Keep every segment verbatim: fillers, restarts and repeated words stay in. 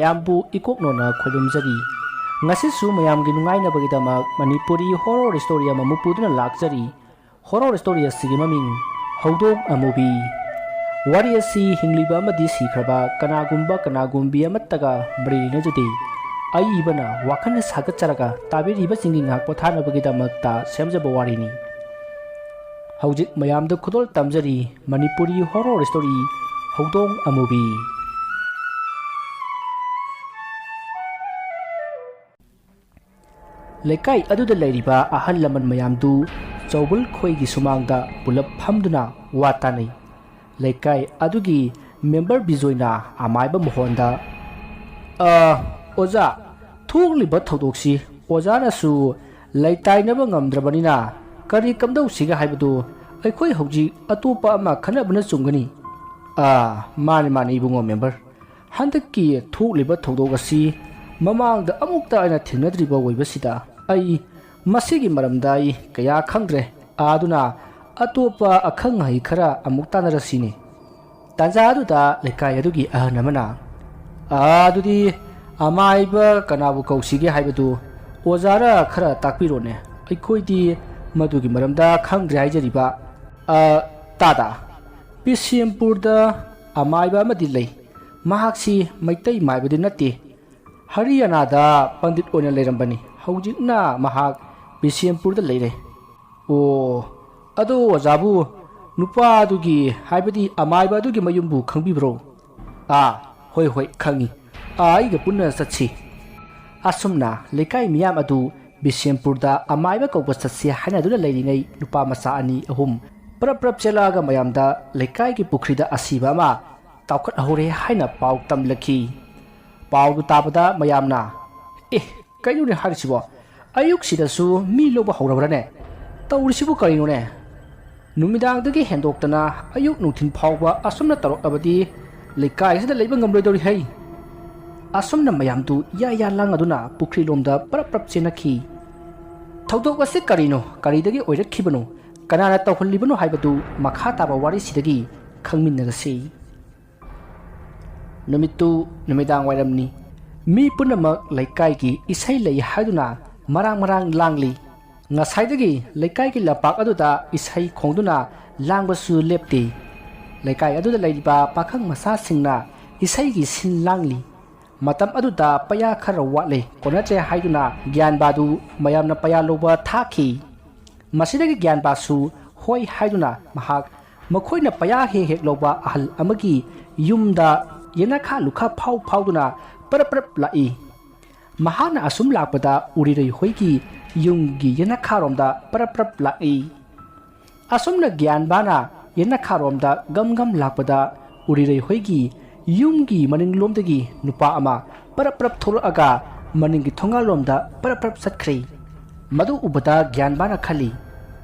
ꯃꯌꯥꯝꯕꯨ ꯏꯀꯣꯛꯅꯣꯅ ꯈꯣꯏꯔꯨꯝꯖꯔꯤ꯫ ꯉꯁꯤꯁꯨ ꯃꯌꯥꯝꯒꯤ ꯅꯨꯡꯉꯥꯏꯅꯕꯒꯤꯗꯃꯛ ꯃꯅꯤꯄꯨꯔꯤ horror story ꯑꯃꯃꯨꯛ ꯄꯨꯗꯨꯅ ꯂꯥꯛꯆꯔꯤ꯫ Horror story ꯑꯁꯤꯒꯤ ꯃꯃꯤꯡ ꯍꯧꯗꯣꯡ ꯑꯃꯨꯕꯤ꯫ ꯋꯥꯔꯤ ꯑꯁꯤ ꯍꯤꯡꯂꯤꯕ ꯑꯃꯗꯤ ꯁꯤꯈ꯭ꯔꯕ ꯀꯅꯥꯒꯨꯝꯕ ꯀꯅꯥꯒꯨꯝꯕꯤ ꯑꯃꯠꯇꯒ ꯃꯔꯤ ꯂꯩꯅꯖꯗꯦ꯫ ꯑꯏꯕꯅ ꯋꯥꯈꯜꯅ ꯁꯥꯒꯠꯆꯔꯒ ꯇꯥꯕꯤꯔꯤꯕꯁꯤꯡꯒꯤ ꯉꯥꯏꯍꯥꯛ ꯄꯣꯊꯥꯅꯕꯒꯤꯗꯃꯛꯇ ꯁꯦꯝꯖꯕ ꯋꯥꯔꯤꯅꯤ꯫ ꯍꯧꯖꯤꯛ ꯃꯌꯥꯝꯗ ꯈꯨꯗꯣꯜ ꯇꯝꯖꯔꯤ ꯃꯅꯤꯄꯨꯔꯤ horror story ꯍꯧꯗꯣꯡ ꯑꯃꯨꯕꯤ꯫ ꯂꯩꯀꯥꯏ ꯑꯗꯨꯗ ꯂꯩꯔꯤꯕ ꯑꯍꯜ ꯂꯃꯟ ꯃꯌꯥꯝꯗꯨ ꯆꯧꯕꯜ ꯈꯣꯏꯒꯤ ꯁꯨꯃꯥꯡꯗ ꯄꯨꯂꯞ ꯐꯝꯗꯨꯅ ꯋꯥ ꯇꯥꯅꯩ꯫ ꯂꯩꯀꯥꯏ ꯑꯗꯨꯒꯤ member ꯕꯤꯖꯣꯏꯅ ꯑꯃꯥꯏꯕ ꯃꯣꯍꯣꯟꯗ, "ꯑ, ꯑꯣꯖꯥ, ꯊꯣꯛꯂꯤꯕ ꯊꯧꯗꯣꯛꯁꯤ ꯑꯣꯖꯥꯅꯁꯨ ꯂꯩꯇꯥꯏꯅꯕ ꯉꯝꯗ꯭ꯔꯕꯅꯤꯅ ꯀꯔꯤ ꯀꯝꯗꯧꯁꯤꯒꯦ ꯍꯥꯏꯕꯗꯨ ꯑꯩꯈꯣꯏ ꯍꯧꯖꯤꯛ ꯑꯇꯣꯞꯄ ꯑꯃ ꯈꯟꯅꯕꯅ ꯆꯨꯝꯒꯅꯤ꯫" "ꯑ, ꯃꯥꯅꯤ, ꯃꯥꯅꯤ, ꯏꯕꯨꯡꯉꯣ member꯫ ꯍꯟꯗꯛꯀꯤ ꯊꯣꯛꯂꯤꯕ ꯊꯧꯗꯣꯛ ꯑꯁꯤ ꯃꯃꯥꯡꯗ ꯑꯃꯨꯛꯇ ꯑꯩꯅ ꯊꯦꯡꯅꯗ꯭ꯔꯤꯕ ꯑꯣꯏꯕꯁꯤꯗ ꯑꯩ ꯃꯁꯤꯒꯤ ꯃꯔꯝꯗ ꯑꯩ ꯀꯌꯥ ꯈꯪꯗ꯭ꯔꯦ꯫ ꯑꯗꯨꯅ ꯑꯇꯣꯞꯄ ꯑꯈꯪ ꯑꯍꯩ ꯈꯔ ꯑꯃꯨꯛ ꯇꯥꯟꯅꯔꯁꯤꯅꯦ꯫" ꯇꯥꯟꯖꯥ ꯑꯗꯨꯗ ꯂꯩꯀꯥꯏ ꯑꯗꯨꯒꯤ ꯑꯍꯜ ꯑꯃꯅ, "ꯑꯗꯨꯗꯤ ꯑꯃꯥꯏꯕ ꯀꯅꯥꯕꯨ ꯀꯧꯁꯤꯒꯦ ꯍꯥꯏꯕꯗꯨ ꯑꯣꯖꯥꯔ ꯈꯔ ꯇꯥꯛꯄꯤꯔꯣꯅꯦ, ꯑꯩꯈꯣꯏꯗꯤ ꯃꯗꯨꯒꯤ ꯃꯔꯝꯗ ꯈꯪꯗ꯭ꯔꯦ ꯍꯥꯏꯖꯔꯤꯕ꯫" "ꯑ, ꯇꯥꯗ, ꯕꯤꯁꯦꯝꯄꯨꯔꯗ ꯑꯃꯥꯏꯕ ꯑꯃꯗꯤ ꯂꯩ꯫ ꯃꯍꯥꯛꯁꯤ ꯃꯩꯇꯩ ꯃꯥꯏꯕꯗꯤ ꯅꯠꯇꯦ꯫ ꯍꯔꯤꯌꯥꯅꯥꯗ ꯄꯟꯗꯤꯠ ꯑꯣꯏꯅ ꯂꯩꯔꯝꯕꯅꯤ꯫ ꯍꯧꯖꯤꯛꯅ ꯃꯍꯥꯛ ꯕꯤꯁꯦꯝꯄꯨꯔꯗ ꯂꯩꯔꯦ꯫" "ꯑꯣ, ꯑꯗꯣ ꯑꯣꯖꯥꯕꯨ ꯅꯨꯄꯥꯗꯨꯒꯤ, ꯍꯥꯏꯕꯗꯤ ꯑꯃꯥꯏꯕ ꯑꯗꯨꯒꯤ ꯃꯌꯨꯝꯕꯨ ꯈꯪꯕꯤꯕ꯭ꯔꯣ?" "ꯑꯥ, ꯍꯣꯏ, ꯍꯣꯏ, ꯈꯪꯉꯤ꯫ ꯑꯥ, ꯑꯩꯒ ꯄꯨꯟꯅ ꯆꯠꯁꯤ꯫" ꯑꯁꯨꯝꯅ ꯂꯩꯀꯥꯏ ꯃꯤꯌꯥꯝ ꯑꯗꯨ ꯕꯤꯁꯦꯝꯄꯨꯔꯗ ꯑꯃꯥꯏꯕ ꯀꯧꯕ ꯆꯠꯁꯤ ꯍꯥꯏꯅꯗꯨꯅ ꯂꯩꯔꯤꯉꯩ ꯅꯨꯄꯥ ꯃꯆꯥ ꯑꯅꯤ ꯑꯍꯨꯝ ꯄ꯭ꯔꯞ ꯄ꯭ꯔꯞ ꯆꯦꯜꯂꯛꯑꯒ ꯃꯌꯥꯝꯗ ꯂꯩꯀꯥꯏꯒꯤ ꯄꯨꯈ꯭ꯔꯤꯗ ꯑꯁꯤꯕ ꯑꯃ ꯇꯥꯎꯈꯠꯍꯧꯔꯦ ꯍꯥꯏꯅ ꯄꯥꯎ ꯇꯝꯂꯛꯈꯤ꯫ ꯄꯥꯎꯗꯨ ꯇꯥꯕꯗ ꯃꯌꯥꯝꯅ, "ꯑꯦ, ꯀꯩꯅꯣꯅꯦ ꯍꯥꯏꯔꯤꯁꯤꯕꯣ? ꯑꯌꯨꯛꯁꯤꯗꯁꯨ ꯃꯤ ꯂꯧꯕ ꯍꯧꯔꯕ꯭ꯔꯅꯦ? ꯇꯧꯔꯤꯁꯤꯕꯨ ꯀꯔꯤꯅꯣꯅꯦ? ꯅꯨꯃꯤꯗꯥꯡꯗꯒꯤ ꯍꯦꯟꯗꯣꯛꯇꯅ ꯑꯌꯨꯛ ꯅꯨꯡꯊꯤꯜ ꯐꯥꯎꯕ ꯑꯁꯨꯝꯅ ꯇꯧꯔꯛꯂꯕꯗꯤ ꯂꯩꯀꯥꯏ ꯑꯁꯤꯗ ꯂꯩꯕ ꯉꯝꯂꯣꯏꯗꯧꯔꯤ ꯍꯩ!" ꯑꯁꯨꯝꯅ ꯃꯌꯥꯝꯗꯨ ꯏꯌꯥ ꯏꯌꯥ ꯂꯥꯡꯉꯗꯨꯅ ꯄꯨꯈ꯭ꯔꯤꯂꯣꯝꯗ ꯄ꯭ꯔꯞ ꯄ꯭ꯔꯞ ꯆꯦꯟꯅꯈꯤ꯫ ꯊꯧꯗꯣꯛ ꯑꯁꯤ ꯀꯔꯤꯅꯣ, ꯀꯔꯤꯗꯒꯤ ꯑꯣꯏꯔꯛꯈꯤꯕꯅꯣ, ꯀꯅꯥꯅ ꯇꯧꯍꯜꯂꯤꯕꯅꯣ ꯍꯥꯏꯕꯗꯨ ꯃꯈꯥ ꯇꯥꯕ ꯋꯥꯔꯤꯁꯤꯗꯒꯤ ꯈꯪꯃꯤꯟꯅꯔꯁꯤ꯫ ꯅꯨꯃꯤꯠꯇꯨ ꯅꯨꯃꯤꯗꯥꯡ ꯋꯥꯏꯔꯝꯅꯤ꯫ ꯃꯤ ꯄꯨꯝꯅꯃꯛ ꯂꯩꯀꯥꯏꯒꯤ ꯏꯁꯩ ꯂꯩ ꯍꯥꯏꯗꯨꯅ ꯃꯔꯥꯡ ꯃꯔꯥꯡ ꯂꯥꯡꯂꯤ꯫ ꯉꯁꯥꯏꯗꯒꯤ ꯂꯩꯀꯥꯏꯒꯤ ꯂꯝꯄꯥꯛ ꯑꯗꯨꯗ ꯏꯁꯩ ꯈꯣꯡꯗꯨꯅ ꯂꯥꯡꯕꯁꯨ ꯂꯦꯞꯇꯦ꯫ ꯂꯩꯀꯥꯏ ꯑꯗꯨꯗ ꯂꯩꯔꯤꯕ ꯄꯥꯈꯪ ꯃꯆꯥꯁꯤꯡꯅ ꯏꯁꯩꯒꯤ ꯁꯤꯟ ꯂꯥꯡꯂꯤ꯫ ꯃꯇꯝ ꯑꯗꯨꯗ ꯄꯩꯌꯥ ꯈꯔ ꯋꯥꯠꯂꯦ, ꯀꯣꯟꯅꯗ꯭ꯔꯦ ꯍꯥꯏꯗꯨꯅ ꯒ꯭ꯌꯥꯟꯕꯥꯗꯨ ꯃꯌꯥꯝꯅ ꯄꯩꯌꯥ ꯂꯧꯕ ꯊꯥꯈꯤ꯫ ꯃꯁꯤꯗꯒꯤ ꯒ꯭ꯌꯥꯟꯕꯥꯁꯨ ꯍꯣꯏ ꯍꯥꯏꯗꯨꯅ ꯃꯍꯥꯛ ꯃꯈꯣꯏꯅ ꯄꯩꯌꯥ ꯍꯦꯛ ꯍꯦꯛ ꯂꯧꯕ ꯑꯍꯜ ꯑꯃꯒꯤ ꯌꯨꯝꯗ ꯌꯦꯅꯈꯥ ꯂꯨꯈꯥ ꯐꯥꯎ ꯐꯥꯎꯗꯨꯅ ꯄꯔꯞ ꯄꯔꯞ ꯂꯥꯛꯏ꯫ ꯃꯍꯥꯛꯅ ꯑꯁꯨꯝ ꯂꯥꯛꯄꯗ ꯎꯔꯤꯔꯩ ꯍꯣꯏꯒꯤ ꯌꯨꯝꯒꯤ ꯌꯦꯅꯈꯥꯔꯣꯝꯗ ꯄꯔꯞ ꯄꯔꯞ ꯂꯥꯛꯏ꯫ ꯑꯁꯨꯝꯅ ꯒ꯭ꯌꯥꯟꯕꯥꯅ ꯌꯦꯅꯈꯥꯔꯣꯝꯗ ꯒꯝ ꯒꯝ ꯂꯥꯛꯄꯗ ꯎꯔꯤꯔꯩ ꯍꯣꯏꯒꯤ ꯌꯨꯝꯒꯤ ꯃꯅꯤꯡꯂꯣꯝꯗꯒꯤ ꯅꯨꯄꯥ ꯑꯃ ꯄꯔꯞ ꯄꯔꯞ ꯊꯣꯛꯂꯛꯑꯒ ꯃꯅꯤꯡꯒꯤ ꯊꯣꯡꯒꯥꯜꯂꯣꯝꯗ ꯄꯔꯞ ꯄꯔꯞ ꯆꯠꯈ꯭ꯔꯦ꯫ ꯃꯗꯨ ꯎꯕꯗ ꯒ꯭ꯌꯥꯟꯕꯥꯅ ꯈꯜꯂꯤ,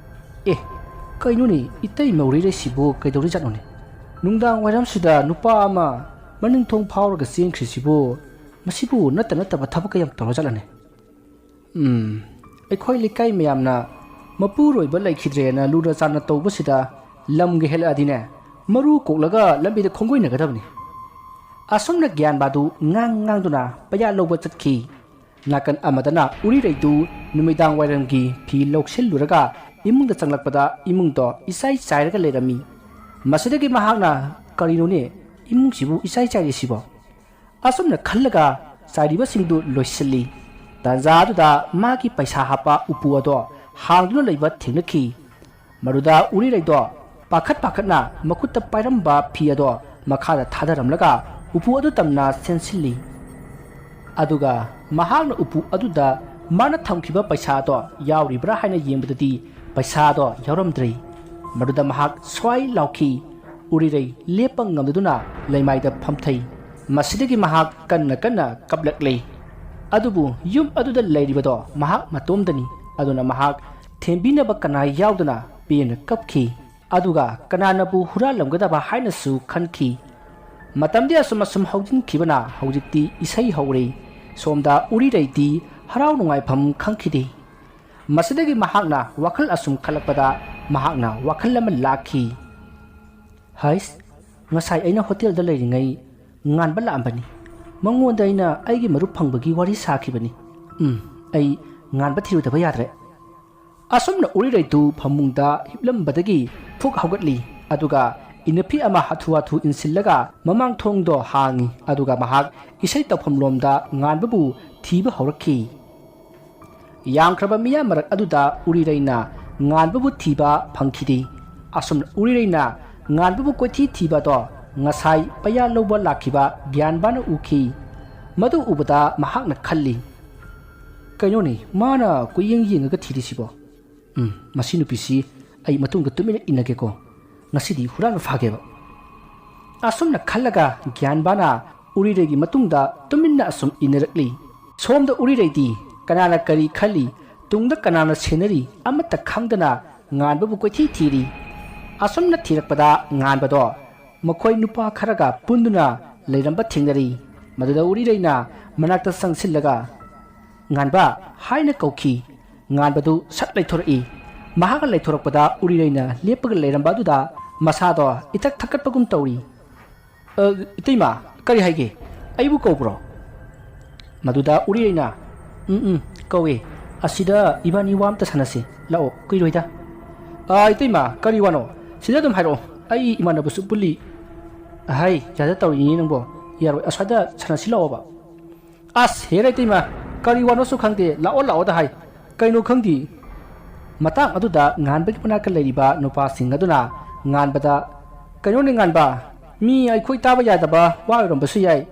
"ꯑꯦ, ꯀꯩꯅꯣꯅꯦ, ꯏꯇꯩꯃ ꯎꯔꯤꯔꯩꯁꯤꯕꯨ ꯀꯩꯗꯧꯔꯤꯖꯥꯠꯅꯣꯅꯦ? ꯅꯨꯡꯗꯥꯡ ꯋꯥꯏꯔꯝꯁꯤꯗ ꯅꯨꯄꯥ ꯑꯃ ꯃꯅꯤꯡ ꯊꯣꯡ ꯐꯥꯎꯔꯒ ꯆꯦꯟꯈ꯭ꯔꯤꯁꯤꯕꯨ, ꯃꯁꯤꯕꯨ ꯅꯠꯇ ꯅꯠꯇꯕ ꯊꯕꯛꯀ ꯌꯥꯝ ꯇꯧꯔꯖꯥꯠꯂꯅꯦ?" ꯎꯝ, ꯑꯩꯈꯣꯏ ꯂꯩꯀꯥꯏ ꯃꯌꯥꯝꯅ ꯃꯄꯨꯔꯣꯏꯕ ꯂꯩꯈꯤꯗ꯭ꯔꯦꯅ ꯂꯨꯅ ꯆꯥꯟꯅ ꯇꯧꯕꯁꯤꯗ ꯂꯝꯒ ꯍꯦꯜꯂꯛꯑꯗꯤꯅꯦ, ꯃꯔꯨ ꯀꯣꯛꯂꯒ ꯂꯝꯕꯤꯗ ꯈꯣꯡꯒꯣꯏꯅꯒꯗꯕꯅꯤ꯫ ꯑꯁꯨꯝꯅ ꯒ꯭ꯌꯥꯟꯕꯥꯗꯨ ꯉꯥꯡ ꯉꯥꯡꯗꯨꯅ ꯄꯩꯌꯥ ꯂꯧꯕ ꯆꯠꯈꯤ꯫ ꯅꯥꯀꯟ ꯑꯃꯗꯅ ꯎꯔꯤꯔꯩꯗꯨ ꯅꯨꯃꯤꯗꯥꯡ ꯋꯥꯏꯔꯝꯒꯤ ꯐꯤ ꯂꯧꯁꯤꯜꯂꯨꯔꯒ ꯏꯃꯨꯡꯗ ꯆꯪꯂꯛꯄꯗ ꯏꯃꯨꯡꯗꯣ ꯏꯆꯥꯏ ꯆꯥꯏꯔꯒ ꯂꯩꯔꯝꯃꯤ꯫ ꯃꯁꯤꯗꯒꯤ ꯃꯍꯥꯛꯅ, "ꯀꯔꯤꯅꯣꯅꯦ, ꯏꯃꯨꯡꯁꯤꯕꯨ ꯏꯆꯥꯏ ꯆꯥꯏꯔꯤꯁꯤꯕꯣ?" ꯑꯁꯨꯝꯅ ꯈꯜꯂꯒ ꯆꯥꯏꯔꯤꯕꯁꯤꯡꯗꯨ ꯂꯣꯏꯁꯤꯜꯂꯤ꯫ ꯇꯥꯟꯖꯥ ꯑꯗꯨꯗ ꯃꯥꯒꯤ ꯄꯩꯁꯥ ꯍꯥꯞꯄ ꯎꯄꯨ ꯑꯗꯣ ꯍꯥꯡꯗꯨꯅ ꯂꯩꯕ ꯊꯦꯡꯅꯈꯤ꯫ ꯃꯗꯨꯗ ꯎꯔꯤꯔꯩꯗꯣ ꯄꯥꯈꯠ ꯄꯥꯈꯠꯅ ꯃꯈꯨꯠꯇ ꯄꯥꯏꯔꯝꯕ ꯐꯤ ꯑꯗꯣ ꯃꯈꯥꯗ ꯊꯥꯗꯔꯝꯂꯒ ꯎꯄꯨ ꯑꯗꯨ ꯇꯝꯅ ꯆꯦꯟꯁꯤꯜꯂꯤ꯫ ꯑꯗꯨꯒ ꯃꯍꯥꯛꯅ ꯎꯄꯨ ꯑꯗꯨꯗ ꯃꯥꯅ ꯊꯝꯈꯤꯕ ꯄꯩꯁꯥ ꯑꯗꯣ ꯌꯥꯎꯔꯤꯕ꯭ꯔꯥ ꯍꯥꯏꯅ ꯌꯦꯡꯕꯗꯗꯤ ꯄꯩꯁꯥ ꯑꯗꯣ ꯌꯥꯎꯔꯝꯗ꯭ꯔꯦ꯫ ꯃꯗꯨꯗ ꯃꯍꯥꯛ ꯁ꯭ꯋꯥꯏ ꯂꯥꯎꯈꯤ꯫ ꯎꯔꯤꯔꯩ ꯂꯦꯞꯄ ꯉꯝꯗꯗꯨꯅ ꯂꯩꯃꯥꯏꯗ ꯐꯝꯊꯩ꯫ ꯃꯁꯤꯗꯒꯤ ꯃꯍꯥꯛ ꯀꯟꯅ ꯀꯟꯅ ꯀꯞꯂꯛꯂꯦ꯫ ꯑꯗꯨꯕꯨ ꯌꯨꯝ ꯑꯗꯨꯗ ꯂꯩꯔꯤꯕꯗꯣ ꯃꯍꯥꯛ ꯃꯇꯣꯝꯗꯅꯤ꯫ ꯑꯗꯨꯅ ꯃꯍꯥꯛ ꯊꯦꯝꯕꯤꯅꯕ ꯀꯅꯥ ꯌꯥꯎꯗꯅ ꯄꯦꯟꯅ ꯀꯞꯈꯤ꯫ ꯑꯗꯨꯒ ꯀꯅꯥꯅꯕꯨ ꯍꯨꯔꯥꯜꯂꯝꯒꯗꯕ ꯍꯥꯏꯅꯁꯨ ꯈꯟꯈꯤ꯫ ꯃꯇꯝꯗꯤ ꯑꯁꯨꯝ ꯑꯁꯨꯝ ꯍꯧꯖꯤꯟꯈꯤꯕꯅ ꯍꯧꯖꯤꯛꯇꯤ ꯏꯁꯩ ꯍꯧꯔꯦ꯫ ꯁꯣꯝꯗ ꯎꯔꯤꯔꯩꯗꯤ ꯍꯔꯥꯎ ꯅꯨꯡꯉꯥꯏꯐꯝ ꯈꯪꯈꯤꯗꯦ꯫ ꯃꯁꯤꯗꯒꯤ ꯃꯍꯥꯛꯅ ꯋꯥꯈꯜ ꯑꯁꯨꯝ ꯈꯜꯂꯛꯄꯗ ꯃꯍꯥꯛꯅ ꯋꯥꯈꯜ ꯑꯃ ꯂꯥꯛꯈꯤ꯫ "ꯍꯩꯁ, ꯉꯁꯥꯏ ꯑꯩꯅ ꯍꯣꯇꯦꯜꯗ ꯂꯩꯔꯤꯉꯩ ꯉꯥꯟꯕ ꯂꯥꯛꯑꯝꯕꯅꯤ꯫ ꯃꯉꯣꯟꯗ ꯑꯩꯅ ꯑꯩꯒꯤ ꯃꯔꯨꯞ ꯐꯪꯕꯒꯤ ꯋꯥꯔꯤ ꯁꯥꯈꯤꯕꯅꯤ꯫ ꯎꯝ, ꯑꯩ ꯉꯥꯟꯕ ꯊꯤꯔꯨꯗꯕ ꯌꯥꯗ꯭ꯔꯦ꯫ ꯑꯁꯨꯝꯅ ꯎꯔꯤꯔꯩꯗꯨ ꯐꯃꯨꯡꯗ ꯍꯤꯞꯂꯝꯕꯗꯒꯤ ꯐꯨꯛ ꯍꯧꯒꯠꯂꯤ꯫ ꯑꯗꯨꯒ ꯏꯅꯐꯤ ꯑꯃ ꯍꯥꯊꯨ ꯍꯥꯊꯨ ꯏꯟꯁꯤꯜꯂꯒ ꯃꯃꯥꯡ ꯊꯣꯡꯗꯣ ꯍꯥꯡꯉꯤ꯫ ꯑꯗꯨꯒ ꯃꯍꯥꯛ ꯏꯁꯩ ꯇꯧꯐꯝ ꯂꯣꯝꯗ ꯉꯥꯟꯕꯕꯨ ꯊꯤꯕ ꯍꯧꯔꯛꯈꯤ꯫ ꯌꯥꯝꯈ꯭ꯔꯕ ꯃꯤꯌꯥꯝ ꯃꯔꯛ ꯑꯗꯨꯗ ꯎꯔꯤꯔꯩꯅ ꯉꯥꯟꯕꯕꯨ ꯊꯤꯕ ꯐꯪꯈꯤꯗꯦ꯫ ꯑꯁꯨꯝꯅ ꯎꯔꯤꯔꯩꯅ ꯉꯥꯟꯕꯕꯨ ꯀꯣꯏꯊꯤ ꯊꯤꯕ ꯑꯗꯣ ꯉꯁꯥꯏ ꯄꯩꯌꯥ ꯂꯧꯕ ꯂꯥꯛꯈꯤꯕ ꯒ꯭ꯌꯥꯟꯕꯥꯅ ꯎꯈꯤ꯫ ꯃꯗꯨ ꯎꯕꯗ ꯃꯍꯥꯛꯅ ꯈꯜꯂꯤ, "ꯀꯩꯅꯣꯅꯦ, ꯃꯥꯅ ꯀꯣꯏꯌꯦꯡ ꯌꯦꯡꯉꯒ ꯊꯤꯔꯤꯁꯤꯕꯣ? ꯎꯝ, ꯃꯁꯤ ꯅꯨꯄꯤꯁꯤ ꯑꯩ ꯃꯇꯨꯡꯗ ꯇꯨꯃꯤꯟꯅ ꯏꯟꯅꯒꯦꯀꯣ꯫ ꯉꯁꯤꯗꯤ ꯍꯨꯔꯥꯟꯕ ꯐꯥꯒꯦꯕ"꯫ ꯑꯁꯨꯝꯅ ꯈꯜꯂꯒ ꯒ꯭ꯌꯥꯟꯕꯥꯅ ꯎꯔꯤꯔꯩꯒꯤ ꯃꯇꯨꯡꯗ ꯇꯨꯃꯤꯟꯅ ꯑꯁꯨꯝ ꯏꯟꯅꯔꯛꯂꯤ꯫ ꯁꯣꯝꯗ ꯎꯔꯤꯔꯩꯗꯤ ꯀꯅꯥꯅ ꯀꯔꯤ ꯈꯜꯂꯤ, ꯇꯨꯡꯗ ꯀꯅꯥꯅ ꯁꯦꯟꯅꯔꯤ ꯑꯃꯠꯇ ꯈꯪꯗꯅ ꯉꯥꯟꯕꯕꯨ ꯀꯣꯏꯊꯤ ꯊꯤꯔꯤ꯫ ꯑꯁꯨꯝꯅ ꯊꯤꯔꯛꯄꯗ ꯉꯥꯟꯕꯗꯣ ꯃꯈꯣꯏ ꯅꯨꯄꯥ ꯈꯔꯒ ꯄꯨꯟꯗꯨꯅ ꯂꯩꯔꯝꯕ ꯊꯦꯡꯅꯔꯤ꯫ ꯃꯗꯨꯗ ꯎꯔꯤꯔꯩꯅ ꯃꯅꯥꯛꯇ ꯆꯪꯁꯤꯜꯂꯒ "ꯉꯥꯟꯕ" ꯍꯥꯏꯅ ꯀꯧꯈꯤ꯫ ꯉꯥꯟꯕꯗꯨ ꯁꯠ ꯂꯩꯊꯣꯔꯛꯏ꯫ ꯃꯍꯥꯛꯅ ꯂꯩꯊꯣꯔꯛꯄꯗ ꯎꯔꯤꯔꯩꯅ ꯂꯦꯞꯄꯒ ꯂꯩꯔꯝꯕ ꯑꯗꯨꯗ ꯃꯁꯥꯗꯣ ꯏꯊꯛ ꯊꯛꯀꯠꯄꯒꯨꯝ ꯇꯧꯔꯤ꯫ "ꯑ, ꯏꯇꯩꯃ, ꯀꯔꯤ ꯍꯥꯏꯒꯦ? ꯑꯩꯕꯨ ꯀꯧꯕ꯭ꯔꯣ?" ꯃꯗꯨꯗ ꯎꯔꯤꯔꯩꯅ, "ꯎꯝ, ꯎꯝ, ꯀꯧꯏ꯫ ꯑꯁꯤꯗ ꯏꯕꯥꯅꯤ ꯋꯥ ꯑꯝꯇ ꯁꯥꯟꯅꯁꯤ꯫ ꯂꯥꯛꯑꯣ, ꯀꯨꯏꯔꯣꯏꯗ"꯫ "ꯑ, ꯏꯇꯩꯃ, ꯀꯔꯤ ꯋꯥꯅꯣ? ꯁꯤꯗ ꯑꯗꯨꯝ ꯍꯥꯏꯔꯛꯑꯣ꯫ ꯑꯩ ꯏꯃꯥꯟꯅꯕꯁꯨ ꯄꯨꯜꯂꯤ"꯫ "ꯍꯥꯏ, ꯌꯥꯗ ꯇꯧꯔꯤꯅꯤ ꯅꯪꯕꯣ꯫ ꯌꯥꯔꯣꯏ, ꯑꯁ꯭ꯋꯥꯏꯗ ꯁꯥꯟꯅꯁꯤ ꯂꯥꯛꯑꯣꯕ"꯫ "ꯑꯁ, ꯍꯦꯔꯥ ꯏꯇꯩꯃ, ꯀꯔꯤ ꯋꯥꯅꯣꯁꯨ ꯈꯪꯗꯦ, ꯂꯥꯛꯑꯣ ꯂꯥꯛꯑꯣꯗ ꯍꯥꯏ, ꯀꯩꯅꯣ ꯈꯪꯗꯦ"꯫ ꯃꯇꯥꯡ ꯑꯗꯨꯗ ꯉꯥꯟꯕꯒꯤ ꯃꯅꯥꯛꯇ ꯂꯩꯔꯤꯕ ꯅꯨꯄꯥꯁꯤꯡ ꯑꯗꯨꯅ ꯉꯥꯟꯕꯗ, "ꯀꯩꯅꯣꯅꯦ ꯉꯥꯟꯕ, ꯃꯤ ꯑꯩꯈꯣꯏ ꯇꯥꯕ ꯌꯥꯗꯕ ꯋꯥ ꯑꯣꯏꯔꯝꯕꯁꯨ ꯌꯥꯏ,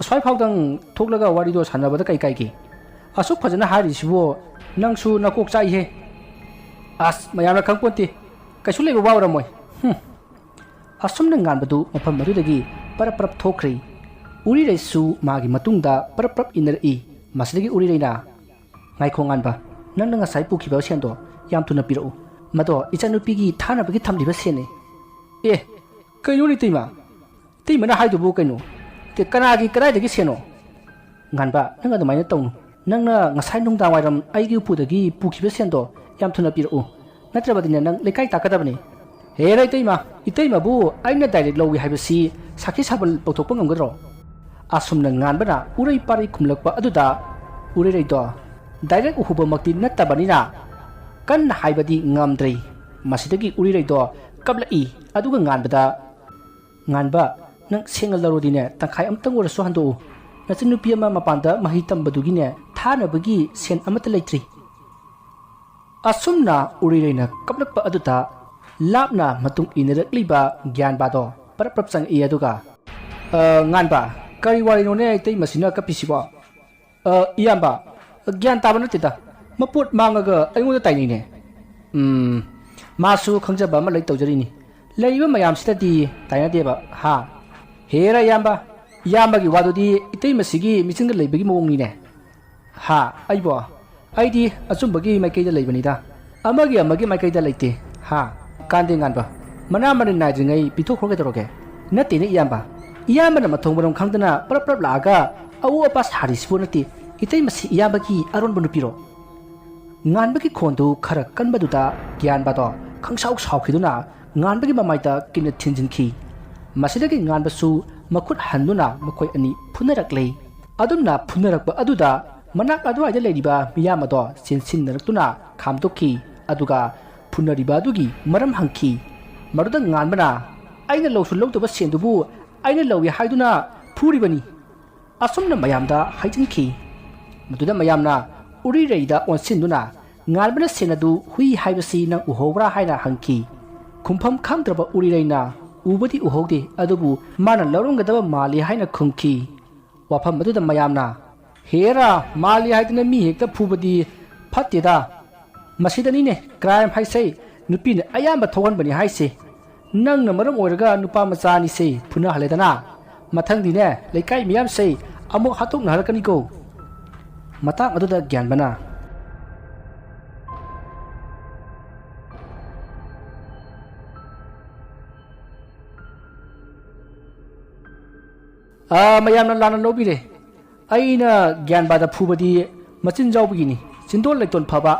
ꯑꯁ꯭ꯋꯥꯏ ꯐꯥꯎꯗꯪ ꯊꯣꯛꯂꯒ ꯋꯥꯔꯤꯗꯣ ꯁꯥꯟꯅꯕꯗ ꯀꯩ ꯀꯥꯏꯒꯦ? ꯑꯁꯨꯛ ꯐꯖꯅ ꯍꯥꯏꯔꯤꯁꯤꯕꯨ ꯅꯪꯁꯨ ꯅꯀꯣꯛ ꯆꯥꯛꯏꯍꯦ"꯫ "ꯑꯁ, ꯃꯌꯥꯝꯅ ꯈꯪꯄꯣꯟꯇꯦ, ꯀꯩꯁꯨ ꯂꯩꯕ ꯋꯥ ꯑꯣꯏꯔꯝꯃꯣꯏ꯫ ꯍꯨꯝ"꯫ ꯑꯁꯨꯝꯅ ꯉꯥꯟꯕꯗꯨ ꯃꯐꯝ ꯑꯗꯨꯗꯒꯤ ꯄꯔꯞ ꯄꯔꯞ ꯊꯣꯛꯈ꯭ꯔꯦ꯫ ꯎꯔꯤꯔꯩꯁꯨ ꯃꯥꯒꯤ ꯃꯇꯨꯡꯗ ꯄꯔꯞ ꯄꯔꯞ ꯏꯟꯅꯔꯛꯏ꯫ ꯃꯁꯤꯗꯒꯤ ꯎꯔꯤꯔꯩꯅ, "ꯉꯥꯏꯈꯣ ꯉꯥꯟꯕ, ꯅꯪꯅ ꯉꯁꯥꯏ ꯄꯨꯈꯤꯕ ꯁꯦꯟꯗꯣ ꯌꯥꯝ ꯊꯨꯅ ꯄꯤꯔꯛꯎ꯫ ꯃꯗꯣ ꯏꯆꯥꯅꯨꯄꯤꯒꯤ ꯊꯥꯅꯕꯒꯤ ꯊꯝꯂꯤꯕ ꯁꯦꯟꯅꯤ"꯫ "ꯑꯦ, ꯀꯩꯅꯣꯅꯦ ꯏꯇꯩꯃ? ꯏꯇꯩꯃꯅ ꯍꯥꯏꯗꯨꯕꯨ ꯀꯩꯅꯣ? ꯀ-, ꯀꯅꯥꯒꯤ ꯀꯗꯥꯏꯗꯒꯤ ꯁꯦꯟꯅꯣ?" "ꯉꯥꯟꯕ, ꯅꯪ ꯑꯗꯨꯃꯥꯏꯅ ꯇꯧꯅꯨ꯫ ꯅꯪꯅ ꯉꯁꯥꯏ ꯅꯨꯡꯗꯥꯡ ꯋꯥꯏꯔꯝ ꯑꯩꯒꯤ ꯎꯄꯨꯗꯒꯤ ꯄꯨꯈꯤꯕ ꯁꯦꯟꯗꯣ ꯌꯥꯝ ꯊꯨꯅ ꯄꯤꯔꯛꯎ꯫ ꯅꯠꯇ꯭ꯔꯕꯗꯤꯅꯦ, ꯅꯪ ꯂꯩꯀꯥꯏ ꯇꯥꯛꯀꯗꯕꯅꯤ"꯫ "ꯍꯦꯔꯥ ꯏꯇꯩꯃ, ꯏꯇꯩꯃꯕꯨ ꯑꯩꯅ direct ꯂꯧꯏ ꯍꯥꯏꯕꯁꯤ ꯁꯥꯈꯤ ꯁꯥꯕ ꯄꯧꯊꯣꯛꯄ ꯉꯝꯒꯗ꯭ꯔꯣ? ꯑꯁꯨꯝꯅ ꯉꯥꯟꯕꯅ ꯎꯔꯩ ꯄꯥꯔꯩ ꯈꯨꯝꯂꯛꯄ ꯑꯗꯨꯗ ꯎꯔꯩꯔꯩꯗꯣ ꯗꯥꯏꯔꯦꯛ ꯎꯍꯧꯕꯃꯛꯇꯤ ꯅꯠꯇꯕꯅꯤꯅ ꯀꯟꯅ ꯍꯥꯏꯕꯗꯤ ꯉꯝꯗ꯭ꯔꯦ꯫ ꯃꯁꯤꯗꯒꯤ ꯎꯔꯩꯔꯩꯗꯣ ꯀꯞꯂꯛꯏ꯫ ꯑꯗꯨꯒ ꯉꯥꯟꯕꯗ, "ꯉꯥꯟꯕ, ꯅꯪ ꯁꯦꯡꯅ ꯂꯧꯔꯗꯤꯅꯦ, ꯇꯪꯈꯥꯏ ꯑꯃꯇꯪ ꯑꯣꯏꯔꯁꯨ ꯍꯟꯗꯣꯛꯎ꯫ ꯅꯆꯟꯅꯨꯄꯤ ꯑꯃ ꯃꯄꯥꯟꯗ ꯃꯍꯩ ꯇꯝꯕꯗꯨꯒꯤꯅꯦ, ꯊꯥꯅꯕꯒꯤ ꯁꯦꯟ ꯑꯃꯠꯇ ꯂꯩꯇ꯭ꯔꯤ꯫" ꯑꯁꯨꯝꯅ ꯎꯔꯩꯔꯩꯅ ꯀꯞꯂꯛꯄ ꯑꯗꯨꯗ ꯂꯥꯞꯅ ꯃꯇꯨꯡ ꯏꯟꯅꯔꯛꯂꯤꯕ ꯒ꯭ꯌꯥꯟꯕꯥꯗꯣ ꯄꯔꯞ ꯄꯔꯞ ꯆꯪꯉꯛꯏ꯫ ꯑꯗꯨꯒ, "ꯑ, ꯉꯥꯟꯕ, ꯀꯔꯤ ꯋꯥꯔꯤꯅꯣꯅꯦ ꯏꯇꯩꯃꯁꯤꯅ ꯀꯞꯄꯤꯁꯤꯕꯣ?" "ꯑ, ꯏꯌꯥꯝꯕ, ꯒ꯭ꯌꯥꯟ ꯇꯥꯕ ꯅꯠꯇꯦꯗ꯫ ꯃꯄꯣꯠ ꯃꯥꯡꯉꯒ ꯑꯩꯉꯣꯟꯗ ꯇꯥꯏꯅꯩꯅꯦ꯫ ꯎꯝ, ꯃꯥꯁꯨ ꯈꯪꯖꯕ ꯑꯃ ꯂꯩ ꯇꯧꯖꯔꯤꯅꯤ꯫ ꯂꯩꯔꯤꯕ ꯃꯌꯥꯝꯁꯤꯗꯗꯤ ꯇꯥꯏꯅꯗꯦꯕ, ꯍꯥ?" "ꯍꯦꯔꯥ ꯏꯌꯥꯝꯕ, ꯏꯌꯥꯝꯕꯒꯤ ꯋꯥꯗꯨꯗꯤ ꯏꯇꯩꯃꯁꯤꯒꯤ ꯃꯤꯆꯪꯗ ꯂꯩꯕꯒꯤ ꯃꯑꯣꯡꯅꯤꯅꯦ꯫ ꯍꯥ, ꯑꯩꯕꯣ? ꯑꯩꯗꯤ ꯑꯆꯨꯝꯕꯒꯤ ꯃꯥꯏꯀꯩꯗ ꯂꯩꯕꯅꯤꯗ꯫ ꯑꯃꯒꯤ ꯑꯃꯒꯤ ꯃꯥꯏꯀꯩꯗ ꯂꯩꯇꯦ꯫ ꯍꯥ? ꯀꯥꯟꯗꯦ ꯉꯥꯟꯕ꯫ ꯃꯅꯥ ꯃꯅꯤꯟ ꯅꯥꯏꯗ꯭ꯔꯤꯉꯩ ꯄꯤꯊꯣꯛꯈ꯭ꯔꯣ ꯀꯩꯗꯧꯔꯒꯦ?" "ꯅꯠꯇꯦꯅꯦ ꯏꯌꯥꯝꯕ꯫ ꯏꯌꯥꯝꯕꯅ ꯃꯊꯣꯡ ꯃꯔꯝ ꯈꯪꯗꯅ ꯄꯔꯞ ꯄꯔꯞ ꯂꯥꯛꯑꯒ ꯑꯎ ꯑꯄꯥ ꯁꯥꯔꯤꯁꯤꯕꯨ ꯅꯠꯇꯦ꯫ ꯏꯇꯩꯃꯁꯤ ꯏꯌꯥꯝꯕꯒꯤ ꯑꯔꯣꯟꯕ ꯅꯨꯄꯤꯔꯣ?" ꯉꯥꯟꯕꯒꯤ ꯈꯣꯟꯗꯨ ꯈꯔ ꯀꯟꯕꯗꯨꯗ ꯒ꯭ꯌꯥꯟꯕꯥꯗꯣ ꯈꯪꯁꯥꯎ ꯁꯥꯎꯈꯤꯗꯨꯅ ꯉꯥꯟꯕꯒꯤ ꯃꯃꯥꯏꯗ ꯀꯤꯟꯅ ꯊꯤꯟꯖꯤꯟꯈꯤ꯫ ꯃꯁꯤꯗꯒꯤ ꯉꯥꯟꯕꯁꯨ ꯃꯈꯨꯠ ꯍꯟꯗꯨꯅ ꯃꯈꯣꯏ ꯑꯅꯤ ꯐꯨꯅꯔꯛꯂꯦ꯫ ꯑꯗꯨꯝꯅ ꯐꯨꯅꯔꯛꯄ ꯑꯗꯨꯗ ꯃꯅꯥꯛ ꯑꯗꯨꯋꯥꯏꯗ ꯂꯩꯔꯤꯕ ꯃꯤꯌꯥꯝ ꯑꯗꯣ ꯆꯦꯟꯁꯤꯟꯅꯔꯛꯇꯨꯅ ꯈꯥꯝꯗꯣꯛꯈꯤ꯫ ꯑꯗꯨꯒ ꯐꯨꯅꯔꯤꯕ ꯑꯗꯨꯒꯤ ꯃꯔꯝ ꯍꯪꯈꯤ꯫ ꯃꯗꯨꯗ ꯉꯥꯟꯕꯅ, "ꯑꯩꯅ ꯂꯧꯁꯨ ꯂꯧꯗꯕ ꯁꯦꯟꯗꯨꯕꯨ ꯑꯩꯅ ꯂꯧꯏ ꯍꯥꯏꯗꯨꯅ ꯐꯨꯔꯤꯕꯅꯤ꯫" ꯑꯁꯨꯝꯅ ꯃꯌꯥꯝꯗ ꯍꯥꯏꯖꯤꯟꯈꯤ꯫ ꯃꯗꯨꯗ ꯃꯌꯥꯝꯅ ꯎꯔꯤꯔꯩꯗ ꯑꯣꯟꯁꯤꯟꯗꯨꯅ, "ꯉꯥꯟꯕꯅ ꯁꯦꯟ ꯑꯗꯨ ꯍꯨꯏ ꯍꯥꯏꯕꯁꯤ ꯅꯪ ꯎꯍꯧꯕ꯭ꯔꯥ?" ꯍꯥꯏꯅ ꯍꯪꯈꯤ꯫ ꯈꯨꯝꯐꯝ ꯈꯪꯗ꯭ꯔꯕ ꯎꯔꯤꯔꯩꯅ, "ꯎꯕꯗꯤ ꯎꯍꯧꯗꯦ, ꯑꯗꯨꯕꯨ ꯃꯥꯅ ꯂꯧꯔꯝꯒꯗꯕ ꯃꯥꯜꯂꯤ" ꯍꯥꯏꯅ ꯈꯨꯝꯈꯤ꯫ ꯋꯥꯐꯝ ꯑꯗꯨꯗ ꯃꯌꯥꯝꯅ, "ꯍꯦꯔꯥ, ꯃꯥꯜꯂꯤ ꯍꯥꯏꯗꯨꯅ ꯃꯤ ꯍꯦꯛꯇ ꯐꯨꯕꯗꯤ ꯐꯠꯇꯦꯗ꯫ ꯃꯁꯤꯗꯅꯤꯅꯦ ꯀ꯭ꯔꯥꯏꯝ ꯍꯥꯏꯁꯦ, ꯅꯨꯄꯤꯅ ꯑꯌꯥꯝꯕ ꯊꯣꯛꯍꯟꯕꯅꯤ ꯍꯥꯏꯁꯦ꯫ ꯅꯪꯅ ꯃꯔꯝ ꯑꯣꯏꯔꯒ ꯅꯨꯄꯥ ꯃꯆꯥ ꯑꯅꯤꯁꯦ ꯐꯨꯅꯍꯜꯂꯦꯗꯅ꯫ ꯃꯊꯪꯗꯤꯅꯦ ꯂꯩꯀꯥꯏ ꯃꯤꯌꯥꯝꯁꯦ ꯑꯃꯨꯛ ꯍꯥꯠꯇꯣꯛꯅꯍꯜꯂꯛꯀꯅꯤꯀꯣ꯫" ꯃꯇꯥꯡ ꯑꯗꯨꯗ ꯒ꯭ꯌꯥꯟꯕꯅ, "ꯑꯥ, ꯃꯌꯥꯝꯅ ꯂꯥꯟꯅ ꯂꯧꯕꯤꯔꯦ꯫ ꯑꯩꯅ ꯒ꯭ꯌꯥꯟꯕꯥꯗ ꯐꯨꯕꯗꯤ ꯃꯆꯤꯟ ꯌꯥꯎꯕꯒꯤꯅꯤ꯫ ꯆꯤꯟꯗꯣꯟ ꯂꯩꯇꯣꯟ ꯐꯕ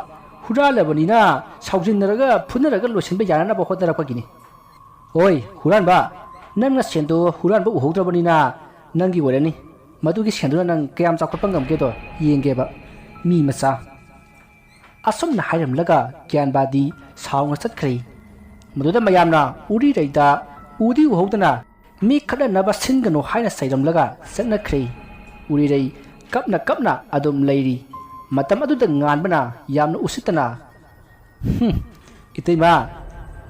ꯍꯨꯔꯥꯜꯂꯕꯅꯤꯅ ꯁꯥꯎꯖꯤꯟꯅꯔꯒ ꯐꯨꯅꯔꯒ ꯂꯣꯏꯁꯤꯟꯕ ꯌꯥꯅꯅꯕ ꯍꯣꯠꯅꯔꯛꯄꯒꯤꯅꯤ꯫" "ꯍꯣꯏ, ꯍꯨꯔꯥꯟꯕ, ꯅꯪꯅ ꯁꯦꯟꯗꯣ ꯍꯨꯔꯥꯟꯕ ꯎꯍꯧꯗ꯭ꯔꯕꯅꯤꯅ ꯅꯪꯒꯤ ꯑꯣꯏꯔꯅꯤ꯫ ꯃꯗꯨꯒꯤ ꯁꯦꯟꯗꯨꯅ ꯅꯪ ꯀꯌꯥꯝ ꯆꯥꯎꯈꯠꯄ ꯉꯝꯒꯦꯗꯣ ꯌꯦꯡꯒꯦꯕ, ꯃꯤ ꯃꯆꯥ꯫ ꯑꯁꯨꯝꯅ ꯍꯥꯏꯔꯝꯂꯒ ꯒ꯭ꯌꯥꯟꯕꯥꯗꯤ ꯁꯥꯎꯅ ꯆꯠꯈ꯭ꯔꯦ꯫ ꯃꯗꯨꯗ ꯃꯌꯥꯝꯅ ꯎꯔꯤꯔꯩꯗ ꯎꯗꯤ ꯎꯍꯧꯗꯅ ꯃꯤ ꯈꯠꯅꯅꯕ ꯁꯤꯟꯒꯅꯨ ꯍꯥꯏꯅ ꯆꯩꯔꯝꯂꯒ ꯆꯠꯅꯈ꯭ꯔꯦ꯫ ꯎꯔꯤꯔꯩ ꯀꯞꯅ ꯀꯞꯅ ꯑꯗꯨꯝ ꯂꯩꯔꯤ꯫ ꯃꯇꯝ ꯑꯗꯨꯗ ꯉꯥꯟꯕꯅ ꯌꯥꯝꯅ ꯎꯁꯤꯠꯇꯅ, "ꯍꯨꯝ, ꯏꯇꯩꯃ,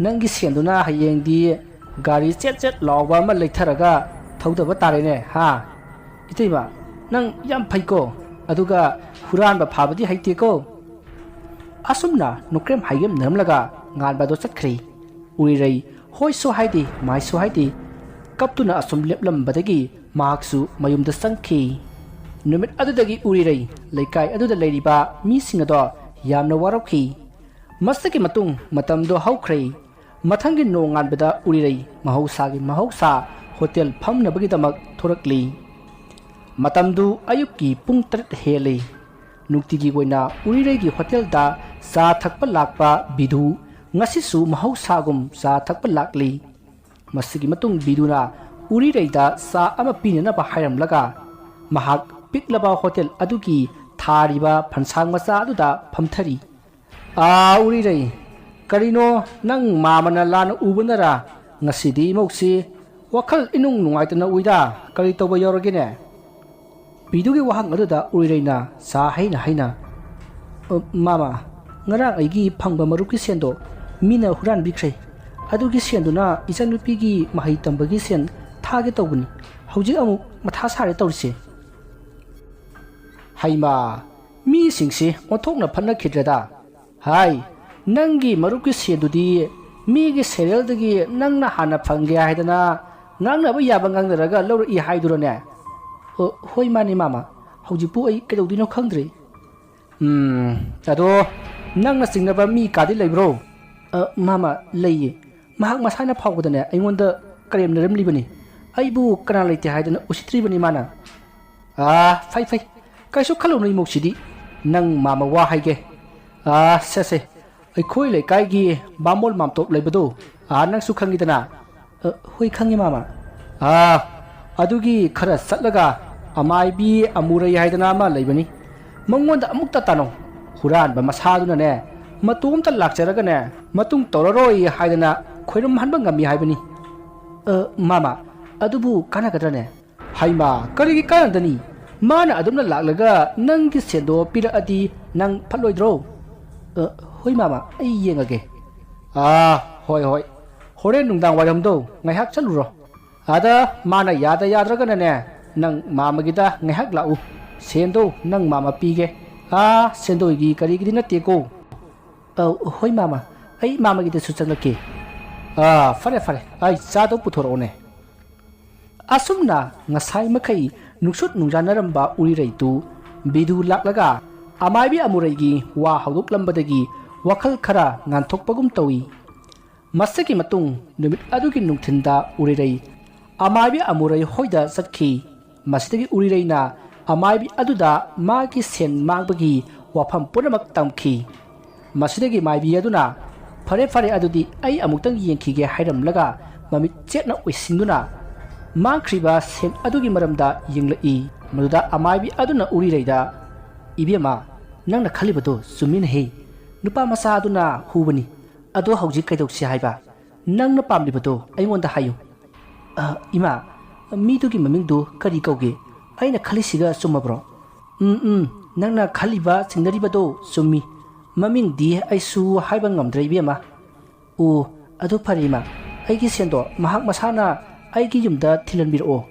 ꯅꯪꯒꯤ ꯁꯦꯟꯗꯨꯅ ꯍꯌꯦꯡꯗꯤ ꯒꯥꯔꯤ ꯆꯦꯠ ꯆꯦꯠ ꯂꯥꯎꯕ ꯑꯃ ꯂꯩꯊꯔꯒ ꯊꯧꯗꯕ ꯇꯥꯔꯦꯅꯦ, ꯍꯥ? ꯏꯇꯩꯃ, ꯅꯪ ꯌꯥꯝ ꯐꯩꯀꯣ, ꯑꯗꯨꯒ ꯍꯨꯔꯥꯟꯕ ꯐꯥꯕꯗꯤ ꯍꯩꯇꯦꯀꯣ?" ꯑꯁꯨꯝꯅ ꯅꯣꯀ꯭ꯔꯦꯝ ꯍꯥꯏꯒꯦꯝꯅꯔꯝꯂꯒ ꯉꯥꯟꯕꯗꯣ ꯆꯠꯈ꯭ꯔꯦ꯫ ꯎꯔꯤꯔꯩ ꯍꯣꯏꯁꯨ ꯍꯥꯏꯗꯦ, ꯃꯥꯏꯁꯨ ꯍꯥꯏꯗꯦ, ꯀꯞꯇꯨꯅ ꯑꯁꯨꯝ ꯂꯦꯞꯂꯝꯕꯗꯒꯤ ꯃꯍꯥꯛꯁꯨ ꯃꯌꯨꯝꯗ ꯆꯪꯈꯤ꯫ ꯅꯨꯃꯤꯠ ꯑꯗꯨꯗꯒꯤ ꯎꯔꯤꯔꯩ ꯂꯩꯀꯥꯏ ꯑꯗꯨꯗ ꯂꯩꯔꯤꯕ ꯃꯤꯁꯤꯡ ꯑꯗꯣ ꯌꯥꯝꯅ ꯋꯥꯔꯧꯈꯤ꯫ ꯃꯁꯤꯒꯤ ꯃꯇꯨꯡ ꯃꯇꯝꯗꯣ ꯍꯧꯈ꯭ꯔꯦ꯫ ꯃꯊꯪꯒꯤ ꯅꯣꯡꯉꯥꯟꯕꯗ ꯎꯔꯤꯔꯩ ꯃꯍꯧꯁꯥꯒꯤ ꯃꯍꯧꯁꯥ ꯍꯣꯇꯦꯜ ꯐꯝꯅꯕꯒꯤꯗꯃꯛ ꯊꯣꯔꯛꯂꯤ꯫ ꯃꯇꯝꯗꯨ ꯑꯌꯨꯛꯀꯤ ꯄꯨꯡ ꯇꯔꯦꯠ ꯍꯦꯜꯂꯤ꯫ ꯅꯨꯡꯇꯤꯒꯤ ꯑꯣꯏꯅ ꯎꯔꯤꯔꯩꯒꯤ ꯍꯣꯇꯦꯜꯗ ꯆꯥ ꯊꯛꯄ ꯂꯥꯛꯄ ꯕꯤꯗꯨ ꯉꯁꯤꯁꯨ ꯃꯍꯧꯁꯥꯒꯨꯝ ꯆꯥ ꯊꯛꯄ ꯂꯥꯛꯂꯤ꯫ ꯃꯁꯤꯒꯤ ꯃꯇꯨꯡ ꯕꯤꯗꯨꯅ ꯎꯔꯤꯔꯩꯗ ꯆꯥ ꯑꯃ ꯄꯤꯅꯅꯕ ꯍꯥꯏꯔꯝꯂꯒ ꯃꯍꯥꯛ ꯄꯤꯛꯂꯕ ꯍꯣꯇꯦꯜ ꯑꯗꯨꯒꯤ ꯊꯥꯔꯤꯕ ꯐꯟꯁꯥꯡ ꯃꯆꯥ ꯑꯗꯨꯗ ꯐꯝꯊꯔꯤ꯫ "ꯑꯥ, ꯎꯔꯤꯔꯩ, ꯀꯔꯤꯅꯣ ꯅꯪ ꯃꯥꯃꯅ ꯂꯥꯟꯅ ꯎꯕꯅꯔꯥ? ꯉꯁꯤꯗꯤ ꯏꯃꯧꯁꯤ ꯋꯥꯈꯜ ꯏꯅꯨꯡ ꯅꯨꯡꯉꯥꯏꯇꯅ ꯎꯏꯗ, ꯀꯔꯤ ꯇꯧꯕ ꯌꯥꯎꯔꯒꯦꯅꯦ?" ꯕꯤꯗꯨꯒꯤ ꯋꯥꯍꯪ ꯑꯗꯨꯗ ꯎꯔꯤꯔꯩꯅ ꯆꯥ ꯍꯩꯅ ꯍꯩꯅ, "ꯑ, ꯃꯥꯃ, ꯉꯔꯥꯡ ꯑꯩꯒꯤ ꯐꯪꯕ ꯃꯔꯨꯞꯀꯤ ꯁꯦꯟꯗꯣ ꯃꯤꯅ ꯍꯨꯔꯥꯟꯕꯤꯈ꯭ꯔꯦ꯫ ꯑꯗꯨꯒꯤ ꯁꯦꯟꯗꯨꯅ ꯏꯆꯟꯅꯨꯄꯤꯒꯤ ꯃꯍꯩ ꯇꯝꯕꯒꯤ ꯁꯦꯟ ꯊꯥꯒꯦ ꯇꯧꯕꯅꯤ꯫ ꯍꯧꯖꯤꯛ ꯑꯃꯨꯛ ꯃꯊꯥ ꯁꯥꯔꯦ ꯇꯧꯔꯤꯁꯦ꯫" "ꯍꯩꯃꯥ, ꯃꯤꯁꯤꯡꯁꯤ ꯑꯣꯟꯊꯣꯛꯅ ꯐꯠꯅꯈꯤꯗ꯭ꯔꯦꯗ꯫ ꯍꯥꯏ, ꯅꯪꯒꯤ ꯃꯔꯨꯞꯀꯤ ꯁꯦꯟꯗꯨꯗꯤ ꯃꯤꯒꯤ ꯁꯦꯔꯦꯜꯗꯒꯤ ꯅꯪꯅ ꯍꯥꯟꯅ ꯐꯪꯒꯦ ꯍꯥꯏꯗꯅ ꯉꯥꯡꯅꯕ ꯌꯥꯕ ꯉꯥꯡꯅꯔꯒ ꯂꯧꯔꯛꯏ ꯍꯥꯏꯗꯨꯔꯅꯦ?" "ꯑꯣ, ꯍꯣꯏ, ꯃꯥꯅꯦ ꯃꯥꯃ꯫ ꯍꯧꯖꯤꯛꯄꯨ ꯑꯩ ꯀꯩꯗꯧꯗꯣꯏꯅꯣ ꯈꯪꯗ꯭ꯔꯦ꯫" "ꯎꯝ, ꯑꯗꯣ ꯅꯪꯅ ꯆꯤꯡꯅꯕ ꯃꯤ ꯀꯥꯗꯤ ꯂꯩꯕ꯭ꯔꯣ?" "ꯑ, ꯃꯥꯃ, ꯂꯩꯌꯦ꯫ ꯃꯍꯥꯛ ꯃꯁꯥꯅ ꯐꯥꯎꯕꯗꯅꯦ ꯑꯩꯉꯣꯟꯗ ꯀꯔꯦꯝꯅꯔꯝꯂꯤꯕꯅꯤ꯫ ꯑꯩꯕꯨ ꯀꯅꯥ ꯂꯩꯇꯦ ꯍꯥꯏꯗꯅ ꯎꯁꯤꯠꯇ꯭ꯔꯤꯕꯅꯤ ꯃꯥꯅ꯫" "ꯑꯥ, ꯐꯩ ꯐꯩ, ꯀꯩꯁꯨ ꯈꯜꯂꯨꯅꯨ ꯏꯃꯧꯁꯤꯗꯤ꯫ ꯅꯪ ꯃꯥꯃ ꯋꯥ ꯍꯥꯏꯒꯦ꯫ ꯑꯥ, ꯁꯦ ꯁꯦ, ꯑꯩꯈꯣꯏ ꯂꯩꯀꯥꯏꯒꯤ ꯕꯥꯃꯣꯟ ꯃꯥꯝꯇꯣꯞ ꯂꯩꯕꯗꯣ, ꯑꯥ, ꯅꯪꯁꯨ ꯈꯪꯉꯤꯗꯅ?" ꯑ, ꯍꯣꯏ, ꯈꯪꯉꯤ, ꯃꯥꯃ꯫ ꯑꯥ, ꯑꯗꯨꯒꯤ ꯈꯔ ꯆꯠꯂꯒ ꯑꯃꯥꯏꯕꯤ ꯑꯃꯨꯔꯩ ꯍꯥꯏꯗꯅ ꯑꯃ ꯂꯩꯕꯅꯤ꯫ ꯃꯉꯣꯟꯗ ꯑꯃꯨꯛꯇ ꯇꯥꯅꯧ꯫ ꯍꯨꯔꯥꯟꯕ ꯃꯁꯥꯗꯨꯅꯅꯦ, ꯃꯇꯣꯝꯇ ꯂꯥꯛꯆꯔꯒꯅꯦ, ꯃꯇꯨꯡ ꯇꯧꯔꯔꯣꯏ ꯍꯥꯏꯗꯅ ꯈꯣꯏꯔꯝꯍꯟꯕ ꯉꯝꯃꯤ ꯍꯥꯏꯕꯅꯤ꯫ ꯑ, ꯃꯥꯃ, ꯑꯗꯨꯕꯨ ꯀꯥꯟꯅꯒꯗ꯭ꯔꯅꯦ? ꯍꯩꯃꯥ, ꯀꯔꯤꯒꯤ ꯀꯥꯟꯅꯗꯅꯤ? ꯃꯥꯅ ꯑꯗꯨꯝꯅ ꯂꯥꯛꯂꯒ ꯅꯪꯒꯤ ꯁꯦꯟꯗꯣ ꯄꯤꯔꯛꯑꯗꯤ ꯅꯪ ꯐꯠꯂꯣꯏꯗ꯭ꯔꯣ? ꯑ, ꯍꯣꯏ, ꯃꯥꯃ, ꯑꯩ ꯌꯦꯡꯉꯒꯦ꯫ ꯑꯥ, ꯍꯣꯏ, ꯍꯣꯏ꯫ ꯍꯣꯔꯦꯟ ꯅꯨꯡꯗꯥꯡ ꯋꯥꯏꯔꯝꯗꯣ ꯉꯥꯏꯍꯥꯛ ꯆꯠꯂꯨꯔꯣ꯫ ꯑꯗ ꯃꯥꯅ ꯌꯥꯗ ꯌꯥꯗ꯭ꯔꯒꯅꯅꯦ, ꯅꯪ ꯃꯥꯃꯒꯤꯗ ꯉꯥꯏꯍꯥꯛ ꯂꯥꯛꯎ꯫ ꯁꯦꯟꯗꯣ ꯅꯪ ꯃꯥꯃ ꯄꯤꯒꯦ꯫ ꯑꯥ, ꯁꯦꯟꯗꯣꯏꯒꯤ ꯀꯔꯤꯒꯤꯗꯤ ꯅꯠꯇꯦꯀꯣ꯫ ꯑꯧ, ꯍꯣꯏ, ꯃꯥꯃ, ꯑꯩ ꯃꯥꯃꯒꯤꯗꯁꯨ ꯆꯪꯂꯛꯀꯦ꯫ ꯑꯥ, ꯐꯔꯦ, ꯐꯔꯦ, ꯑꯩ ꯆꯥꯗꯣ ꯄꯨꯊꯣꯔꯛꯑꯣꯅꯦ꯫ ꯑꯁꯨꯝꯅ ꯉꯁꯥꯏ ꯃꯈꯩ ꯅꯨꯡꯁꯨꯠ ꯅꯨꯡꯖꯥꯅꯔꯝꯕ ꯎꯔꯤꯔꯩꯗꯨ ꯕꯤꯗꯨ ꯂꯥꯛꯂꯒ ꯑꯃꯥꯏꯕꯤ ꯑꯃꯨꯔꯩꯒꯤ ꯋꯥ ꯍꯧꯗꯣꯛꯂꯝꯕꯗꯒꯤ ꯋꯥꯈꯜ ꯈꯔ ꯉꯥꯟꯊꯣꯛꯄꯒꯨꯝ ꯇꯧꯏ꯫ ꯃꯁꯤꯒꯤ ꯃꯇꯨꯡ ꯅꯨꯃꯤꯠ ꯑꯗꯨꯒꯤ ꯅꯨꯡꯊꯤꯟꯗ ꯎꯔꯤꯔꯩ ꯑꯃꯥꯏꯕꯤ ꯑꯃꯨꯔꯩ ꯍꯣꯏꯗ ꯆꯠꯈꯤ꯫ ꯃꯁꯤꯗꯒꯤ ꯎꯔꯤꯔꯩꯅ ꯑꯃꯥꯏꯕꯤ ꯑꯗꯨꯗ ꯃꯥꯒꯤ ꯁꯦꯟ ꯃꯥꯡꯕꯒꯤ ꯋꯥꯐꯝ ꯄꯨꯝꯅꯃꯛ ꯇꯝꯈꯤ꯫ ꯃꯁꯤꯗꯒꯤ ꯃꯥꯏꯕꯤ ꯑꯗꯨꯅ, "ꯐꯔꯦ, ꯐꯔꯦ, ꯑꯗꯨꯗꯤ ꯑꯩ ꯑꯃꯨꯛꯇꯪ ꯌꯦꯡꯈꯤꯒꯦ" ꯍꯥꯏꯔꯝꯂꯒ ꯃꯃꯤꯠ ꯆꯦꯠꯅ ꯎꯏꯁꯤꯟꯗꯨꯅ ꯃꯥꯡꯈ꯭ꯔꯤꯕ ꯁꯦꯟ ꯑꯗꯨꯒꯤ ꯃꯔꯝꯗ ꯌꯦꯡꯂꯛꯏ꯫ ꯃꯗꯨꯗ ꯑꯃꯥꯏꯕꯤ ꯑꯗꯨꯅ ꯎꯔꯤꯔꯩꯗ, "ꯏꯕꯦꯝꯃ, ꯅꯪꯅ ꯈꯜꯂꯤꯕꯗꯣ ꯆꯨꯝꯃꯤꯅꯦꯍꯦ꯫ ꯅꯨꯄꯥ ꯃꯆꯥ ꯑꯗꯨꯅ ꯍꯨꯕꯅꯤ꯫ ꯑꯗꯣ ꯍꯧꯖꯤꯛ ꯀꯩꯗꯧꯁꯤ ꯍꯥꯏꯕ? ꯅꯪꯅ ꯄꯥꯝꯂꯤꯕꯗꯣ ꯑꯩꯉꯣꯟꯗ ꯍꯥꯏꯌꯨ꯫" "ꯑ, ꯏꯃꯥ, ꯃꯤꯗꯨꯒꯤ ꯃꯃꯤꯡꯗꯨ ꯀꯔꯤ ꯀꯧꯒꯦ? ꯑꯩꯅ ꯈꯜꯂꯤꯁꯤꯒ ꯆꯨꯝꯃꯕ꯭ꯔꯣ?" "ꯎꯝ, ꯎꯝ, ꯅꯪꯅ ꯈꯜꯂꯤꯕ ꯆꯤꯡꯅꯔꯤꯕꯗꯣ ꯆꯨꯝꯃꯤ꯫ ꯃꯃꯤꯡꯗꯤ ꯑꯩꯁꯨ ꯍꯥꯏꯕ ꯉꯝꯗ꯭ꯔꯦ, ꯏꯕꯦꯝꯃ꯫" "ꯑꯣ, ꯑꯗꯨ ꯐꯔꯦ, ꯏꯃꯥ꯫ ꯑꯩꯒꯤ ꯁꯦꯟꯗꯣ ꯃꯍꯥꯛ ꯃꯁꯥꯅ ꯑꯩꯒꯤ ꯌꯨꯝꯗ ꯊꯤꯜꯍꯟꯕꯤꯔꯛꯑꯣ꯫"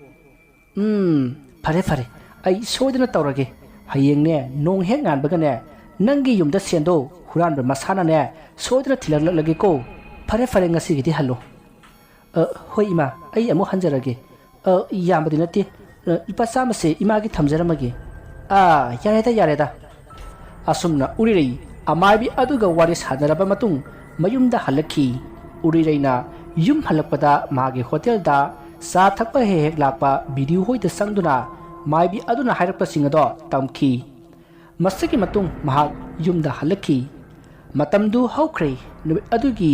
"ꯎꯝ, ꯐꯔꯦ, ꯐꯔꯦ꯫ ꯑꯩ ꯁꯣꯏꯗꯅ ꯇꯧꯔꯒꯦ꯫ ꯍꯌꯦꯡꯅꯦ, ꯅꯣꯡ ꯍꯦꯛ ꯉꯥꯟꯕꯒꯅꯦ, ꯅꯪꯒꯤ ꯌꯨꯝꯗ ꯁꯦꯟꯗꯣ ꯍꯨꯔꯥꯟꯕ ꯃꯁꯥꯅꯅꯦ, ꯁꯣꯏꯗꯅ ꯊꯤꯜꯍꯜꯂꯛꯂꯒꯦꯀꯣ꯫ ꯐꯔꯦ, ꯐꯔꯦ, ꯉꯁꯤꯒꯤꯗꯤ ꯍꯜꯂꯣ꯫" "ꯑ, ꯍꯣꯏ, ꯏꯃꯥ, ꯑꯩ ꯑꯃꯨꯛ ꯍꯟꯖꯔꯒꯦ꯫ ꯑ, ꯌꯥꯝꯕꯗꯤ ꯅꯠꯇꯦ꯫ ꯑ, ꯂꯨꯄꯥ ꯆꯥꯝꯃꯁꯦ ꯏꯃꯥꯒꯤ ꯊꯝꯖꯔꯝꯃꯒꯦ꯫" "ꯑꯥ, ꯌꯥꯔꯦꯗ, ꯌꯥꯔꯦꯗ꯫" ꯑꯁꯨꯝꯅ ꯎꯔꯤꯔꯩ ꯑꯃꯥꯏꯕꯤ ꯑꯗꯨꯒ ꯋꯥꯔꯤ ꯁꯥꯟꯅꯔꯕ ꯃꯇꯨꯡ ꯃꯌꯨꯝꯗ ꯍꯜꯂꯛꯈꯤ꯫ ꯎꯔꯤꯔꯩꯅ ꯌꯨꯝ ꯍꯜꯂꯛꯄꯗ ꯃꯥꯒꯤ ꯍꯣꯇꯦꯜꯗ ꯆꯥ ꯊꯛꯄ ꯍꯦꯛ ꯍꯦꯛ ꯂꯥꯛꯄ ꯕꯤꯗꯨ ꯍꯣꯏꯗ ꯆꯪꯗꯨꯅ ꯃꯥꯏꯕꯤ ꯑꯗꯨꯅ ꯍꯥꯏꯔꯛꯄꯁꯤꯡ ꯑꯗꯣ ꯇꯝꯈꯤ꯫ ꯃꯁꯤꯒꯤ ꯃꯇꯨꯡ ꯃꯍꯥꯛ ꯌꯨꯝꯗ ꯍꯜꯂꯛꯈꯤ꯫ ꯃꯇꯝꯗꯨ ꯍꯧꯈ꯭ꯔꯦ꯫ ꯅꯨꯃꯤꯠ ꯑꯗꯨꯒꯤ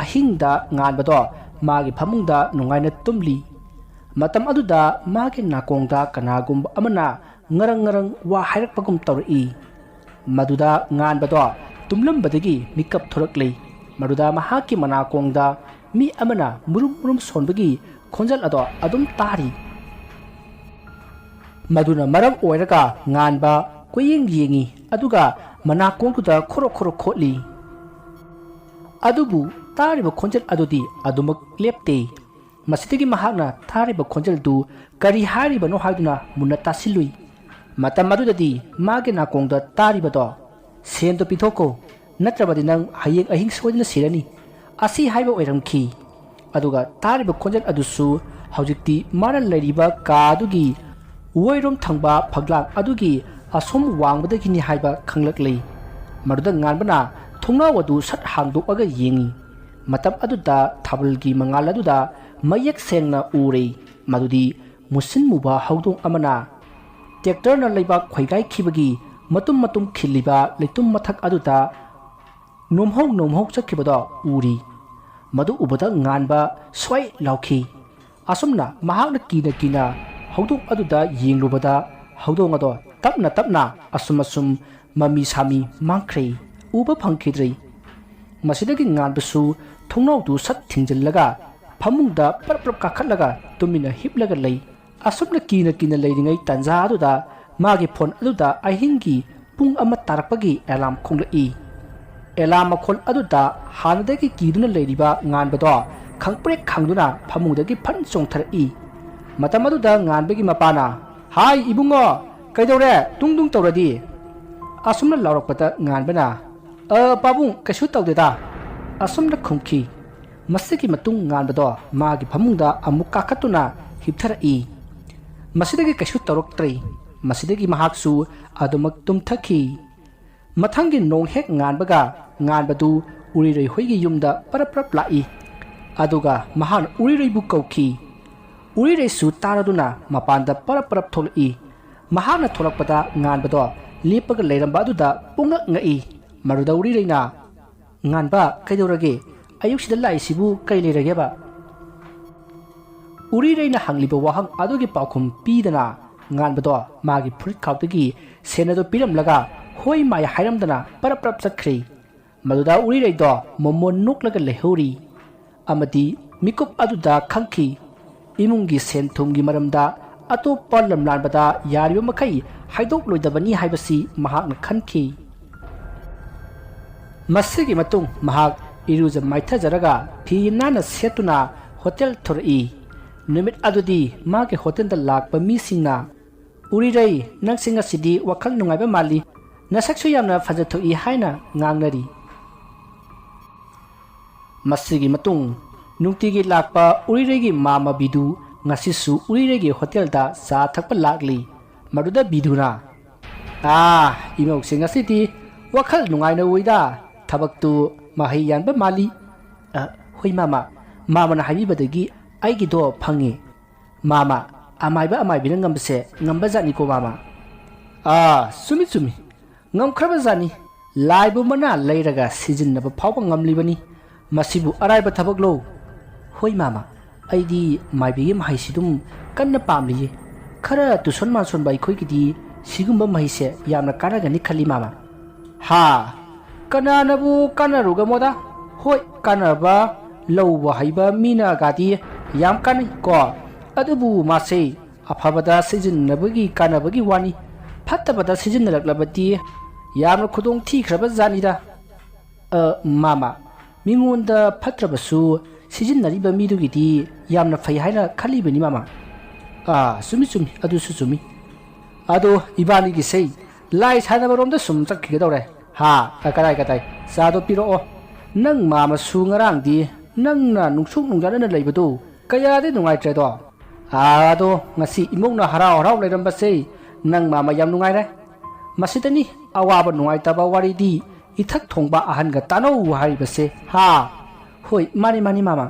ꯑꯍꯤꯡꯗ ꯉꯥꯟꯕꯗꯣ ꯃꯥꯒꯤ ꯐꯃꯨꯡꯗ ꯅꯨꯡꯉꯥꯏꯅ ꯇꯨꯝꯂꯤ꯫ ꯃꯇꯝ ꯑꯗꯨꯗ ꯃꯥꯒꯤ ꯅꯥꯀꯣꯡꯗ ꯀꯅꯥꯒꯨꯝꯕ ꯑꯃꯅ ꯉꯔꯪ ꯉꯔꯪ ꯋꯥ ꯍꯥꯏꯔꯛꯄꯒꯨꯝ ꯇꯧꯔꯛꯏ꯫ ꯃꯗꯨꯗ ꯉꯥꯟꯕꯗꯣ ꯇꯨꯝꯂꯝꯕꯗꯒꯤ ꯃꯤꯀꯞ ꯊꯣꯔꯛꯂꯤ꯫ ꯃꯗꯨꯗ ꯃꯍꯥꯛꯀꯤ ꯃꯅꯥꯀꯣꯡꯗ ꯃꯤ ꯑꯃꯅ ꯃꯨꯔꯨꯝ ꯃꯨꯔꯨꯝ ꯁꯣꯟꯕꯒꯤ ꯈꯣꯟꯖꯦꯜ ꯑꯗꯣ ꯑꯗꯨꯝ ꯇꯥꯔꯤ꯫ ꯃꯗꯨꯅ ꯃꯔꯝ ꯑꯣꯏꯔꯒ ꯉꯥꯟꯕ ꯀꯣꯏꯌꯦꯡ ꯌꯦꯡꯉꯤ, ꯑꯗꯨꯒ ꯃꯅꯥꯀꯣꯡꯗꯨꯗ ꯈꯣꯔꯣ ꯈꯣꯔꯣ ꯈꯣꯠꯂꯤ꯫ ꯑꯗꯨꯕꯨ ꯇꯥꯔꯤꯕ ꯈꯣꯟꯖꯦꯜ ꯑꯗꯨꯗꯤ ꯑꯗꯨꯃꯛ ꯂꯦꯞꯇꯦ꯫ ꯃꯁꯤꯗꯒꯤ ꯃꯍꯥꯛꯅ ꯇꯥꯔꯤꯕ ꯈꯣꯟꯖꯦꯜꯗꯨ ꯀꯔꯤ ꯍꯥꯏꯔꯤꯕꯅꯣ ꯍꯥꯏꯗꯨꯅ ꯃꯨꯟꯅ ꯇꯥꯁꯤꯜꯂꯨꯏ꯫ ꯃꯇꯝ ꯑꯗꯨꯗꯗꯤ ꯃꯥꯒꯤ ꯅꯥꯀꯣꯡꯗ ꯇꯥꯔꯤꯕꯗꯣ, "ꯁꯦꯟꯗꯣ ꯄꯤꯊꯣꯛꯈꯣ, ꯅꯠꯇ꯭ꯔꯕꯗꯤ ꯅꯪ ꯍꯌꯦꯡ ꯑꯍꯤꯡ ꯁꯣꯏꯗꯅ ꯁꯤꯔꯅꯤ," ꯑꯁꯤ ꯍꯥꯏꯕ ꯑꯣꯏꯔꯝꯈꯤ꯫ ꯑꯗꯨꯒ ꯇꯥꯔꯤꯕ ꯈꯣꯟꯖꯦꯜ ꯑꯗꯨꯁꯨ ꯍꯧꯖꯤꯛꯇꯤ ꯃꯥꯅ ꯂꯩꯔꯤꯕ ꯀꯥ ꯑꯗꯨꯒꯤ ꯑꯣꯏꯔꯣꯝ ꯊꯪꯕ ꯐꯛꯂꯥꯡ ꯑꯗꯨꯒꯤ ꯑꯁꯣꯝ ꯋꯥꯡꯃꯗꯒꯤꯅꯤ ꯍꯥꯏꯕ ꯈꯪꯂꯛꯂꯤ꯫ ꯃꯗꯨꯗ ꯉꯥꯟꯕꯅ ꯊꯣꯡꯅꯥꯎ ꯑꯗꯨ ꯁꯠ ꯍꯥꯡꯗꯣꯛꯑꯒ ꯌꯦꯡꯉꯤ꯫ ꯃꯇꯝ ꯑꯗꯨꯗ ꯊꯥꯕꯜꯒꯤ ꯃꯉꯥꯜ ꯑꯗꯨꯗ ꯃꯌꯦꯛ ꯁꯦꯡꯅ ꯎꯔꯦ꯫ ꯃꯗꯨꯗꯤ ꯃꯨꯁꯤꯟ ꯃꯨꯕ ꯍꯧꯗꯣꯡ ꯑꯃꯅ ꯇ꯭ꯔꯦꯛꯇꯔꯅ ꯂꯩꯕꯥꯛ ꯈꯣꯏꯒꯥꯏꯈꯤꯕꯒꯤ ꯃꯇꯨꯝ ꯃꯇꯨꯝ ꯈꯤꯜꯂꯤꯕ ꯂꯩꯇꯨꯝ ꯃꯊꯛ ꯑꯗꯨꯗ ꯅꯣꯝꯍꯧ ꯅꯣꯝꯍꯧ ꯆꯠꯈꯤꯕꯗꯣ ꯎꯔꯤ꯫ ꯃꯗꯨ ꯎꯕꯗ ꯉꯥꯟꯕ ꯁ꯭ꯋꯥꯏ ꯂꯥꯎꯈꯤ꯫ ꯑꯁꯨꯝꯅ ꯃꯍꯥꯛꯅ ꯀꯤꯅ ꯀꯤꯅ ꯍꯧꯗꯣꯡ ꯑꯗꯨꯗ ꯌꯦꯡꯂꯨꯕꯗ, ꯍꯧꯗꯣꯡ ꯑꯗꯣ ꯇꯞꯅ ꯇꯞꯅ ꯑꯁꯨꯝ ꯑꯁꯨꯝ ꯃꯃꯤ ꯁꯥꯃꯤ ꯃꯥꯡꯈ꯭ꯔꯦ, ꯎꯕ ꯐꯪꯈꯤꯗ꯭ꯔꯦ꯫ ꯃꯁꯤꯗꯒꯤ ꯉꯥꯟꯕꯁꯨ ꯊꯣꯡꯅꯥꯎꯗꯨ ꯁꯠ ꯊꯤꯡꯖꯤꯜꯂꯒ ꯐꯃꯨꯡꯗ ꯄꯔꯞ ꯄꯔꯞ ꯀꯥꯈꯠꯂꯒ ꯇꯨꯃꯤꯟꯅ ꯍꯤꯞꯂꯒ ꯂꯩ꯫ ꯑꯁꯨꯝꯅ ꯀꯤꯅ ꯀꯤꯅ ꯂꯩꯔꯤꯉꯩ ꯇꯥꯟꯖꯥ ꯑꯗꯨꯗ ꯃꯥꯒꯤ ꯐꯣꯟ ꯑꯗꯨꯗ ꯑꯍꯤꯡꯒꯤ ꯄꯨꯡ ꯑꯃ ꯇꯥꯔꯛꯄꯒꯤ ꯑꯦꯂꯥꯝ ꯈꯣꯡꯂꯛꯏ꯫ ꯑꯦꯂꯥꯝ ꯃꯈꯣꯜ ꯑꯗꯨꯗ ꯍꯥꯟꯅꯗꯒꯤ ꯀꯤꯗꯨꯅ ꯂꯩꯔꯤꯕ ꯉꯥꯟꯕꯗꯣ ꯈꯪꯄ꯭ꯔꯦꯛ ꯈꯪꯗꯨꯅ ꯐꯃꯨꯡꯗꯒꯤ ꯐꯟ ꯆꯣꯡꯊꯔꯛꯏ꯫ ꯃꯇꯝ ꯑꯗꯨꯗ ꯉꯥꯟꯕꯒꯤ ꯃꯄꯥꯅ, "ꯍꯥꯏ ꯏꯕꯨꯡꯉꯣ, ꯀꯩꯗꯧꯔꯦ ꯇꯨꯡ ꯇꯨꯡ ꯇꯧꯔꯗꯤ?" ꯑꯁꯨꯝꯅ ꯂꯥꯎꯔꯛꯄꯗ ꯉꯥꯟꯕꯅ, "ꯑ, ꯄꯥꯕꯨꯡ, ꯀꯩꯁꯨ ꯇꯧꯗꯦꯗ," ꯑꯁꯨꯝꯅ ꯈꯨꯝꯈꯤ꯫ ꯃꯁꯤꯒꯤ ꯃꯇꯨꯡ ꯉꯥꯟꯕꯗꯣ ꯃꯥꯒꯤ ꯐꯃꯨꯡꯗ ꯑꯃꯨꯛ ꯀꯥꯈꯠꯇꯨꯅ ꯍꯤꯞꯊꯔꯛꯏ꯫ ꯃꯁꯤꯗꯒꯤ ꯀꯩꯁꯨ ꯇꯧꯔꯛꯇ꯭ꯔꯦ꯫ ꯃꯁꯤꯗꯒꯤ ꯃꯍꯥꯛꯁꯨ ꯑꯗꯨꯃꯛ ꯇꯨꯝꯊꯈꯤ꯫ ꯃꯊꯪꯒꯤ ꯅꯣꯡ ꯍꯦꯛ ꯉꯥꯟꯕꯒ ꯉꯥꯟꯕꯗꯨ ꯎꯔꯤꯔꯩ ꯍꯣꯏꯒꯤ ꯌꯨꯝꯗ ꯄꯔꯞ ꯄꯔꯞ ꯂꯥꯛꯏ꯫ ꯑꯗꯨꯒ ꯃꯍꯥꯛꯅ ꯎꯔꯤꯔꯩꯕꯨ ꯀꯧꯈꯤ꯫ ꯎꯔꯤꯔꯩꯁꯨ ꯇꯥꯔꯗꯨꯅ ꯃꯄꯥꯟꯗ ꯄꯔꯞ ꯄꯔꯞ ꯊꯣꯛꯂꯛꯏ꯫ ꯃꯍꯥꯛꯅ ꯊꯣꯛꯂꯛꯄꯗ ꯉꯥꯟꯕꯗꯣ ꯂꯦꯞꯄꯒ ꯂꯩꯔꯝꯕ ꯑꯗꯨꯗ ꯄꯨꯡꯉꯛ ꯉꯛꯏ꯫ ꯃꯗꯨꯗ ꯎꯔꯤꯔꯩꯅ, "ꯉꯥꯟꯕ, ꯀꯩꯗꯧꯔꯒꯦ? ꯑꯌꯨꯛꯁꯤꯗ ꯂꯥꯛꯏꯁꯤꯕꯨ ꯀꯩ ꯂꯩꯔꯒꯦꯕ?" ꯎꯔꯤꯔꯩꯅ ꯍꯪꯂꯤꯕ ꯋꯥꯍꯪ ꯑꯗꯨꯒꯤ ꯄꯥꯎꯈꯨꯝ ꯄꯤꯗꯅ ꯉꯥꯟꯕꯗꯣ ꯃꯥꯒꯤ ꯐꯨꯔꯤꯠꯈꯥꯎꯗꯒꯤ ꯁꯦꯟ ꯑꯗꯨ ꯄꯤꯔꯝꯂꯒ ꯍꯣꯏ ꯃꯥꯏ ꯍꯥꯏꯔꯝꯗꯅ ꯄꯔꯞ ꯄꯔꯞ ꯆꯠꯈ꯭ꯔꯦ꯫ ꯃꯗꯨꯗ ꯎꯔꯤꯔꯩꯗꯣ ꯃꯣꯃꯣꯟ ꯅꯣꯛꯂꯒ ꯂꯩꯍꯧꯔꯤ ꯑꯃꯗꯤ ꯃꯤꯀꯨꯞ ꯑꯗꯨꯗ ꯈꯪꯈꯤ꯫ ꯏꯃꯨꯡꯒꯤ ꯁꯦꯟ ꯊꯨꯝꯒꯤ ꯃꯔꯝꯗ ꯑꯇꯣꯞꯄ ꯂꯝꯂꯥꯟꯕꯗ ꯌꯥꯔꯤꯕ ꯃꯈꯩ ꯍꯥꯏꯗꯣꯛꯂꯣꯏꯗꯕꯅꯤ ꯍꯥꯏꯕꯁꯤ ꯃꯍꯥꯛꯅ ꯈꯟꯈꯤ꯫ ꯃꯁꯤꯒꯤ ꯃꯇꯨꯡ ꯃꯍꯥꯛ ꯏꯔꯨꯖ ꯃꯥꯏꯊꯖꯔꯒ ꯐꯤ ꯅꯥꯟꯅ ꯁꯦꯠꯇꯨꯅ ꯍꯣꯇꯦꯜ ꯊꯣꯔꯛꯏ꯫ ꯅꯨꯃꯤꯠ ꯑꯗꯨꯗꯤ ꯃꯥꯒꯤ ꯍꯣꯇꯦꯜꯗ ꯂꯥꯛꯄ ꯃꯤꯁꯤꯡꯅ "ꯎꯔꯤꯔꯩ, ꯅꯪꯁꯦ ꯉꯁꯤꯗꯤ ꯋꯥꯈꯜ ꯅꯨꯡꯉꯥꯏꯕ ꯃꯥꯜꯂꯤ, ꯅꯁꯛꯁꯨ ꯌꯥꯝꯅ ꯐꯖꯊꯣꯛꯏ" ꯍꯥꯏꯅ ꯉꯥꯡꯅꯔꯤ꯫ ꯃꯁꯤꯒꯤ ꯃꯇꯨꯡ ꯅꯨꯡꯇꯤꯒꯤ ꯂꯥꯛꯄ ꯎꯔꯤꯔꯩꯒꯤ ꯃꯥꯃ ꯕꯤꯗꯨ ꯉꯁꯤꯁꯨ ꯎꯔꯤꯔꯩꯒꯤ ꯍꯣꯇꯦꯜꯗ ꯆꯥ ꯊꯛꯄ ꯂꯥꯛꯂꯤ꯫ ꯃꯗꯨꯗ ꯕꯤꯗꯨꯅ, "ꯑꯥ, ꯏꯃꯧꯁꯦ ꯉꯁꯤꯗꯤ ꯋꯥꯈꯜ ꯅꯨꯡꯉꯥꯏꯅ ꯎꯏꯗ, ꯊꯕꯛꯇꯨ ꯃꯍꯩ ꯌꯥꯟꯕ ꯃꯥꯜꯂꯤ꯫" "ꯑ, ꯍꯣꯏ ꯃꯥꯃ, ꯃꯥꯃꯅ ꯍꯥꯏꯕꯤꯕꯗꯒꯤ ꯑꯩꯒꯤꯗꯣ ꯐꯪꯉꯤ꯫ ꯃꯥꯃ, ꯑꯃꯥꯏꯕ ꯑꯃꯥꯏꯕꯤꯅ ꯉꯝꯕꯁꯦ ꯉꯝꯕꯖꯥꯠꯅꯤꯀꯣ ꯃꯥꯃ꯫" "ꯑꯥ, ꯆꯨꯝꯃꯤ ꯆꯨꯝꯃꯤ, ꯉꯝꯈ꯭ꯔꯕꯖꯥꯠꯅꯤ꯫ ꯂꯥꯏꯕꯨ ꯃꯅꯥ ꯂꯩꯔꯒ ꯁꯤꯖꯤꯟꯅꯕ ꯐꯥꯎꯕ ꯉꯝꯂꯤꯕꯅꯤ꯫ ꯃꯁꯤꯕꯨ ꯑꯔꯥꯏꯕ ꯊꯕꯛꯂꯣ?" "ꯍꯣꯏ ꯃꯥꯃ, ꯑꯩꯗꯤ ꯃꯥꯏꯕꯤꯒꯤ ꯃꯍꯩꯁꯤ ꯑꯗꯨꯝ ꯀꯟꯅ ꯄꯥꯝꯂꯤꯌꯦ꯫ ꯈꯔ ꯇꯨꯁꯣꯟ ꯃꯥꯟꯁꯣꯟꯕ ꯑꯩꯈꯣꯏꯒꯤꯗꯤ ꯁꯤꯒꯨꯝꯕ ꯃꯍꯩꯁꯦ ꯌꯥꯝꯅ ꯀꯥꯟꯅꯒꯅꯤ ꯈꯜꯂꯤ ꯃꯥꯃ꯫" "ꯍꯥ? ꯀꯅꯥꯅꯕꯨ ꯀꯥꯟꯅꯔꯨꯒꯃꯣꯗ? ꯍꯣꯏ, ꯀꯥꯟꯅꯕ ꯂꯧꯕ ꯍꯩꯕ ꯃꯤꯅꯒꯗꯤ ꯌꯥꯝ ꯀꯥꯟꯅꯩ ꯀꯣ꯫ ꯑꯗꯨꯕꯨ ꯃꯥꯁꯦ ꯑꯐꯕꯗ ꯁꯤꯖꯤꯟꯅꯕꯒꯤ ꯀꯥꯟꯅꯕꯒꯤ ꯋꯥꯅꯤ꯫ ꯐꯠꯇꯕꯗ ꯁꯤꯖꯤꯟꯅꯔꯛꯂꯕꯗꯤ ꯌꯥꯝꯅ ꯈꯨꯗꯣꯡ ꯊꯤꯈ꯭ꯔꯕ ꯖꯥꯠꯅꯤꯗ꯫" "ꯑ, ꯃꯥꯃ, ꯃꯤꯉꯣꯟꯗ ꯐꯠꯇ꯭ꯔꯕꯁꯨ ꯁꯤꯖꯤꯟꯅꯔꯤꯕ ꯃꯤꯗꯨꯒꯤꯗꯤ ꯌꯥꯝꯅ ꯐꯩ ꯍꯥꯏꯅ ꯈꯜꯂꯤꯕꯅꯤ ꯃꯥꯃ꯫" "ꯑꯥ, ꯆꯨꯝꯃꯤ ꯆꯨꯝꯃꯤ, ꯑꯗꯨꯁꯨ ꯆꯨꯝꯃꯤ꯫ ꯑꯗꯣ ꯏꯕꯥꯅꯤꯒꯤꯁꯦ ꯂꯥꯏ ꯁꯥꯟꯅꯕꯔꯣꯝꯗ ꯁꯨꯝ ꯆꯠꯈꯤꯒꯗꯧꯔꯦ꯫ ꯍꯥ, ꯑ, ꯀꯗꯥꯏ ꯀꯗꯥꯏ? ꯆꯥꯗꯣ ꯄꯤꯔꯛꯑꯣ꯫ ꯅꯪ ꯃꯥꯃꯁꯨ ꯉꯔꯥꯡꯗꯤ ꯅꯪꯅ ꯅꯨꯡꯁꯨꯛ ꯅꯨꯡꯖꯥꯅꯅ ꯂꯩꯕꯗꯨ ꯀꯌꯥꯗꯤ ꯅꯨꯡꯉꯥꯏꯇ꯭ꯔꯦꯗꯣ꯫ ꯑꯥ, ꯑꯗꯣ ꯉꯁꯤ ꯏꯃꯧꯅ ꯍꯔꯥꯎ ꯍꯔꯥꯎ ꯂꯩꯔꯝꯕꯁꯦ ꯅꯪ ꯃꯥꯃ ꯌꯥꯝ ꯅꯨꯡꯉꯥꯏꯔꯦ꯫ ꯃꯁꯤꯗꯅꯤ ꯑꯋꯥꯕ ꯅꯨꯡꯉꯥꯏꯇꯕ ꯋꯥꯔꯤꯗꯤ ꯏꯊꯛ ꯊꯣꯡꯕ ꯑꯍꯟꯒ ꯇꯥꯟꯅꯧ ꯍꯥꯏꯔꯤꯕꯁꯦ꯫ ꯍꯥ? ꯍꯣꯏ, ꯃꯥꯅꯤ, ꯃꯥꯅꯤ, ꯃꯥꯃ꯫"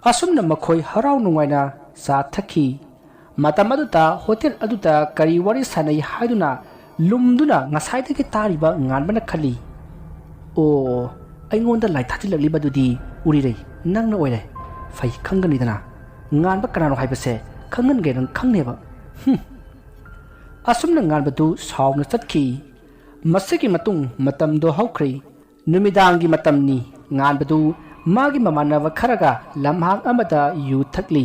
ꯑꯁꯨꯝꯅ ꯃꯈꯣꯏ ꯍꯔꯥꯎ ꯅꯨꯡꯉꯥꯏꯅ ꯆꯥ ꯊꯛꯈꯤ꯫ ꯃꯇꯝ ꯑꯗꯨꯗ ꯍꯣꯇꯦꯜ ꯑꯗꯨꯗ ꯀꯔꯤ ꯋꯥꯔꯤ ꯁꯥꯟꯅꯩ ꯍꯥꯏꯗꯨꯅ ꯂꯨꯝꯗꯨꯅ ꯉꯁꯥꯏꯗꯒꯤ ꯇꯥꯔꯤꯕ ꯉꯥꯟꯕꯅ ꯈꯜꯂꯤ꯫ "ꯑꯣ, ꯑꯩꯉꯣꯟꯗ ꯂꯥꯏ ꯊꯥꯖꯤꯜꯂꯛꯂꯤꯕꯗꯨꯗꯤ ꯎꯔꯤꯔꯩ ꯅꯪꯅ ꯑꯣꯏꯔꯦ꯫ ꯐꯩ, ꯈꯪꯒꯅꯤꯗꯅ꯫ ꯉꯥꯟꯕ ꯀꯅꯥꯅꯣ ꯍꯥꯏꯕꯁꯦ ꯈꯪꯍꯟꯒꯦ ꯅꯪ ꯈꯪꯅꯦꯕ꯫ ꯍꯨꯝ꯫ ꯑꯁꯨꯝꯅ ꯉꯥꯟꯕꯗꯨ ꯁꯥꯎꯅ ꯆꯠꯈꯤ꯫ ꯃꯁꯤꯒꯤ ꯃꯇꯨꯡ ꯃꯇꯝꯗꯣ ꯍꯧꯈ꯭ꯔꯦ꯫ ꯅꯨꯃꯤꯗꯥꯡꯒꯤ ꯃꯇꯝꯅꯤ꯫ ꯉꯥꯟꯕꯗꯨ ꯃꯥꯒꯤ ꯃꯃꯥꯟꯅꯕ ꯈꯔꯒ ꯂꯝꯍꯥꯡ ꯑꯃꯗ ꯌꯨ ꯊꯛꯂꯤ꯫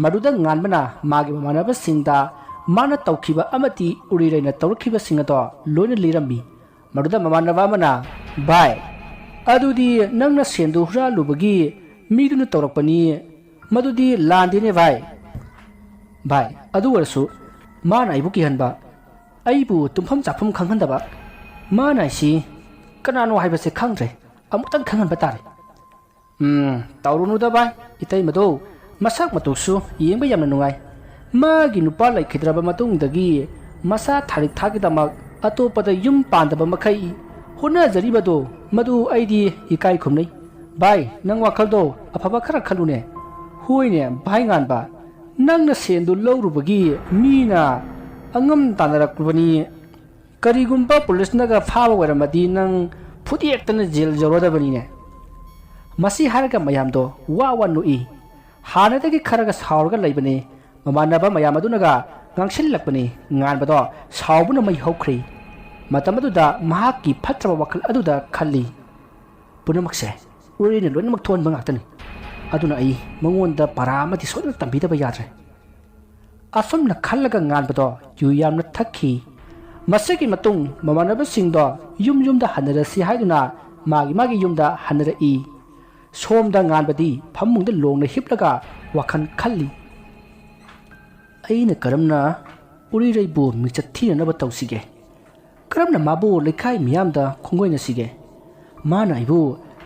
ꯃꯗꯨꯗ ꯉꯥꯟꯕꯅ ꯃꯥꯒꯤ ꯃꯃꯥꯟꯅꯕꯁꯤꯡꯗ ꯃꯥꯅ ꯇꯧꯈꯤꯕ ꯑꯃꯗꯤ ꯎꯔꯤꯔꯩꯅ ꯇꯧꯔꯛꯈꯤꯕꯁꯤꯡ ꯑꯗꯣ ꯂꯣꯏꯅ ꯂꯤꯔꯝꯃꯤ꯫ ꯃꯗꯨꯗ ꯃꯃꯥꯟꯅꯕ ꯑꯃꯅ, "ꯚꯥꯏ, ꯑꯗꯨꯗꯤ ꯅꯪꯅ ꯁꯦꯟꯗꯨ ꯍꯨꯔꯥꯜꯂꯨꯕꯒꯤ ꯃꯤꯗꯨꯅ ꯇꯧꯔꯛꯄꯅꯤ, ꯃꯗꯨꯗꯤ ꯂꯥꯟꯗꯦꯅꯦ ꯚꯥꯏ꯫" "ꯚꯥꯏ, ꯑꯗꯨ ꯑꯣꯏꯔꯁꯨ ꯃꯥꯅ ꯑꯩꯕꯨ ꯀꯤꯍꯟꯕ, ꯑꯩꯕꯨ ꯇꯨꯝꯐꯝ ꯆꯥꯐꯝ ꯈꯪꯍꯟꯗꯕ, ꯃꯥꯅ ꯑꯩꯁꯤ ꯀꯅꯥꯅꯣ ꯍꯥꯏꯕꯁꯦ ꯈꯪꯗ꯭ꯔꯦ, ꯑꯃꯨꯛꯇꯪ ꯈꯪꯍꯟꯕ ꯇꯥꯔꯦ꯫" "ꯎꯝ, ꯇꯧꯔꯨꯅꯨꯗ ꯚꯥꯏ, ꯏꯇꯩꯃꯗꯣ ꯃꯁꯛ ꯃꯇꯧꯁꯨ ꯌꯦꯡꯕ ꯌꯥꯝꯅ ꯅꯨꯡꯉꯥꯏ꯫ ꯃꯥꯒꯤ ꯅꯨꯄꯥ ꯂꯩꯈꯤꯗ꯭ꯔꯕ ꯃꯇꯨꯡꯗꯒꯤ ꯃꯆꯥ ꯊꯥꯔꯤꯛ ꯊꯥꯛꯀꯤꯗꯃꯛ ꯑꯇꯣꯞꯄꯗ ꯌꯨꯝ ꯄꯥꯟꯗꯕ ꯃꯈꯩ ꯍꯣꯠꯅꯖꯔꯤꯕꯗꯣ, ꯃꯗꯨ ꯑꯩꯗꯤ ꯏꯀꯥꯏ ꯈꯨꯝꯅꯩ꯫ ꯚꯥꯏ, ꯅꯪ ꯋꯥꯈꯜꯗꯣ ꯑꯐꯕ ꯈꯔ ꯈꯜꯂꯨꯅꯦ꯫" "ꯍꯣꯏꯅꯦ ꯚꯥꯏ ꯉꯥꯟꯕ, ꯅꯪꯅ ꯁꯦꯟꯗꯨ ꯂꯧꯔꯨꯕꯒꯤ ꯃꯤꯅ ꯑꯉꯝ ꯇꯥꯟꯅꯔꯛꯄꯅꯤ꯫ ꯀꯔꯤꯒꯨꯝꯕ ꯄꯨꯂꯤꯁꯅꯒ ꯐꯥꯕ ꯑꯣꯏꯔꯝꯃꯗꯤ ꯅꯪ ꯐꯨꯗꯦꯛꯇꯅ ꯖꯦꯜ ꯌꯧꯔꯗꯕꯅꯤꯅꯦ꯫" ꯃꯁꯤ ꯍꯥꯏꯔꯒ ꯃꯌꯥꯝꯗꯣ ꯋꯥ ꯋꯥ ꯅꯣꯛꯏ꯫ ꯍꯥꯟꯅꯗꯒꯤ ꯈꯔꯒ ꯁꯥꯎꯔꯒ ꯂꯩꯕꯅꯤ꯫ ꯃꯃꯥꯟꯅꯕ ꯃꯌꯥꯝ ꯑꯗꯨꯅꯒ ꯉꯥꯡꯁꯤꯜꯂꯛꯄꯅꯤ꯫ ꯉꯥꯟꯕꯗꯣ ꯁꯥꯎꯕꯅ ꯃꯩ ꯍꯧꯈ꯭ꯔꯦ꯫ ꯃꯇꯝ ꯑꯗꯨꯗ ꯃꯍꯥꯛꯀꯤ ꯐꯠꯇ꯭ꯔꯕ ꯋꯥꯈꯜ ꯑꯗꯨꯗ ꯈꯜꯂꯤ, "ꯄꯨꯝꯅꯃꯛꯁꯦ ꯎꯔꯤꯅ ꯂꯣꯏꯅꯃꯛ ꯊꯣꯛꯍꯟꯕ ꯉꯥꯛꯇꯅꯤ꯫ ꯑꯗꯨꯅ ꯑꯩ ꯃꯉꯣꯟꯗ ꯄꯔꯥ ꯑꯃꯗꯤ ꯁꯣꯏꯗꯅ ꯇꯝꯕꯤꯗꯕ ꯌꯥꯗ꯭ꯔꯦ꯫" ꯑꯁꯨꯝꯅ ꯈꯜꯂꯒ ꯉꯥꯟꯕꯗꯣ ꯌꯨ ꯌꯥꯝꯅ ꯊꯛꯈꯤ꯫ ꯃꯁꯤꯒꯤ ꯃꯇꯨꯡ ꯃꯃꯥꯟꯅꯕꯁꯤꯡꯗꯣ ꯌꯨꯝ ꯌꯨꯝꯗ ꯍꯟꯅꯔꯁꯤ ꯍꯥꯏꯗꯨꯅ ꯃꯥꯒꯤ ꯃꯥꯒꯤ ꯌꯨꯝꯗ ꯍꯟꯅꯔꯛꯏ꯫ ꯁꯣꯝꯗ ꯉꯥꯟꯕꯗꯤ ꯐꯃꯨꯡꯗ ꯂꯣꯡꯅ ꯍꯤꯞꯂꯒ ꯋꯥꯈꯜ ꯈꯜꯂꯤ꯫ "ꯑꯩꯅ ꯀꯔꯝꯅ ꯎꯔꯤꯔꯩꯕꯨ ꯃꯤꯡꯆꯠ ꯊꯤꯅꯅꯕ ꯇꯧꯁꯤꯒꯦ? ꯀꯔꯝꯅ ꯃꯥꯕꯨ ꯂꯩꯀꯥꯏ ꯃꯤꯌꯥꯝꯗ ꯈꯣꯡꯒꯣꯏꯅꯁꯤꯒꯦ? ꯃꯥꯅ ꯑꯩꯕꯨ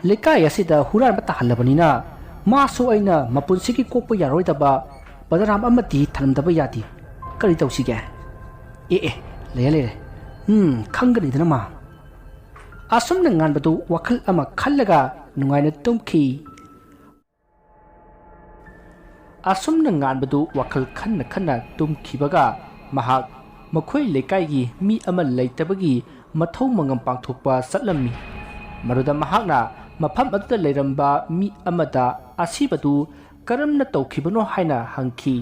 ꯂꯩꯀꯥꯏ ꯑꯁꯤꯗ ꯍꯨꯔꯥꯟꯕ ꯇꯥꯍꯜꯂꯕꯅꯤꯅ ꯃꯥꯁꯨ ꯑꯩꯅ ꯃꯄꯨꯟꯁꯤꯒꯤ ꯀꯣꯛꯄ ꯌꯥꯔꯣꯏꯗꯕ ꯕꯗꯅꯥꯝ ꯑꯃꯗꯤ ꯊꯝꯂꯝꯗꯕ ꯌꯥꯗꯦ꯫ ꯀꯔꯤ ꯇꯧꯁꯤꯒꯦ? ꯑꯦ ꯑꯦ, ꯂꯩꯔꯦ ꯂꯩꯔꯦ꯫ ꯎꯝ, ꯈꯪꯒꯅꯤꯗꯅ ꯃꯥ꯫" ꯑꯁꯨꯝꯅ ꯉꯥꯟꯕꯗꯨ ꯋꯥꯈꯜ ꯑꯃ ꯈꯜꯂꯒ ꯅꯨꯡꯉꯥꯏꯅ ꯇꯨꯝꯈꯤ꯫ ꯑꯁꯨꯝꯅ ꯉꯥꯟꯕꯗꯨ ꯋꯥꯈꯜ ꯈꯟꯅ ꯈꯟꯅ ꯇꯨꯝꯈꯤꯕꯒ ꯃꯍꯥꯛ ꯃꯈꯣꯏ ꯂꯩꯀꯥꯏꯒꯤ ꯃꯤ ꯑꯃ ꯂꯩꯇꯕꯒꯤ ꯃꯊꯧ ꯃꯉꯝ ꯄꯥꯡꯊꯣꯛꯄ ꯆꯠꯂꯝꯃꯤ꯫ ꯃꯗꯨꯗ ꯃꯍꯥꯛꯅ ꯃꯐꯝ ꯑꯗꯨꯗ ꯂꯩꯔꯝꯕ ꯃꯤ ꯑꯃꯗ ꯑꯁꯤꯕꯗꯨ "ꯀꯔꯝꯅ ꯇꯧꯈꯤꯕꯅꯣ?" ꯍꯥꯏꯅ ꯍꯪꯈꯤ꯫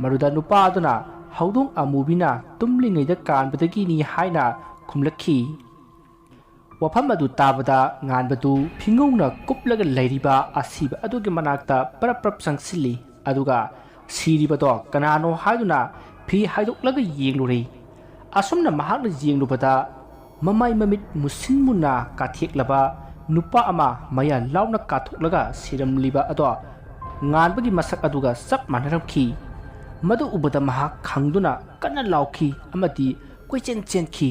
ꯃꯗꯨꯗ ꯅꯨꯄꯥ ꯑꯗꯨꯅ, "ꯍꯧꯗꯣꯡ ꯑꯃꯨꯕꯤꯅ ꯇꯨꯝꯂꯤꯉꯩꯗ ꯀꯥꯟꯕꯗꯒꯤꯅꯤ" ꯍꯥꯏꯅ ꯈꯨꯝꯂꯛꯈꯤ꯫ ꯋꯥꯐꯝ ꯑꯗꯨ ꯇꯥꯕꯗ ꯉꯥꯟꯕꯗꯨ ꯐꯤꯉꯧꯅ ꯀꯨꯞꯂꯒ ꯂꯩꯔꯤꯕ ꯑꯁꯤꯕ ꯑꯗꯨꯒꯤ ꯃꯅꯥꯛꯇ ꯄꯔꯞ ꯄꯔꯞ ꯆꯪꯁꯤꯜꯂꯤ, ꯑꯗꯨꯒ ꯁꯤꯔꯤꯕꯗꯣ ꯀꯅꯥꯅꯣ ꯍꯥꯏꯗꯨꯅ ꯐꯤ ꯍꯥꯏꯗꯣꯛꯂꯒ ꯌꯦꯡꯂꯨꯔꯦ꯫ ꯑꯁꯨꯝꯅ ꯃꯍꯥꯛꯅ ꯌꯦꯡꯂꯨꯕꯗ, ꯃꯃꯥꯏ ꯃꯃꯤꯠ ꯃꯨꯁꯤꯟ ꯃꯨꯟꯅ ꯀꯥꯊꯦꯛꯂꯕ ꯅꯨꯄꯥ ꯑꯃ ꯃꯌꯥ ꯂꯥꯎꯅ ꯀꯥꯊꯣꯛꯂꯒ ꯁꯤꯔꯝꯂꯤꯕ ꯑꯗꯣ ꯉꯥꯟꯕꯒꯤ ꯃꯁꯛ ꯑꯗꯨꯒ ꯆꯞ ꯃꯥꯟꯅꯔꯝꯈꯤ꯫ ꯃꯗꯨ ꯎꯕꯗ ꯃꯍꯥꯛ ꯈꯪꯗꯨꯅ ꯀꯟꯅ ꯂꯥꯎꯈꯤ ꯑꯃꯗꯤ ꯀꯣꯏꯆꯦꯟ ꯆꯦꯟꯈꯤ꯫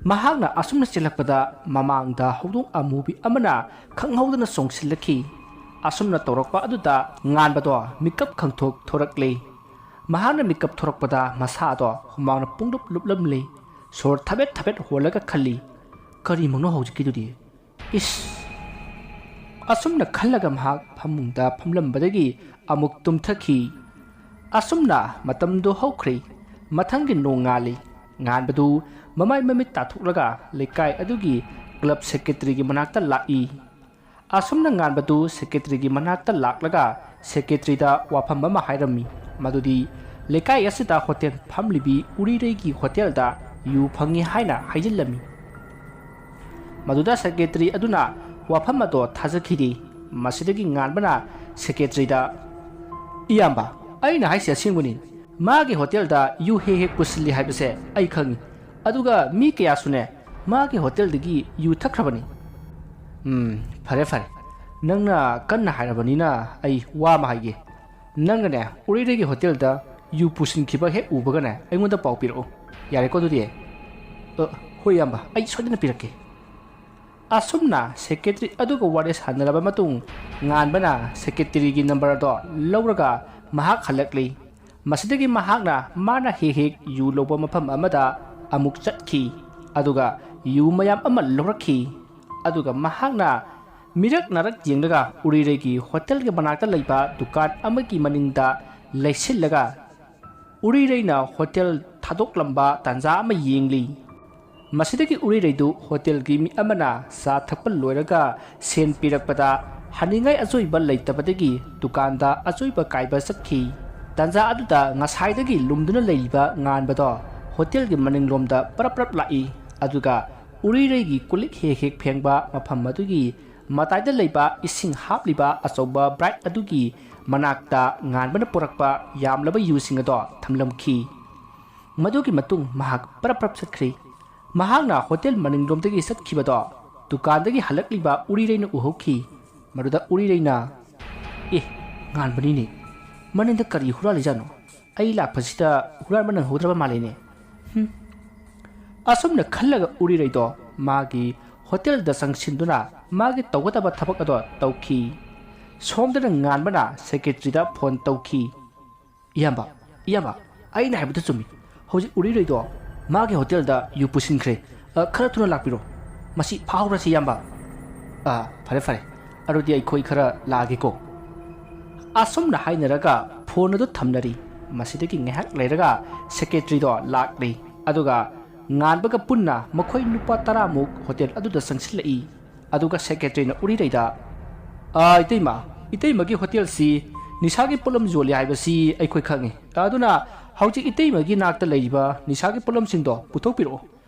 ꯃꯍꯥꯛꯅ ꯑꯁꯨꯝꯅ ꯆꯦꯜꯂꯛꯄꯗ, ꯃꯃꯥꯡꯗ ꯍꯧꯗꯣꯡ ꯑꯃꯨꯕꯤ ꯑꯃꯅ ꯈꯪꯍꯧꯗꯅ ꯆꯣꯡꯁꯤꯜꯂꯛꯈꯤ꯫ ꯑꯁꯨꯝꯅ ꯇꯧꯔꯛꯄ ꯑꯗꯨꯗ ꯉꯥꯟꯕꯗꯣ ꯃꯤꯀꯞ ꯈꯪꯊꯣꯛ ꯊꯣꯔꯛꯂꯦ꯫ ꯃꯍꯥꯛꯅ ꯃꯤꯀꯞ ꯊꯣꯔꯛꯄꯗ ꯃꯁꯥꯗꯣ ꯍꯨꯃꯥꯡꯅ ꯄꯨꯡꯂꯨꯞ ꯂꯨꯞꯂꯝꯂꯦ꯫ ꯁꯣꯔ ꯊꯕꯦꯠ ꯊꯕꯦꯠ ꯍꯣꯜꯂꯒ ꯈꯜꯂꯤ, "ꯀꯔꯤꯃꯛꯅꯣ ꯍꯧꯖꯤꯛꯀꯤꯗꯨꯗꯤ? ꯏꯁ!" ꯑꯁꯨꯝꯅ ꯈꯜꯂꯒ ꯃꯍꯥꯛ ꯐꯃꯨꯡꯗ ꯐꯝꯂꯝꯕꯗꯒꯤ ꯑꯃꯨꯛ ꯇꯨꯝꯊꯈꯤ꯫ ꯑꯁꯨꯝꯅ ꯃꯇꯝꯗꯨ ꯍꯧꯈ꯭ꯔꯦ꯫ ꯃꯊꯪꯒꯤ ꯅꯣꯡꯉꯥꯜꯂꯤ꯫ ꯉꯥꯟꯕꯗꯨ ꯃꯃꯥꯏ ꯃꯃꯤꯠ ꯇꯥꯊꯣꯛꯂꯒ ꯂꯩꯀꯥꯏ ꯑꯗꯨꯒꯤ ꯀ꯭ꯂꯕ ꯁꯦꯀ꯭ꯔꯦꯇꯔꯤꯒꯤ ꯃꯅꯥꯛꯇ ꯂꯥꯛꯏ꯫ ꯑꯁꯨꯝꯅ ꯉꯥꯟꯕꯗꯨ ꯁꯦꯀ꯭ꯔꯦꯇꯔꯤꯒꯤ ꯃꯅꯥꯛꯇ ꯂꯥꯛꯂꯒ ꯁꯦꯀ꯭ꯔꯦꯇꯔꯤꯗ ꯋꯥꯐꯝ ꯑꯃ ꯍꯥꯏꯔꯝꯃꯤ, ꯃꯗꯨꯗꯤ ꯂꯩꯀꯥꯏ ꯑꯁꯤꯗ ꯍꯣꯇꯦꯜ ꯐꯝꯂꯤꯕꯤ ꯎꯔꯤꯔꯩꯒꯤ ꯍꯣꯇꯦꯜꯗ ꯌꯨ ꯐꯪꯉꯤ ꯍꯥꯏꯅ ꯍꯥꯏꯖꯤꯜꯂꯝꯃꯤ꯫ ꯃꯗꯨꯗ ꯁꯦꯀ꯭ꯔꯦꯇꯔꯤ ꯑꯗꯨꯅ ꯋꯥꯐꯝ ꯑꯗꯣ ꯊꯥꯖꯈꯤꯗꯦ꯫ ꯃꯁꯤꯗꯒꯤ ꯉꯥꯟꯕꯅ ꯁꯦꯀ꯭ꯔꯦꯇꯔꯤꯗ, "ꯏꯌꯥꯝꯕ, ꯑꯩꯅ ꯍꯥꯏꯁꯦ ꯑꯁꯦꯡꯕꯅꯤ꯫ ꯃꯥꯒꯤ ꯍꯣꯇꯦꯜꯗ ꯌꯨ ꯍꯦꯛ ꯍꯦꯛ ꯄꯨꯁꯤꯜꯂꯤ ꯍꯥꯏꯕꯁꯦ ꯑꯩ ꯈꯪꯉꯤ꯫ ꯑꯗꯨꯒ ꯃꯤ ꯀꯌꯥꯁꯨꯅꯦ ꯃꯥꯒꯤ ꯍꯣꯇꯦꯜꯗꯒꯤ ꯌꯨ ꯊꯛꯈ꯭ꯔꯕꯅꯤ꯫" "ꯎꯝ, ꯐꯔꯦ ꯐꯔꯦ꯫ ꯅꯪꯅ ꯀꯟꯅ ꯍꯥꯏꯔꯕꯅꯤꯅ ꯑꯩ ꯋꯥ ꯑꯃ ꯍꯥꯏꯒꯦ꯫ ꯅꯪꯅꯅꯦ ꯎꯔꯤꯔꯩꯒꯤ ꯍꯣꯇꯦꯜꯗ ꯌꯨ ꯄꯨꯁꯤꯟꯈꯤꯕ ꯍꯦꯛ ꯎꯕꯒꯅꯦ ꯑꯩꯉꯣꯟꯗ ꯄꯥꯎ ꯄꯤꯔꯛꯑꯣ꯫ ꯌꯥꯔꯦꯀꯣ ꯑꯗꯨꯗꯤ?" "ꯑ, ꯍꯣꯏ ꯏꯌꯥꯝꯕ, ꯑꯩ ꯁꯣꯏꯗꯅ ꯄꯤꯔꯛꯀꯦ꯫" ꯑꯁꯨꯝꯅ ꯁꯦꯀ꯭ꯔꯦꯇꯔꯤ ꯑꯗꯨꯒ ꯋꯥꯔꯤ ꯁꯥꯟꯅꯔꯕ ꯃꯇꯨꯡ, ꯉꯥꯟꯕꯅ ꯁꯦꯀ꯭ꯔꯦꯇꯔꯤꯒꯤ ꯅꯝꯕꯔ ꯑꯗꯣ ꯂꯧꯔꯒ ꯃꯍꯥꯛ ꯍꯜꯂꯛꯂꯤ꯫ ꯃꯁꯤꯗꯒꯤ ꯃꯍꯥꯛꯅ ꯃꯥꯅ ꯍꯦꯛ ꯍꯦꯛ ꯌꯨ ꯂꯧꯕ ꯃꯐꯝ ꯑꯃꯗ ꯑꯃꯨꯛ ꯆꯠꯈꯤ, ꯑꯗꯨꯒ ꯌꯨ ꯃꯌꯥꯝ ꯑꯃ ꯂꯧꯔꯛꯈꯤ꯫ ꯑꯗꯨꯒ ꯃꯍꯥꯛꯅ ꯃꯤꯔꯛ ꯅꯥꯔꯛ ꯌꯦꯡꯂꯒ ꯎꯔꯤꯔꯩꯒꯤ ꯍꯣꯇꯦꯜꯒꯤ ꯃꯅꯥꯛꯇ ꯂꯩꯕ ꯗꯨꯀꯥꯟ ꯑꯃꯒꯤ ꯃꯅꯤꯡꯗ ꯂꯩꯁꯤꯜꯂꯒ ꯎꯔꯤꯔꯩꯅ ꯍꯣꯇꯦꯜ ꯊꯥꯗꯣꯛꯂꯝꯕ ꯇꯥꯟꯖꯥ ꯑꯃ ꯌꯦꯡꯂꯤ꯫ ꯃꯁꯤꯗꯒꯤ ꯎꯔꯤꯔꯩꯗꯨ ꯍꯣꯇꯦꯜꯒꯤ ꯃꯤ ꯑꯃꯅ ꯆꯥ ꯊꯛꯄ ꯂꯣꯏꯔꯒ ꯁꯦꯟ ꯄꯤꯔꯛꯄꯗ ꯍꯟꯅꯤꯡꯉꯥꯏ ꯑꯆꯣꯏꯕ ꯂꯩꯇꯕꯗꯒꯤ ꯗꯨꯀꯥꯟꯗ ꯑꯆꯣꯏꯕ ꯀꯥꯏꯕ ꯆꯠꯈꯤ꯫ ꯇꯥꯟꯖꯥ ꯑꯗꯨꯗ ꯉꯁꯥꯏꯗꯒꯤ ꯂꯨꯝꯗꯨꯅ ꯂꯩꯔꯤꯕ ꯉꯥꯟꯕꯗꯣ ꯍꯣꯇꯦꯜꯒꯤ ꯃꯅꯤꯡꯂꯣꯝꯗ ꯄꯔꯞ ꯄꯔꯞ ꯂꯥꯛꯏ꯫ ꯑꯗꯨꯒ ꯎꯔꯤꯔꯩꯒꯤ ꯀꯨꯂꯤꯛ ꯍꯦꯛ ꯍꯦꯛ ꯐꯦꯡꯕ ꯃꯐꯝ ꯑꯗꯨꯒꯤ ꯃꯇꯥꯏꯗ ꯂꯩꯕ ꯏꯁꯤꯡ ꯍꯥꯞꯂꯤꯕ ꯑꯆꯧꯕ ꯕ꯭ꯔꯥꯏꯠ ꯑꯗꯨꯒꯤ ꯃꯅꯥꯛꯇ ꯉꯥꯟꯕꯅ ꯄꯨꯔꯛꯄ ꯌꯥꯝꯂꯕ ꯌꯨꯁꯤꯡ ꯑꯗꯣ ꯊꯝꯂꯝꯈꯤ꯫ ꯃꯗꯨꯒꯤ ꯃꯇꯨꯡ ꯃꯍꯥꯛ ꯄꯔꯞ ꯄꯔꯞ ꯆꯠꯈ꯭ꯔꯤ꯫ ꯃꯍꯥꯛꯅ ꯍꯣꯇꯦꯜ ꯃꯅꯤꯡꯂꯣꯝꯗꯒꯤ ꯆꯠꯈꯤꯕꯗꯣ ꯗꯨꯀꯥꯟꯗꯒꯤ ꯍꯜꯂꯛꯂꯤꯕ ꯎꯔꯤꯔꯩꯅ ꯎꯍꯧꯈꯤ꯫ ꯃꯗꯨꯗ ꯎꯔꯤꯔꯩꯅ, "ꯑꯦ, ꯉꯥꯟꯕꯅꯤꯅꯦ, ꯃꯅꯤꯡꯗ ꯀꯔꯤ ꯍꯨꯔꯥꯜꯂꯤꯖꯥꯠꯅꯣ? ꯑꯩ ꯂꯥꯛꯄꯁꯤꯗ ꯍꯨꯔꯥꯟꯕ ꯅꯪꯍꯧꯗ꯭ꯔꯕ ꯃꯥꯜꯂꯦꯅꯦ꯫ ꯍꯨꯝ꯫" ꯑꯁꯨꯝꯅ ꯈꯜꯂꯒ ꯎꯔꯤꯔꯩꯗꯣ ꯃꯥꯒꯤ ꯍꯣꯇꯦꯜꯗ ꯆꯪꯁꯤꯟꯗꯨꯅ ꯃꯥꯒꯤ ꯇꯧꯒꯗꯕ ꯊꯕꯛ ꯑꯗꯣ ꯇꯧꯈꯤ꯫ ꯁꯣꯝꯗꯅ ꯉꯥꯟꯕꯅ ꯁꯦꯀ꯭ꯔꯦꯇꯔꯤꯗ ꯐꯣꯟ ꯇꯧꯈꯤ꯫ "ꯏꯌꯥꯝꯕ, ꯏꯌꯥꯝꯕ, ꯑꯩꯅ ꯍꯥꯏꯕꯗꯨ ꯆꯨꯝꯃꯤ꯫ ꯍꯧꯖꯤꯛ ꯎꯔꯤꯔꯩꯗꯣ ꯃꯥꯒꯤ ꯍꯣꯇꯦꯜꯗ ꯌꯨ ꯄꯨꯁꯤꯟꯈ꯭ꯔꯦ꯫ ꯑ, ꯈꯔ ꯊꯨꯅ ꯂꯥꯛꯄꯤꯔꯣ꯫ ꯃꯁꯤ ꯐꯥꯍꯧꯔꯁꯤ, ꯏꯌꯥꯝꯕ꯫" "ꯑ, ꯐꯔꯦ, ꯐꯔꯦ꯫ ꯑꯗꯨꯗꯤ ꯑꯩꯈꯣꯏ ꯈꯔ ꯂꯥꯛꯑꯒꯦꯀꯣ꯫" ꯑꯁꯨꯝꯅ ꯍꯥꯏꯅꯔꯒ ꯐꯣꯟ ꯑꯗꯨ ꯊꯝꯅꯔꯤ꯫ ꯃꯁꯤꯗꯒꯤ ꯉꯥꯏꯍꯥꯛ ꯂꯩꯔꯒ ꯁꯦꯀ꯭ꯔꯦꯇꯔꯤꯗꯣ ꯂꯥꯛꯂꯤ꯫ ꯑꯗꯨꯒ ꯉꯥꯟꯕꯒ ꯄꯨꯟꯅ ꯃꯈꯣꯏ ꯅꯨꯄꯥ ꯇꯔꯥꯃꯨꯛ ꯍꯣꯇꯦꯜ ꯑꯗꯨꯗ ꯆꯪꯁꯤꯜꯂꯛꯏ꯫ ꯑꯗꯨꯒ ꯁꯦꯀ꯭ꯔꯦꯇꯔꯤꯅ ꯎꯔꯤꯔꯩꯗ, "ꯑ, ꯏꯇꯩꯃ, ꯏꯇꯩꯃꯒꯤ ꯍꯣꯇꯦꯜꯁꯤ ꯅꯤꯁꯥꯒꯤ ꯄꯣꯠꯂꯝ ꯌꯣꯜꯂꯤ ꯍꯥꯏꯕꯁꯤ ꯑꯩꯈꯣꯏ ꯈꯪꯉꯤ꯫ ꯑꯗꯨꯅ ꯍꯧꯖꯤꯛ ꯏꯇꯩꯃꯒꯤ ꯅꯥꯛꯇ ꯂꯩꯔꯤꯕ ꯅꯤꯁꯥꯒꯤ ꯄꯣꯠꯂꯝꯁꯤꯡꯗꯣ ꯄꯨꯊꯣꯛꯄꯤꯔꯛꯑꯣ꯫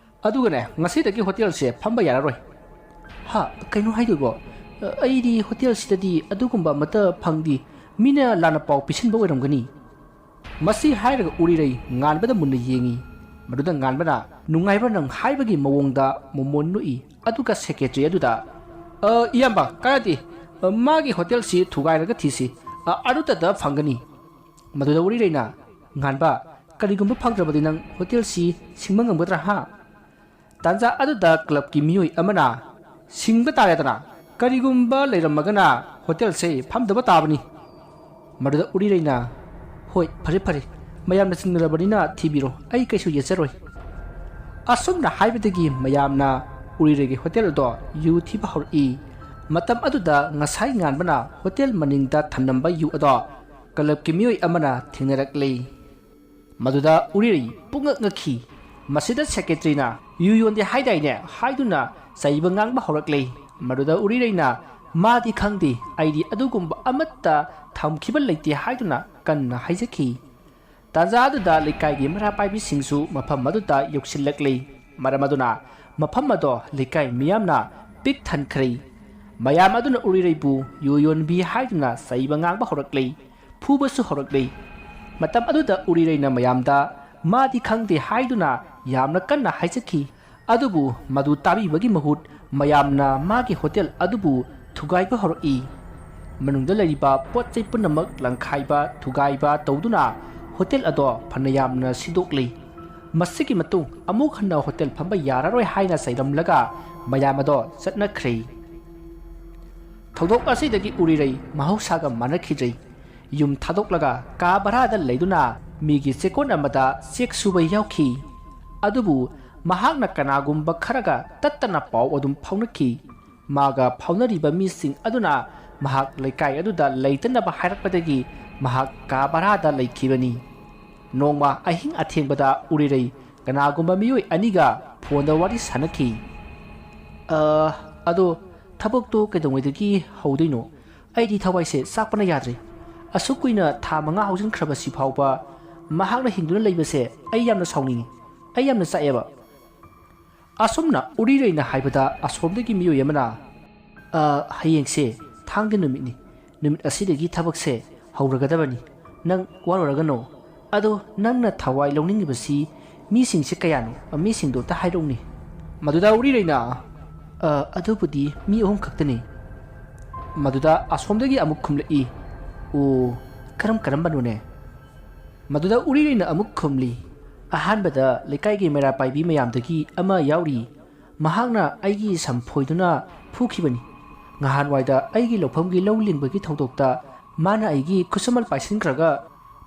ꯑꯗꯨꯒꯅꯦ, ꯉꯁꯤꯗꯒꯤ ꯍꯣꯇꯦꯜꯁꯦ ꯐꯝꯕ ꯌꯥꯔꯔꯣꯏ꯫" "ꯍꯥ? ꯀꯩꯅꯣ ꯍꯥꯏꯗꯨꯕꯣ? ꯑ, ꯑꯩꯗꯤ ꯍꯣꯇꯦꯜꯁꯤꯗꯗꯤ ꯑꯗꯨꯒꯨꯝꯕ ꯑꯃꯠꯇ ꯐꯪꯗꯦ꯫ ꯃꯤꯅ ꯂꯥꯟꯅ ꯄꯥꯎ ꯄꯤꯁꯤꯟꯕ ꯑꯣꯏꯔꯝꯒꯅꯤ꯫" ꯃꯁꯤ ꯍꯥꯏꯔꯒ ꯎꯔꯤꯔꯩ ꯉꯥꯟꯕꯗ ꯃꯨꯟꯅ ꯌꯦꯡꯉꯤ꯫ ꯃꯗꯨꯗ ꯉꯥꯟꯕꯅ ꯅꯨꯡꯉꯥꯏꯕ ꯅꯪ ꯍꯥꯏꯕꯒꯤ ꯃꯑꯣꯡꯗ ꯃꯣꯃꯣꯟ ꯅꯣꯛꯏ꯫ ꯑꯗꯨꯒ ꯁꯦꯀ꯭ꯔꯦꯇꯔꯤ ꯑꯗꯨꯗ, "ꯑ, ꯏꯌꯥꯝꯕ, ꯀꯥꯟꯅꯗꯦ꯫ ꯑ, ꯃꯥꯒꯤ ꯍꯣꯇꯦꯜꯁꯤ ꯊꯨꯒꯥꯏꯔꯒ ꯊꯤꯁꯤ꯫ ꯑ, ꯑꯗꯨꯇꯗ ꯐꯪꯒꯅꯤ꯫" ꯃꯗꯨꯗ ꯎꯔꯤꯔꯩꯅ, "ꯉꯥꯟꯕ, ꯀꯔꯤꯒꯨꯝꯕ ꯐꯪꯗ꯭ꯔꯕꯗꯤ ꯅꯪ ꯍꯣꯇꯦꯜꯁꯤ ꯁꯤꯡꯕ ꯉꯝꯒꯗ꯭ꯔꯥ, ꯍꯥ?" ꯇꯥꯟꯖꯥ ꯑꯗꯨꯗ ꯀ꯭ꯂꯕꯀꯤ ꯃꯤꯑꯣꯏ ꯑꯃꯅ, "ꯁꯤꯡꯕ ꯇꯥꯔꯦꯗꯅ, ꯀꯔꯤꯒꯨꯝꯕ ꯂꯩꯔꯝꯃꯒꯅ ꯍꯣꯇꯦꯜꯁꯦ ꯐꯝꯗꯕ ꯇꯥꯕꯅꯤ꯫" ꯃꯗꯨꯗ ꯎꯔꯤꯔꯩꯅ, "ꯍꯣꯏ, ꯐꯔꯦ, ꯐꯔꯦ, ꯃꯌꯥꯝꯅ ꯆꯤꯡꯅꯔꯕꯅꯤꯅ ꯊꯤꯕꯤꯔꯣ, ꯑꯩ ꯀꯩꯁꯨ ꯌꯦꯠꯆꯔꯣꯏ꯫" ꯑꯁꯨꯝꯅ ꯍꯥꯏꯕꯗꯒꯤ ꯃꯌꯥꯝꯅ ꯎꯔꯤꯔꯩꯒꯤ ꯍꯣꯇꯦꯜ ꯑꯗꯣ ꯌꯨ ꯊꯤꯕ ꯍꯧꯔꯛꯏ꯫ ꯃꯇꯝ ꯑꯗꯨꯗ ꯉꯁꯥꯏ ꯉꯥꯟꯕꯅ ꯍꯣꯇꯦꯜ ꯃꯅꯤꯡꯗ ꯊꯝꯂꯝꯕ ꯌꯨ ꯑꯗꯣ ꯀ꯭ꯂꯕꯀꯤ ꯃꯤꯑꯣꯏ ꯑꯃꯅ ꯊꯦꯡꯅꯔꯛꯂꯦ꯫ ꯃꯗꯨꯗ ꯎꯔꯤꯔꯩ ꯄꯨꯡꯉꯛ ꯉꯛꯈꯤ꯫ ꯃꯁꯤꯗ ꯁꯦꯀ꯭ꯔꯦꯇꯔꯤꯅ, "ꯌꯨ ꯌꯣꯟꯗꯦ ꯍꯥꯏꯗꯥꯏꯅꯦ?" ꯍꯥꯏꯗꯨꯅ ꯆꯩꯕ ꯉꯥꯡꯕ ꯍꯧꯔꯛꯂꯦ꯫ ꯃꯗꯨꯗ ꯎꯔꯤꯔꯩꯅ, ꯃꯥꯗꯤ ꯈꯪꯗꯦ, ꯑꯩꯗꯤ ꯑꯗꯨꯒꯨꯝꯕ ꯑꯃꯠꯇ ꯊꯝꯈꯤꯕ ꯂꯩꯇꯦ ꯍꯥꯏꯗꯨꯅ ꯀꯟꯅ ꯍꯥꯏꯖꯈꯤ꯫ ꯇꯥꯟꯖꯥ ꯑꯗꯨꯗ ꯂꯩꯀꯥꯏꯒꯤ ꯃꯩꯔꯥ ꯄꯥꯏꯕꯤꯁꯤꯡꯁꯨ ꯃꯐꯝ ꯑꯗꯨꯗ ꯌꯧꯁꯤꯜꯂꯛꯂꯤ꯫ ꯃꯔꯝ ꯑꯗꯨꯅ ꯃꯐꯝ ꯑꯗꯣ ꯂꯩꯀꯥꯏ ꯃꯤꯌꯥꯝꯅ ꯄꯤꯛ ꯊꯟꯈ꯭ꯔꯦ꯫ ꯃꯌꯥꯝ ꯑꯗꯨꯅ ꯎꯔꯤꯔꯩꯕꯨ ꯌꯨ ꯌꯣꯟꯕꯤ ꯍꯥꯏꯗꯨꯅ ꯆꯩꯕ ꯉꯥꯡꯕ ꯍꯧꯔꯛꯂꯤ, ꯐꯨꯕꯁꯨ ꯍꯧꯔꯛꯂꯤ꯫ ꯃꯇꯝ ꯑꯗꯨꯗ ꯎꯔꯤꯔꯩꯅ ꯃꯌꯥꯝꯗ ꯃꯥꯗꯤ ꯈꯪꯗꯦ ꯍꯥꯏꯗꯨꯅ ꯌꯥꯝꯅ ꯀꯟꯅ ꯍꯥꯏꯖꯈꯤ꯫ ꯑꯗꯨꯕꯨ ꯃꯗꯨ ꯇꯥꯕꯤꯕꯒꯤ ꯃꯍꯨꯠ ꯃꯌꯥꯝꯅ ꯃꯥꯒꯤ ꯍꯣꯇꯦꯜ ꯑꯗꯨꯕꯨ ꯊꯨꯒꯥꯏꯕ ꯍꯧꯔꯛꯏ꯫ ꯃꯅꯨꯡꯗ ꯂꯩꯔꯤꯕ ꯄꯣꯠ ꯆꯩ ꯄꯨꯝꯅꯃꯛ ꯂꯪꯈꯥꯏꯕ, ꯊꯨꯒꯥꯏꯕ ꯇꯧꯗꯨꯅ ꯍꯣꯇꯦꯜ ꯑꯗꯣ ꯐꯅ ꯌꯥꯝꯅ ꯁꯤꯗꯣꯛꯂꯤ꯫ ꯃꯁꯤꯒꯤ ꯃꯇꯨꯡ ꯑꯃꯨꯛ ꯍꯟꯅ ꯍꯣꯇꯦꯜ ꯐꯝꯕ ꯌꯥꯔꯔꯣꯏ ꯍꯥꯏꯅ ꯆꯩꯔꯝꯂꯒ ꯃꯌꯥꯝ ꯑꯗꯣ ꯆꯠꯅꯈ꯭ꯔꯦ꯫ ꯊꯧꯗꯣꯛ ꯑꯁꯤꯗꯒꯤ ꯎꯔꯤꯔꯩ ꯃꯍꯧꯁꯥꯒ ꯃꯥꯟꯅꯈꯤꯗ꯭ꯔꯦ꯫ ꯌꯨꯝ ꯊꯥꯗꯣꯛꯂꯒ ꯀꯥ ꯚꯔꯥꯗ ꯂꯩꯗꯨꯅ ꯃꯤꯒꯤ ꯆꯦꯛꯀꯣꯟ ꯑꯃꯗ ꯆꯦꯛ ꯁꯨꯕ ꯌꯥꯎꯈꯤ꯫ ꯑꯗꯨꯕꯨ ꯃꯍꯥꯛꯅ ꯀꯅꯥꯒꯨꯝꯕ ꯈꯔꯒ ꯇꯠꯇꯅ ꯄꯥꯎ ꯑꯗꯨꯝ ꯐꯥꯎꯅꯈꯤ꯫ ꯃꯥꯒ ꯐꯥꯎꯅꯔꯤꯕ ꯃꯤꯁꯤꯡ ꯑꯗꯨꯅ ꯃꯍꯥꯛ ꯂꯩꯀꯥꯏ ꯑꯗꯨꯗ ꯂꯩꯇꯅꯕ ꯍꯥꯏꯔꯛꯄꯗꯒꯤ ꯃꯍꯥꯛ ꯀꯥ ꯚꯔꯥꯗ ꯂꯩꯈꯤꯕꯅꯤ꯫ ꯅꯣꯡꯃ ꯑꯍꯤꯡ ꯑꯊꯦꯡꯕꯗ ꯎꯔꯤꯔꯩ ꯀꯅꯥꯒꯨꯝꯕ ꯃꯤꯑꯣꯏ ꯑꯅꯤꯒ ꯐꯣꯟꯗ ꯋꯥꯔꯤ ꯁꯥꯟꯅꯈꯤ꯫ "ꯑ, ꯑꯗꯣ ꯊꯕꯛꯇꯣ ꯀꯩꯗꯧꯉꯩꯗꯒꯤ ꯍꯧꯗꯣꯏꯅꯣ? ꯑꯩꯗꯤ ꯊꯋꯥꯏꯁꯦ ꯆꯥꯛꯄꯅ ꯌꯥꯗ꯭ꯔꯦ꯫ ꯑꯁꯨꯛ ꯀꯨꯏꯅ ꯊꯥ ꯃꯉꯥ ꯍꯧꯖꯤꯟꯈ꯭ꯔꯕꯁꯤ ꯐꯥꯎꯕ ꯃꯍꯥꯛꯅ ꯍꯤꯡꯗꯨꯅ ꯂꯩꯕꯁꯦ ꯑꯩ ꯌꯥꯝꯅ ꯁꯥꯎꯅꯤꯡꯉꯤ꯫ ꯑꯩ ꯌꯥꯝꯅ ꯆꯥꯛꯑꯦꯕ꯫" ꯑꯁꯨꯝꯅ ꯎꯔꯤꯔꯩꯅ ꯍꯥꯏꯕꯗ ꯑꯁꯣꯝꯗꯒꯤ ꯃꯤꯑꯣꯏ ꯑꯃꯅ, "ꯑ, ꯍꯌꯦꯡꯁꯦ ꯊꯥꯡꯖ ꯅꯨꯃꯤꯠꯅꯤ꯫ ꯅꯨꯃꯤꯠ ꯑꯁꯤꯗꯒꯤ ꯊꯕꯛꯁꯦ ꯍꯧꯔꯒꯗꯕꯅꯤ꯫ ꯅꯪ ꯋꯥꯔꯨꯔꯒꯅꯣ꯫ ꯑꯗꯣ ꯅꯪꯅ ꯊꯋꯥꯏ ꯂꯧꯅꯤꯡꯉꯤꯕꯁꯤ ꯃꯤꯁꯤꯡꯁꯦ ꯀꯌꯥꯅꯣ? ꯃꯤꯁꯤꯡꯗꯣ ꯑꯝꯇ ꯍꯥꯏꯔꯛꯎꯅꯦ꯫" ꯃꯗꯨꯗ ꯎꯔꯤꯔꯩꯅ, "ꯑ, ꯑꯗꯨꯕꯨꯗꯤ ꯃꯤ ꯑꯍꯨꯝ ꯈꯛꯇꯅꯤ꯫" ꯃꯗꯨꯗ ꯑꯁꯣꯝꯗꯒꯤ ꯑꯃꯨꯛ ꯈꯨꯝꯂꯛꯏ, "ꯑꯣ, ꯀꯔꯝ ꯀꯔꯝꯕꯅꯣꯅꯦ?" ꯃꯗꯨꯗ ꯎꯔꯤꯔꯩꯅ ꯑꯃꯨꯛ ꯈꯨꯝꯂꯤ, "ꯑꯍꯥꯟꯕꯗ ꯂꯩꯀꯥꯏꯒꯤ ꯃꯩꯔꯥ ꯄꯥꯏꯕꯤ ꯃꯌꯥꯝꯗꯒꯤ ꯑꯃ ꯌꯥꯎꯔꯤ꯫ ꯃꯍꯥꯛꯅ ꯑꯩꯒꯤ ꯁꯝ ꯐꯣꯏꯗꯨꯅ ꯐꯨꯈꯤꯕꯅꯤ꯫ ꯉꯍꯥꯟꯋꯥꯏꯗ ꯑꯩꯒꯤ ꯂꯧꯐꯝꯒꯤ ꯂꯧ ꯂꯤꯡꯕꯒꯤ ꯊꯧꯗꯣꯛꯇ ꯃꯥꯅ ꯑꯩꯒꯤ ꯈꯨꯠꯁꯨꯃꯟ ꯄꯥꯏꯁꯤꯟꯈ꯭ꯔꯒ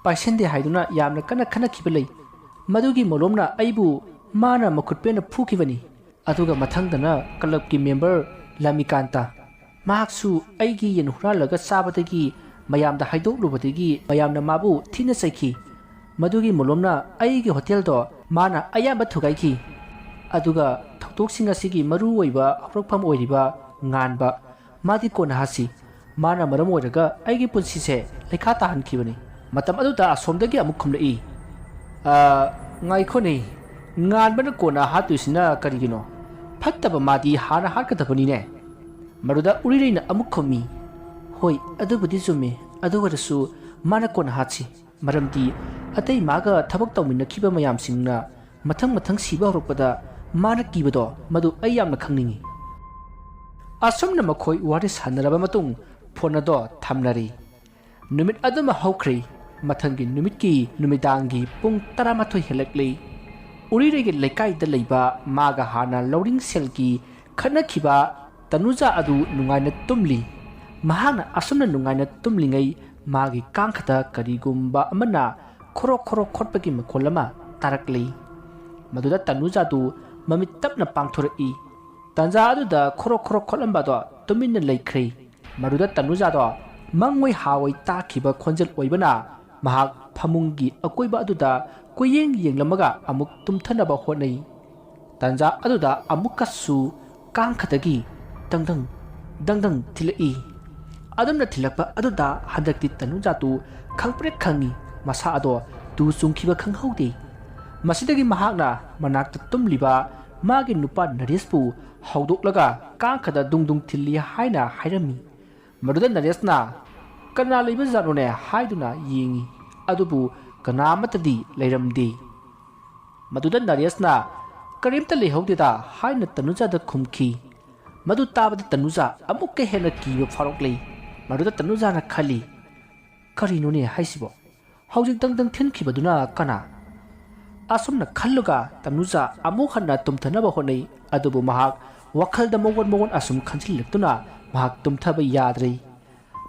ꯄꯥꯏꯁꯤꯟꯗꯦ ꯍꯥꯏꯗꯨꯅ ꯌꯥꯝꯅ ꯀꯟꯅ ꯈꯠꯅꯈꯤꯕ ꯂꯩ꯫ ꯃꯗꯨꯒꯤ ꯃꯣꯂꯣꯝꯅ ꯑꯩꯕꯨ ꯃꯥꯅ ꯃꯈꯨꯠ ꯄꯦꯟꯅ ꯐꯨꯈꯤꯕꯅꯤ꯫ ꯑꯗꯨꯒ ꯃꯊꯪꯗꯅ ꯀ꯭ꯂꯕꯀꯤ ꯃꯦꯝꯕꯔ ꯂꯥꯃꯤꯀꯥꯟꯇ꯫ ꯃꯍꯥꯛꯁꯨ ꯑꯩꯒꯤ ꯌꯦꯟ ꯍꯨꯔꯥꯜꯂꯒ ꯆꯥꯕꯗꯒꯤ ꯃꯌꯥꯝꯗ ꯍꯥꯏꯗꯣꯛꯂꯨꯕꯗꯒꯤ ꯃꯌꯥꯝꯅ ꯃꯥꯕꯨ ꯊꯤꯅ ꯆꯩꯈꯤ꯫ ꯃꯗꯨꯒꯤ ꯃꯣꯂꯣꯝꯅ ꯑꯩꯒꯤ ꯍꯣꯇꯦꯜꯗꯣ ꯃꯥꯅ ꯑꯌꯥꯝꯕ ꯊꯨꯒꯥꯏꯈꯤ꯫ ꯑꯗꯨꯒ ꯊꯧꯗꯣꯛꯁꯤꯡ ꯑꯁꯤꯒꯤ ꯃꯔꯨ ꯑꯣꯏꯕ ꯍꯧꯔꯛꯐꯝ ꯑꯣꯏꯔꯤꯕ ꯉꯥꯟꯕ, ꯃꯥꯗꯤ ꯀꯣꯟꯅ ꯍꯥꯠꯁꯤ꯫ ꯃꯥꯅ ꯃꯔꯝ ꯑꯣꯏꯔꯒ ꯑꯩꯒꯤ ꯄꯨꯟꯁꯤꯁꯦ ꯂꯩꯈꯥ ꯇꯥꯍꯟꯈꯤꯕꯅꯤ꯫ ꯃꯇꯝ ꯑꯗꯨꯗ ꯑꯁꯣꯝꯗꯒꯤ ꯑꯃꯨꯛ ꯈꯨꯝꯂꯛꯏ, "ꯑ, ꯉꯥꯏꯈꯣꯅꯦ, ꯉꯥꯟꯕꯅ ꯀꯣꯟꯅ ꯍꯥꯠꯇꯣꯏꯁꯤꯅ ꯀꯔꯤꯒꯤꯅꯣ? ꯐꯠꯇꯕ ꯃꯥꯗꯤ ꯍꯥꯟꯅ ꯍꯥꯠꯀꯗꯕꯅꯤꯅꯦ?" ꯃꯗꯨꯗ ꯎꯔꯤꯔꯩꯅ ꯑꯃꯨꯛ ꯈꯨꯝꯃꯤ, "ꯍꯣꯏ, ꯑꯗꯨꯕꯨꯗꯤ ꯆꯨꯝꯃꯤ, ꯑꯗꯨ ꯑꯣꯏꯔꯁꯨ ꯃꯥꯅ ꯀꯣꯟꯅ ꯍꯥꯠꯁꯤ꯫ ꯃꯔꯝꯗꯤ ꯑꯇꯩ ꯃꯥꯒ ꯊꯕꯛ ꯇꯧꯃꯤꯟꯅꯈꯤꯕ ꯃꯌꯥꯝꯁꯤꯡꯅ ꯃꯊꯪ ꯃꯊꯪ ꯁꯤꯕ ꯍꯧꯔꯛꯄꯗ ꯃꯥꯅ ꯀꯤꯕꯗꯣ ꯃꯗꯨ ꯑꯩ ꯌꯥꯝꯅ ꯈꯪꯅꯤꯡꯏ꯫" ꯑꯁꯨꯝꯅ ꯃꯈꯣꯏ ꯋꯥꯔꯤ ꯁꯥꯟꯅꯔꯕ ꯃꯇꯨꯡ ꯐꯣꯟ ꯑꯗꯣ ꯊꯝꯅꯔꯤ꯫ ꯅꯨꯃꯤꯠ ꯑꯗꯨꯃ ꯍꯧꯈ꯭ꯔꯦ꯫ ꯃꯊꯪꯒꯤ ꯅꯨꯃꯤꯠꯀꯤ ꯅꯨꯃꯤꯗꯥꯡꯒꯤ ꯄꯨꯡ ꯇꯔꯥꯃꯥꯊꯣꯏ ꯍꯦꯜꯂꯛꯂꯦ꯫ ꯎꯔꯤꯔꯩꯒꯤ ꯂꯩꯀꯥꯏꯗ ꯂꯩꯕ ꯃꯥꯒ ꯍꯥꯟꯅ ꯂꯧꯔꯤꯡ ꯁꯦꯜꯒꯤ ꯈꯠꯅꯈꯤꯕ ꯇꯅꯨꯖꯥ ꯑꯗꯨ ꯅꯨꯡꯉꯥꯏꯅ ꯇꯨꯝꯂꯤ꯫ ꯃꯍꯥꯛꯅ ꯑꯁꯨꯝꯅ ꯅꯨꯡꯉꯥꯏꯅ ꯇꯨꯝꯂꯤꯉꯩ ꯃꯥꯒꯤ ꯀꯥꯡꯈꯗ ꯀꯔꯤꯒꯨꯝꯕ ꯑꯃꯅ ꯈꯣꯔꯣ ꯈꯣꯔꯣ ꯈꯣꯠꯄꯒꯤ ꯃꯈꯣꯜ ꯑꯃ ꯇꯥꯔꯛꯂꯤ꯫ ꯃꯗꯨꯗ ꯇꯅꯨꯖꯥꯗꯨ ꯃꯃꯤꯠ ꯇꯞꯅ ꯄꯥꯡꯊꯣꯔꯛꯏ꯫ ꯇꯥꯟꯖꯥ ꯑꯗꯨꯗ ꯈꯣꯔꯣ ꯈꯣꯔꯣ ꯈꯣꯠꯂꯝꯕꯗꯣ ꯇꯨꯃꯤꯟꯅ ꯂꯩꯈ꯭ꯔꯦ꯫ ꯃꯗꯨꯗ ꯇꯅꯨꯖꯥꯗꯣ ꯃꯪꯑꯣꯏ ꯍꯥꯑꯣꯏ ꯇꯥꯈꯤꯕ ꯈꯣꯟꯖꯦꯜ ꯑꯣꯏꯕꯅ ꯃꯍꯥꯛ ꯐꯃꯨꯡꯒꯤ ꯑꯀꯣꯏꯕ ꯑꯗꯨꯗ ꯀꯣꯏꯌꯦꯡ ꯌꯦꯡꯂꯝꯃꯒ ꯑꯃꯨꯛ ꯇꯨꯝꯊꯅꯕ ꯍꯣꯠꯅꯩ꯫ ꯇꯥꯟꯖꯥ ꯑꯗꯨꯗ ꯑꯃꯨꯛꯀꯁꯨ ꯀꯥꯡꯈꯗꯒꯤ ꯗꯪꯗꯪ ꯗꯪꯗꯪ ꯊꯤꯜꯂꯛꯏ꯫ ꯑꯗꯨꯝꯅ ꯊꯤꯜꯂꯛꯄ ꯑꯗꯨꯗ ꯍꯟꯗꯛꯇꯤ ꯇꯅꯨꯖꯥꯗꯨ ꯈꯪꯄ꯭ꯔꯦꯛ ꯈꯪꯉꯤ꯫ ꯃꯁꯥ ꯑꯗꯣ ꯇꯨ ꯆꯨꯡꯈꯤꯕ ꯈꯪꯍꯧꯗꯦ꯫ ꯃꯁꯤꯗꯒꯤ ꯃꯍꯥꯛꯅ ꯃꯅꯥꯛꯇ ꯇꯨꯝꯂꯤꯕ ꯃꯥꯒꯤ ꯅꯨꯄꯥ ꯅꯔꯦꯁꯄꯨ ꯍꯧꯗꯣꯛꯂꯒ ꯀꯥꯡꯈꯗ ꯗꯨꯡ ꯗꯨꯡ ꯊꯤꯜꯂꯤ ꯍꯥꯏꯅ ꯍꯥꯏꯔꯝꯃꯤ꯫ ꯃꯗꯨꯗ ꯅꯔꯦꯁꯅ "ꯀꯅꯥ ꯂꯩꯕꯖꯥꯠꯅꯣꯅꯦ?" ꯍꯥꯏꯗꯨꯅ ꯌꯦꯡꯉꯤ꯫ ꯑꯗꯨꯕꯨ ꯀꯅꯥ ꯑꯃꯠꯇꯗꯤ ꯂꯩꯔꯝꯗꯦ꯫ ꯃꯗꯨꯗ ꯅꯔꯦꯁꯅ "ꯀꯔꯤꯝꯇ ꯂꯩꯍꯧꯗꯦꯗ" ꯍꯥꯏꯅ ꯇꯅꯨꯖꯥꯗ ꯈꯨꯝꯈꯤ꯫ ꯃꯗꯨ ꯇꯥꯕꯗ ꯇꯅꯨꯖꯥ ꯑꯃꯨꯛꯀ ꯍꯦꯟꯅ ꯀꯤꯕ ꯐꯥꯎꯔꯛꯂꯦ꯫ ꯃꯗꯨꯗ ꯇꯅꯨꯖꯥꯅ ꯈꯜꯂꯤ, "ꯀꯔꯤꯅꯣꯅꯦ ꯍꯥꯏꯁꯤꯕꯣ? ꯍꯧꯖꯤꯛ ꯗꯪ ꯗꯪ ꯊꯤꯟꯈꯤꯕꯗꯨꯅ ꯀꯅꯥ?" ꯑꯁꯨꯝꯅ ꯈꯜꯂꯒ ꯇꯅꯨꯖꯥ ꯑꯃꯨꯛ ꯍꯟꯅ ꯇꯨꯝꯊꯅꯕ ꯍꯣꯠꯅꯩ꯫ ꯑꯗꯨꯕꯨ ꯃꯍꯥꯛ ꯋꯥꯈꯜꯗ ꯃꯑꯣꯟ ꯃꯑꯣꯟ ꯑꯁꯨꯝ ꯈꯟꯖꯤꯜꯂꯛꯇꯨꯅ ꯃꯍꯥꯛ ꯇꯨꯝꯊꯕ ꯌꯥꯗ꯭ꯔꯦ꯫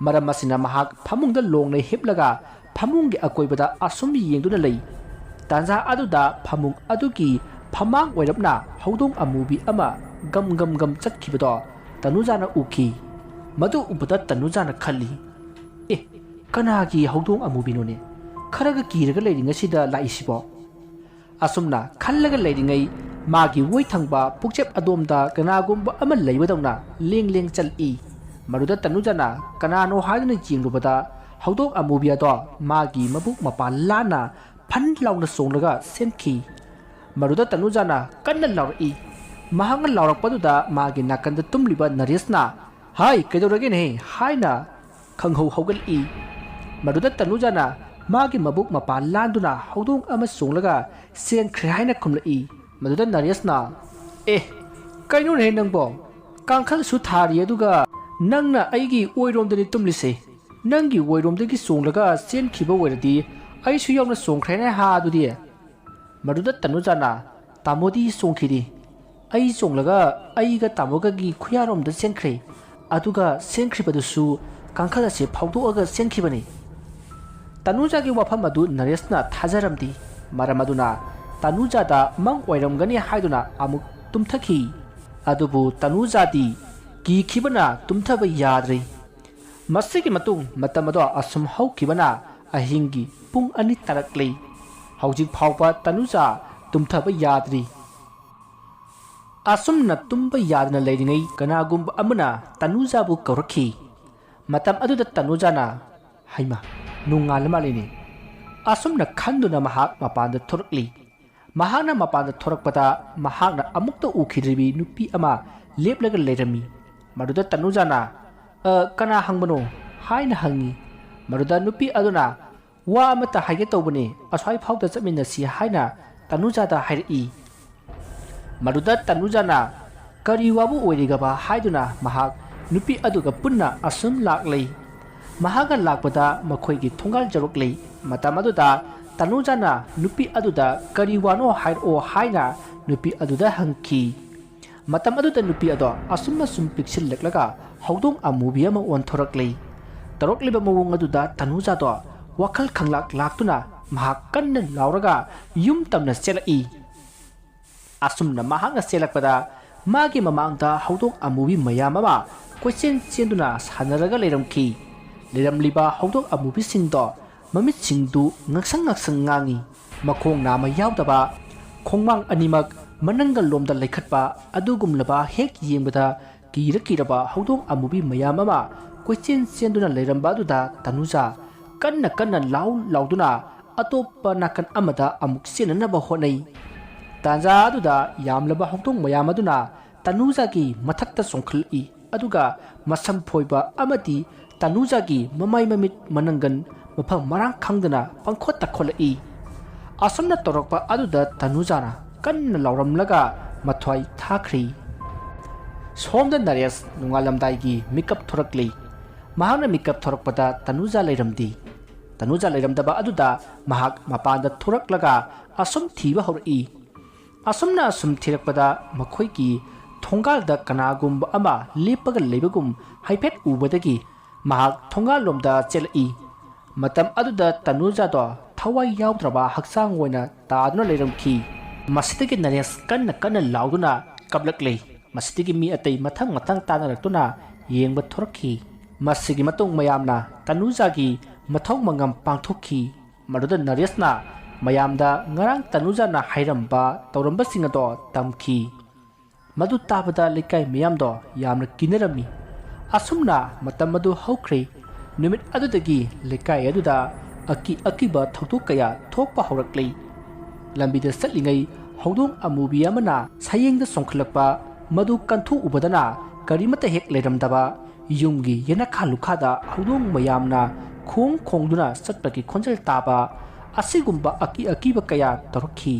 ꯃꯔꯝ ꯑꯁꯤꯅ ꯃꯍꯥꯛ ꯐꯃꯨꯡꯗ ꯂꯣꯡꯅ ꯍꯤꯞꯂꯒ ꯐꯃꯨꯡꯒꯤ ꯑꯀꯣꯏꯕꯗ ꯑꯁꯨꯝ ꯌꯦꯡꯗꯨꯅ ꯂꯩ꯫ ꯇꯥꯟꯖꯥ ꯑꯗꯨꯗ ꯐꯃꯨꯡ ꯑꯗꯨꯒꯤ ꯐꯃꯥꯡ ꯑꯣꯏꯔꯞꯅ ꯍꯧꯗꯣꯡ ꯑꯃꯨꯕꯤ ꯑꯃ ꯒꯝ ꯒꯝ ꯒꯝ ꯆꯠꯈꯤꯕꯗꯣ ꯇꯅꯨꯖꯥꯅ ꯎꯈꯤ꯫ ꯃꯗꯨ ꯎꯕꯗ ꯇꯅꯨꯖꯥꯅ ꯈꯜꯂꯤ, "ꯑꯦ, ꯀꯅꯥꯒꯤ ꯍꯧꯗꯣꯡ ꯑꯃꯨꯕꯤꯅꯣꯅꯦ? ꯈꯔꯒ ꯀꯤꯔꯒ ꯂꯩꯔꯤꯉꯩꯁꯤꯗ ꯂꯥꯛꯏꯁꯤꯕꯣ?" ꯑꯁꯨꯝꯅ ꯈꯜꯂꯒ ꯂꯩꯔꯤꯉꯩ ꯃꯥꯒꯤ ꯑꯣꯏ ꯊꯪꯕ ꯄꯨꯛꯆꯦꯞ ꯑꯗꯣꯝꯗ ꯀꯅꯥꯒꯨꯝꯕ ꯑꯃ ꯂꯩꯕꯗꯧꯅ ꯂꯦꯡ ꯂꯦꯡ ꯆꯠꯂꯤ꯫ ꯃꯗꯨꯗ ꯇꯅꯨꯖꯥꯅ ꯀꯅꯥꯅꯣ ꯍꯥꯏꯗꯨꯅ ꯌꯦꯡꯂꯨꯕꯗ, ꯍꯧꯗꯣꯡ ꯑꯃꯨꯕꯤ ꯑꯗꯣ ꯃꯥꯒꯤ ꯃꯕꯨꯛ ꯃꯄꯥ ꯂꯥꯟꯅ ꯐꯟ ꯂꯥꯎꯅ ꯆꯣꯡꯂꯒ ꯆꯦꯟꯈꯤ꯫ ꯃꯗꯨꯗ ꯇꯅꯨꯖꯥꯅ ꯀꯟꯅ ꯂꯥꯎꯔꯛꯏ꯫ ꯃꯍꯥꯛꯅ ꯂꯥꯎꯔꯛꯄꯗꯨꯗ ꯃꯥꯒꯤ ꯅꯥꯀꯟꯗ ꯇꯨꯝꯂꯤꯕ ꯅꯔꯦꯁꯅ, "ꯍꯥꯏ, ꯀꯩꯗꯧꯔꯒꯦꯅꯦꯍꯦ?" ꯍꯥꯏꯅ ꯈꯪꯍꯧ ꯍꯧꯒꯠꯂꯛꯏ꯫ ꯃꯗꯨꯗ ꯇꯅꯨꯖꯥꯅ ꯃꯥꯒꯤ ꯃꯕꯨꯛ ꯃꯄꯥ ꯂꯥꯟꯗꯨꯅ ꯍꯧꯗꯣꯡ ꯑꯃ ꯆꯣꯡꯂꯒ ꯆꯦꯟꯈ꯭ꯔꯦ ꯍꯥꯏꯅ ꯈꯨꯝꯂꯛꯏ꯫ ꯃꯗꯨꯗ ꯅꯔꯦꯁꯅ, "ꯑꯦ, ꯀꯩꯅꯣꯅꯦꯍꯦ ꯅꯪꯕꯣ? ꯀꯥꯡꯈꯜꯁꯨ ꯊꯥꯔꯤ, ꯑꯗꯨꯒ ꯅꯪꯅ ꯑꯩꯒꯤ ꯑꯣꯏꯔꯣꯝꯗꯅꯤ ꯇꯨꯝꯂꯤꯁꯦ꯫ ꯅꯪꯒꯤ ꯑꯣꯏꯔꯣꯝꯗꯒꯤ ꯆꯣꯡꯂꯒ ꯆꯦꯟꯈꯤꯕ ꯑꯣꯏꯔꯗꯤ ꯑꯩꯁꯨ ꯌꯥꯎꯅ ꯆꯣꯡꯈ꯭ꯔꯦꯅꯦ ꯍꯥ ꯑꯗꯨꯗꯤ?" ꯃꯗꯨꯗ ꯇꯅꯨꯖꯥꯅ, "ꯇꯥꯃꯣꯗꯤ ꯆꯣꯡꯈꯤꯗꯦ꯫ ꯑꯩ ꯆꯣꯡꯂꯒ ꯑꯩꯒ ꯇꯥꯃꯣꯒꯒꯤ ꯈꯨꯌꯥꯔꯣꯝꯗ ꯆꯦꯟꯈ꯭ꯔꯦ꯫ ꯑꯗꯨꯒ ꯆꯦꯟꯈ꯭ꯔꯤꯕꯗꯨꯁꯨ ꯀꯥꯡꯈꯜ ꯑꯁꯦ ꯐꯥꯎꯗꯣꯛꯑꯒ ꯆꯦꯟꯈꯤꯕꯅꯤ꯫" ꯇꯅꯨꯖꯥꯒꯤ ꯋꯥꯐꯝ ꯑꯗꯨ ꯅꯔꯦꯁꯅ ꯊꯥꯖꯔꯝꯗꯦ꯫ ꯃꯔꯝ ꯑꯗꯨꯅ ꯇꯅꯨꯖꯥꯗ ꯃꯪ ꯑꯣꯏꯔꯝꯒꯅꯤ ꯍꯥꯏꯗꯨꯅ ꯑꯃꯨꯛ ꯇꯨꯝꯊꯈꯤ꯫ ꯑꯗꯨꯕꯨ ꯇꯅꯨꯖꯥꯗꯤ ꯀꯤꯈꯤꯕꯅ ꯇꯨꯝꯊꯕ ꯌꯥꯗ꯭ꯔꯦ꯫ ꯃꯁꯤꯒꯤ ꯃꯇꯨꯡ ꯃꯇꯝ ꯑꯗꯣ ꯑꯁꯨꯝ ꯍꯧꯈꯤꯕꯅ ꯑꯍꯤꯡꯒꯤ ꯄꯨꯡ ꯑꯅꯤ ꯇꯥꯔꯛꯂꯦ꯫ ꯍꯧꯖꯤꯛ ꯐꯥꯎꯕ ꯇꯅꯨꯖꯥ ꯇꯨꯝꯊꯕ ꯌꯥꯗ꯭ꯔꯤ꯫ ꯑꯁꯨꯝꯅ ꯇꯨꯝꯕ ꯌꯥꯗꯅ ꯂꯩꯔꯤꯉꯩ ꯀꯅꯥꯒꯨꯝꯕ ꯑꯃꯅ ꯇꯅꯨꯖꯥꯕꯨ ꯀꯧꯔꯛꯈꯤ꯫ ꯃꯇꯝ ꯑꯗꯨꯗ ꯇꯅꯨꯖꯥꯅ, "ꯍꯩꯃꯥ, ꯅꯣꯡꯉꯥꯜꯂ ꯃꯥꯜꯂꯦꯅꯦ꯫" ꯑꯁꯨꯝꯅ ꯈꯟꯗꯨꯅ ꯃꯍꯥꯛ ꯃꯄꯥꯟꯗ ꯊꯣꯔꯛꯂꯤ꯫ ꯃꯍꯥꯛꯅ ꯃꯄꯥꯟꯗ ꯊꯣꯔꯛꯄꯗ ꯃꯍꯥꯛꯅ ꯑꯃꯨꯛꯇ ꯎꯈꯤꯗ꯭ꯔꯤꯕꯤ ꯅꯨꯄꯤ ꯑꯃ ꯂꯦꯞꯂꯒ ꯂꯩꯔꯝꯃꯤ꯫ ꯃꯗꯨꯗ ꯇꯅꯨꯖꯥꯅ, "ꯑ, ꯀꯅꯥ ꯍꯪꯕꯅꯣ?" ꯍꯥꯏꯅ ꯍꯪꯉꯤ꯫ ꯃꯗꯨꯗ ꯅꯨꯄꯤ ꯑꯗꯨꯅ, "ꯋꯥ ꯑꯃꯠꯇ ꯍꯥꯏꯒꯦ ꯇꯧꯕꯅꯤ, ꯑꯁ꯭ꯋꯥꯏ ꯐꯥꯎꯗ ꯆꯠꯃꯤꯟꯅꯁꯤ" ꯍꯥꯏꯅ ꯇꯅꯨꯖꯥꯗ ꯍꯥꯏꯔꯛꯏ꯫ ꯃꯗꯨꯗ ꯇꯅꯨꯖꯥꯅ, "ꯀꯔꯤ ꯋꯥꯕꯨ ꯑꯣꯏꯔꯤꯒꯕ?" ꯍꯥꯏꯗꯨꯅ ꯃꯍꯥꯛ ꯅꯨꯄꯤ ꯑꯗꯨꯒ ꯄꯨꯟꯅ ꯑꯁꯨꯝ ꯂꯥꯛꯂꯩ꯫ ꯃꯍꯥꯛꯅ ꯂꯥꯛꯄꯗ ꯃꯈꯣꯏꯒꯤ ꯊꯣꯡꯒꯥꯜ ꯌꯧꯔꯛꯂꯩ꯫ ꯃꯇꯝ ꯑꯗꯨꯗ ꯇꯅꯨꯖꯥꯅ ꯅꯨꯄꯤ ꯑꯗꯨꯗ, "ꯀꯔꯤ ꯋꯥꯅꯣ ꯍꯥꯏꯔꯛꯑꯣ" ꯍꯥꯏꯅ ꯅꯨꯄꯤ ꯑꯗꯨꯗ ꯍꯪꯈꯤ꯫ ꯃꯇꯝ ꯑꯗꯨꯗ ꯅꯨꯄꯤ ꯑꯗꯣ ꯑꯁꯨꯝ ꯑꯁꯨꯝ ꯄꯤꯛꯁꯤꯜꯂꯛꯂꯒ ꯍꯧꯗꯣꯡ ꯑꯃꯨꯕꯤ ꯑꯃ ꯑꯣꯟꯊꯣꯔꯛꯂꯤ꯫ ꯇꯧꯔꯛꯂꯤꯕ ꯃꯑꯣꯡ ꯑꯗꯨꯗ ꯇꯅꯨꯖꯥꯗꯣ ꯋꯥꯈꯜ ꯈꯪꯂꯥꯛ ꯂꯥꯛꯇꯨꯅ ꯃꯍꯥꯛ ꯀꯟꯅ ꯂꯥꯎꯔꯒ ꯌꯨꯝ ꯇꯝꯅ ꯆꯦꯜꯂꯛꯏ꯫ ꯑꯁꯨꯝꯅ ꯃꯍꯥꯛꯅ ꯆꯦꯜꯂꯛꯄꯗ ꯃꯥꯒꯤ ꯃꯃꯥꯡꯗ ꯍꯧꯗꯣꯡ ꯑꯃꯨꯕꯤ ꯃꯌꯥꯝ ꯑꯃ ꯀꯣꯏꯆꯦꯟ ꯆꯦꯟꯗꯨꯅ ꯁꯥꯟꯅꯔꯒ ꯂꯩꯔꯝꯈꯤ꯫ ꯂꯩꯔꯝꯂꯤꯕ ꯍꯧꯗꯣꯡ ꯑꯃꯨꯕꯤꯁꯤꯡꯗꯣ ꯃꯃꯤꯠꯁꯤꯡꯗꯨ ꯉꯛꯁꯪ ꯉꯛꯁꯪ ꯉꯥꯡꯏ꯫ ꯃꯈꯣꯡ ꯅꯥꯝꯃ ꯌꯥꯎꯗꯕ, ꯈꯣꯡꯃꯥꯡ ꯑꯅꯤꯃꯛ ꯃꯅꯪꯒꯜꯂꯣꯝꯗ ꯂꯩꯈꯠꯄ ꯑꯗꯨꯒꯨꯝꯂꯕ ꯍꯦꯛ ꯌꯦꯡꯕꯗ ꯀꯤꯔ ꯀꯤꯔꯕ ꯍꯧꯗꯣꯡ ꯑꯃꯨꯕꯤ ꯃꯌꯥꯝ ꯑꯃ ꯀꯣꯏꯆꯦꯟ ꯆꯦꯟꯗꯨꯅ ꯂꯩꯔꯝꯕ ꯑꯗꯨꯗ ꯇꯅꯨꯖꯥ ꯀꯟꯅ ꯀꯟꯅ ꯂꯥꯎ ꯂꯥꯎꯗꯨꯅ ꯑꯇꯣꯞꯄ ꯅꯥꯀꯟ ꯑꯃꯗ ꯑꯃꯨꯛ ꯆꯦꯟꯅꯅꯕ ꯍꯣꯠꯅꯩ꯫ ꯇꯥꯟꯖꯥ ꯑꯗꯨꯗ ꯌꯥꯝꯂꯕ ꯍꯧꯗꯣꯡ ꯃꯌꯥꯝ ꯑꯗꯨꯅ ꯇꯅꯨꯖꯥꯒꯤ ꯃꯊꯛꯇ ꯆꯣꯡꯈꯠꯂꯛꯏ꯫ ꯑꯗꯨꯒ ꯃꯁꯝ ꯐꯣꯏꯕ ꯑꯃꯗꯤ ꯇꯅꯨꯖꯥꯒꯤ ꯃꯃꯥꯏ ꯃꯃꯤꯠ ꯃꯅꯪꯒꯟ ꯃꯐꯝ ꯃꯔꯥꯡ ꯈꯪꯗꯅ ꯄꯪꯈꯣꯠꯇ ꯈꯣꯠꯂꯛꯏ꯫ ꯑꯁꯨꯝꯅ ꯇꯧꯔꯛꯄ ꯑꯗꯨꯗ ꯇꯅꯨꯖꯥꯅ ꯀꯟꯅ ꯂꯥꯎꯔꯝꯂꯒ ꯃꯊ꯭ꯋꯥꯏ ꯊꯥꯈ꯭ꯔꯤ꯫ ꯁꯣꯝꯗ ꯅꯔꯦꯁ ꯅꯣꯡꯉꯥꯜꯂꯝꯗꯥꯏꯒꯤ ꯃꯤꯀꯞ ꯊꯣꯔꯛꯂꯤ꯫ ꯃꯍꯥꯛꯅ ꯃꯤꯀꯞ ꯊꯣꯔꯛꯄꯗ ꯇꯅꯨꯖꯥ ꯂꯩꯔꯝꯗꯦ꯫ ꯇꯅꯨꯖꯥ ꯂꯩꯔꯝꯗꯕ ꯑꯗꯨꯗ ꯃꯍꯥꯛ ꯃꯄꯥꯟꯗ ꯊꯣꯔꯛꯂꯒ ꯑꯁꯨꯝ ꯊꯤꯕ ꯍꯧꯔꯛꯏ꯫ ꯑꯁꯨꯝꯅ ꯑꯁꯨꯝ ꯊꯤꯔꯛꯄꯗ ꯃꯈꯣꯏꯒꯤ ꯊꯣꯡꯒꯥꯜꯗ ꯀꯅꯥꯒꯨꯝꯕ ꯑꯃ ꯂꯦꯞꯄꯒ ꯂꯩꯕꯒꯨꯝ ꯍꯥꯏꯐꯦꯠ ꯎꯕꯗꯒꯤ ꯃꯍꯥꯛ ꯊꯣꯡꯒꯥꯜꯂꯣꯝꯗ ꯆꯦꯜꯂꯛꯏ꯫ ꯃꯇꯝ ꯑꯗꯨꯗ ꯇꯅꯨꯖꯥꯗꯣ ꯊꯋꯥꯏ ꯌꯥꯎꯗ꯭ꯔꯕ ꯍꯛꯆꯥꯡ ꯑꯣꯏꯅ ꯇꯥꯗꯨꯅ ꯂꯩꯔꯝꯈꯤ꯫ ꯃꯁꯤꯗꯒꯤ ꯅꯔꯦꯁ ꯀꯟꯅ ꯀꯟꯅ ꯂꯥꯎꯗꯨꯅ ꯀꯞꯂꯛꯂꯦ꯫ ꯃꯁꯤꯗꯒꯤ ꯃꯤ ꯑꯇꯩ ꯃꯊꯪ ꯃꯊꯪ ꯇꯥꯅꯔꯛꯇꯨꯅ ꯌꯦꯡꯕ ꯊꯣꯔꯛꯈꯤ꯫ ꯃꯁꯤꯒꯤ ꯃꯇꯨꯡ ꯃꯌꯥꯝꯅ ꯇꯅꯨꯖꯥꯒꯤ ꯃꯊꯧ ꯃꯉꯝ ꯄꯥꯡꯊꯣꯛꯈꯤ꯫ ꯃꯗꯨꯗ ꯅꯔꯦꯁꯅ ꯃꯌꯥꯝꯗ ꯉꯔꯥꯡ ꯇꯅꯨꯖꯥꯅ ꯍꯥꯏꯔꯝꯕ ꯇꯧꯔꯝꯕꯁꯤꯡ ꯑꯗꯣ ꯇꯝꯈꯤ꯫ ꯃꯗꯨ ꯇꯥꯕꯗ ꯂꯩꯀꯥꯏ ꯃꯤꯌꯥꯝꯗꯣ ꯌꯥꯝꯅ ꯀꯤꯅꯔꯝꯃꯤ꯫ ꯑꯁꯨꯝꯅ ꯃꯇꯝ ꯑꯗꯨ ꯍꯧꯈ꯭ꯔꯦ꯫ ꯅꯨꯃꯤꯠ ꯑꯗꯨꯗꯒꯤ ꯂꯩꯀꯥꯏ ꯑꯗꯨꯗ ꯑꯀꯤ ꯑꯀꯤꯕ ꯊꯧꯗꯣꯛ ꯀꯌꯥ ꯊꯣꯛꯄ ꯍꯧꯔꯛꯂꯦ꯫ ꯂꯝꯕꯤꯗ ꯆꯠꯂꯤꯉꯩ ꯍꯧꯗꯣꯡ ꯑꯃꯨꯕꯤ ꯑꯃꯅ ꯁꯌꯦꯡꯗ ꯆꯣꯡꯈꯠꯂꯛꯄ ꯃꯗꯨ ꯀꯟꯊꯣꯛꯎꯕꯗꯅ ꯀꯔꯤꯃꯠꯇ ꯍꯦꯛ ꯂꯩꯔꯝꯗꯕ ꯌꯨꯝꯒꯤ ꯌꯦꯅꯈꯥ ꯂꯨꯈꯥꯗ ꯍꯧꯗꯣꯡ ꯃꯌꯥꯝꯅ ꯈꯣꯡ ꯈꯣꯡꯗꯨꯅ ꯆꯠꯄꯒꯤ ꯈꯣꯟꯖꯦꯜ ꯇꯥꯕ ꯑꯁꯤꯒꯨꯝꯕ ꯑꯀꯤ ꯑꯀꯤꯕ ꯀꯌꯥ ꯇꯧꯔꯛꯈꯤ꯫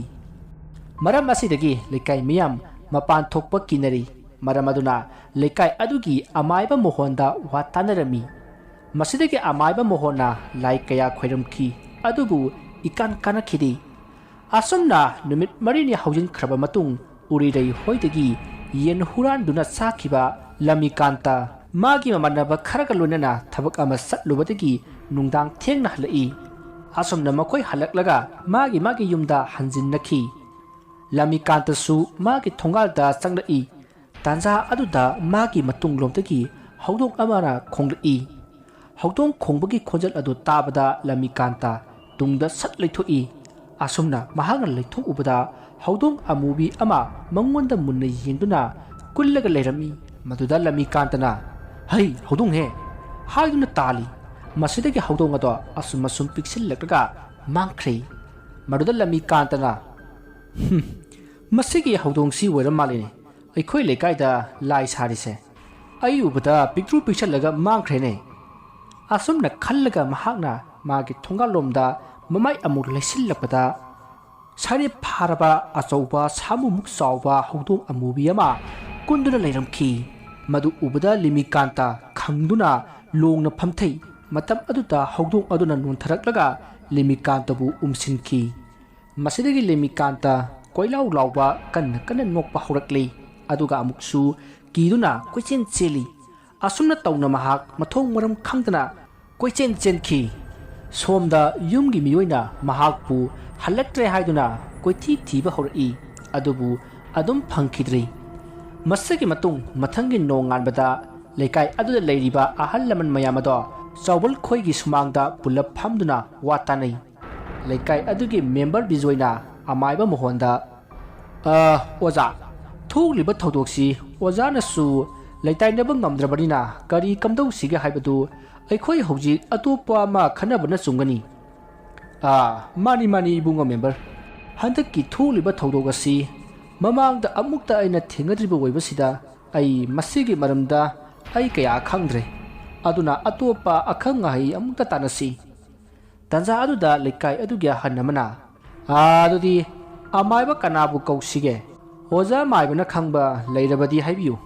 ꯃꯔꯝ ꯑꯁꯤꯗꯒꯤ ꯂꯩꯀꯥꯏ ꯃꯤꯌꯥꯝ ꯃꯄꯥꯟ ꯊꯣꯛꯄ ꯀꯤꯅꯔꯤ꯫ ꯃꯔꯝ ꯑꯗꯨꯅ ꯂꯩꯀꯥꯏ ꯑꯗꯨꯒꯤ ꯑꯃꯥꯏꯕ ꯃꯣꯍꯣꯟꯗ ꯋꯥ ꯇꯥꯅꯔꯝꯃꯤ꯫ ꯃꯁꯤꯗꯒꯤ ꯑꯃꯥꯏꯕ ꯃꯣꯍꯣꯟꯅ ꯂꯥꯏ ꯀꯌꯥ ꯈꯣꯏꯔꯝꯈꯤ꯫ ꯑꯗꯨꯕꯨ ꯏꯀꯥꯟ ꯀꯥꯟꯅꯈꯤꯗꯦ꯫ ꯑꯁꯨꯝꯅ ꯅꯨꯃꯤꯠ ꯃꯔꯤꯅꯤ ꯍꯧꯖꯤꯟꯈ꯭ꯔꯕ ꯃꯇꯨꯡ ꯎꯔꯤꯔꯩ ꯍꯣꯏꯗꯒꯤ ꯌꯦꯟ ꯍꯨꯔꯥꯟꯗꯨꯅ ꯆꯥꯈꯤꯕ ꯂꯃꯤꯀꯥꯟꯇ ꯃꯥꯒꯤ ꯃꯃꯥꯟꯅꯕ ꯈꯔꯒ ꯂꯣꯏꯅꯅ ꯊꯕꯛ ꯑꯃ ꯆꯠꯂꯨꯕꯗꯒꯤ ꯅꯨꯡꯗꯥꯡ ꯊꯦꯡꯅ ꯍꯜꯂꯛꯏ꯫ ꯑꯁꯨꯝꯅ ꯃꯈꯣꯏ ꯍꯜꯂꯛꯂꯒ ꯃꯥꯒꯤ ꯃꯥꯒꯤ ꯌꯨꯝꯗ ꯍꯟꯖꯤꯟꯅꯈꯤ꯫ ꯂꯃꯤꯀꯥꯟꯇꯁꯨ ꯃꯥꯒꯤ ꯊꯣꯡꯒꯥꯜꯗ ꯆꯪꯂꯛꯏ꯫ ꯇꯥꯟꯖꯥ ꯑꯗꯨꯗ ꯃꯥꯒꯤ ꯃꯇꯨꯡꯂꯣꯝꯗꯒꯤ ꯍꯧꯗꯣꯡ ꯑꯃꯅ ꯈꯣꯡꯂꯛꯏ꯫ ꯍꯧꯗꯣꯡ ꯈꯣꯡꯕꯒꯤ ꯈꯣꯟꯖꯦꯜ ꯑꯗꯨ ꯇꯥꯕꯗ ꯂꯃꯤꯀꯥꯟꯇ ꯇꯨꯡꯗ ꯁꯠ ꯂꯩꯊꯣꯛꯏ꯫ ꯑꯁꯨꯝꯅ ꯃꯍꯥꯛꯅ ꯂꯩꯊꯣꯛꯎꯕꯗ ꯍꯧꯗꯣꯡ ꯑꯃꯨꯕꯤ ꯑꯃ ꯃꯉꯣꯟꯗ ꯃꯨꯟꯅ ꯌꯦꯡꯗꯨꯅ ꯀꯨꯜꯂꯒ ꯂꯩꯔꯝꯃꯤ꯫ ꯃꯗꯨꯗ ꯂꯃꯤꯀꯥꯟꯇꯅ, "ꯍꯩ, ꯍꯧꯗꯣꯡꯍꯦ!" ꯍꯥꯏꯗꯨꯅ ꯇꯥꯜꯂꯤ꯫ ꯃꯁꯤꯗꯒꯤ ꯍꯧꯗꯣꯡ ꯑꯗꯣ ꯑꯁꯨꯝ ꯑꯁꯨꯝ ꯄꯤꯛꯁꯤꯜꯂꯛꯂꯒ ꯃꯥꯡꯈ꯭ꯔꯦ꯫ ꯃꯗꯨꯗ ꯂꯃꯤꯀꯥꯟꯇꯅ, "ꯍꯨꯝ, ꯃꯁꯤꯒꯤ ꯍꯧꯗꯣꯡꯁꯤ ꯑꯣꯏꯔ ꯃꯥꯜꯂꯤꯅꯦ ꯑꯩꯈꯣꯏ ꯂꯩꯀꯥꯏꯗ ꯂꯥꯏ ꯁꯥꯔꯤꯁꯦ꯫ ꯑꯩ ꯎꯕꯗ ꯄꯤꯛꯇ꯭ꯔꯨ ꯄꯤꯛꯁꯜꯂꯒ ꯃꯥꯡꯈ꯭ꯔꯦꯅꯦ"꯫ ꯑꯁꯨꯝꯅ ꯈꯜꯂꯒ ꯃꯍꯥꯛꯅ ꯃꯥꯒꯤ ꯊꯣꯡꯒꯥꯜꯂꯣꯝꯗ ꯃꯃꯥꯏ ꯑꯃꯨꯛ ꯂꯩꯁꯤꯜꯂꯛꯄꯗ, ꯁꯥꯔꯦꯞ ꯐꯥꯔꯕ ꯑꯆꯧꯕ ꯁꯥꯃꯨꯃꯨꯛ ꯆꯥꯎꯕ ꯍꯧꯗꯣꯡ ꯑꯃꯨꯕꯤ ꯑꯃ ꯀꯨꯟꯗꯨꯅ ꯂꯩꯔꯝꯈꯤ꯫ ꯃꯗꯨ ꯎꯕꯗ ꯂꯤꯃꯤꯀꯥꯟꯇ ꯈꯪꯗꯨꯅ ꯂꯣꯡꯅ ꯐꯝꯊꯩ꯫ ꯃꯇꯝ ꯑꯗꯨꯗ ꯍꯧꯗꯣꯡ ꯑꯗꯨꯅ ꯅꯣꯟꯊꯔꯛꯂꯒ ꯂꯤꯃꯤꯀꯥꯟꯇꯕꯨ ꯎꯝꯁꯤꯟꯈꯤ꯫ ꯃꯁꯤꯗꯒꯤ ꯂꯤꯃꯤꯀꯥꯟꯇ ꯀꯣꯏꯂꯥꯎ ꯂꯥꯎꯕ ꯀꯟꯅ ꯀꯟꯅ ꯅꯣꯛꯄ ꯍꯧꯔꯛꯂꯤ꯫ ꯑꯗꯨꯒ ꯑꯃꯨꯛꯁꯨ ꯀꯤꯗꯨꯅ ꯀꯣꯏꯆꯦꯟ ꯆꯦꯜꯂꯤ꯫ ꯑꯁꯨꯝꯅ ꯇꯧꯅ ꯃꯍꯥꯛ ꯃꯊꯣꯡ ꯃꯔꯝ ꯈꯪꯗꯅ ꯀꯣꯏꯆꯦꯟ ꯆꯦꯟꯈꯤ꯫ ꯁꯣꯝꯗ ꯌꯨꯝꯒꯤ ꯃꯤꯑꯣꯏꯅ ꯃꯍꯥꯛꯄꯨ ꯍꯜꯂꯛꯇ꯭ꯔꯦ ꯍꯥꯏꯗꯨꯅ ꯀꯣꯏꯊꯤ ꯊꯤꯕ ꯍꯧꯔꯛꯏ꯫ ꯑꯗꯨꯕꯨ ꯑꯗꯨꯝ ꯐꯪꯈꯤꯗ꯭ꯔꯦ꯫ ꯃꯁꯤꯒꯤ ꯃꯇꯨꯡ ꯃꯊꯪꯒꯤ ꯅꯣꯡꯉꯥꯟꯕꯗ ꯂꯩꯀꯥꯏ ꯑꯗꯨꯗ ꯂꯩꯔꯤꯕ ꯑꯍꯜ ꯂꯃꯟ ꯃꯌꯥꯝ ꯑꯗꯣ ꯆꯥꯎꯕꯜ ꯈꯣꯏꯒꯤ ꯁꯨꯃꯥꯡꯗ ꯄꯨꯜꯂꯞ ꯐꯝꯗꯨꯅ ꯋꯥ ꯇꯥꯅꯩ꯫ ꯂꯩꯀꯥꯏ ꯑꯗꯨꯒꯤ ꯃꯦꯝꯕꯔ ꯕꯤꯖꯣꯏꯅ ꯑꯃꯥꯏꯕ ꯃꯣꯍꯣꯟꯗ, "ꯑ, ꯑꯣꯖꯥ, ꯊꯣꯛꯂꯤꯕ ꯊꯧꯗꯣꯛꯁꯤ ꯑꯣꯖꯥꯅꯁꯨ ꯂꯩꯇꯥꯏꯅꯕ ꯉꯝꯗ꯭ꯔꯕꯅꯤꯅ ꯀꯔꯤ ꯀꯝꯗꯧꯁꯤꯒꯦ ꯍꯥꯏꯕꯗꯨ ꯑꯩꯈꯣꯏ ꯍꯧꯖꯤꯛ ꯑꯇꯣꯞꯄ ꯑꯃ ꯈꯟꯅꯕꯅ ꯆꯨꯝꯒꯅꯤ"꯫ "ꯑꯥ, ꯃꯥꯅꯤ, ꯃꯥꯅꯤ, ꯏꯕꯨꯡꯉꯣ ꯃꯦꯝꯕꯔ꯫ ꯍꯟꯗꯛꯀꯤ ꯊꯣꯛꯂꯤꯕ ꯊꯧꯗꯣꯛ ꯑꯁꯤ ꯃꯃꯥꯡꯗ ꯑꯃꯨꯛꯇ ꯑꯩꯅ ꯊꯦꯡꯅꯗ꯭ꯔꯤꯕ ꯑꯣꯏꯕꯁꯤꯗ ꯑꯩ ꯃꯁꯤꯒꯤ ꯃꯔꯝꯗ ꯑꯩ ꯀꯌꯥ ꯈꯪꯗ꯭ꯔꯦ꯫ ꯑꯗꯨꯅ ꯑꯇꯣꯞꯄ ꯑꯈꯪ ꯑꯍꯩ ꯑꯃꯨꯛꯇ ꯇꯥꯟꯅꯁꯤ"꯫ ꯇꯥꯟꯖꯥ ꯑꯗꯨꯗ ꯂꯩꯀꯥꯏ ꯑꯗꯨꯒꯤ ꯑꯍꯜ ꯑꯃꯅ, "ꯑꯥ, ꯑꯗꯨꯗꯤ ꯑꯃꯥꯏꯕ ꯀꯅꯥꯕꯨ ꯀꯧꯁꯤꯒꯦ? ꯑꯣꯖꯥ ꯃꯥꯏꯕꯅ ꯈꯪꯕ ꯂꯩꯔꯕꯗꯤ ꯍꯥꯏꯕꯤꯌꯨ"꯫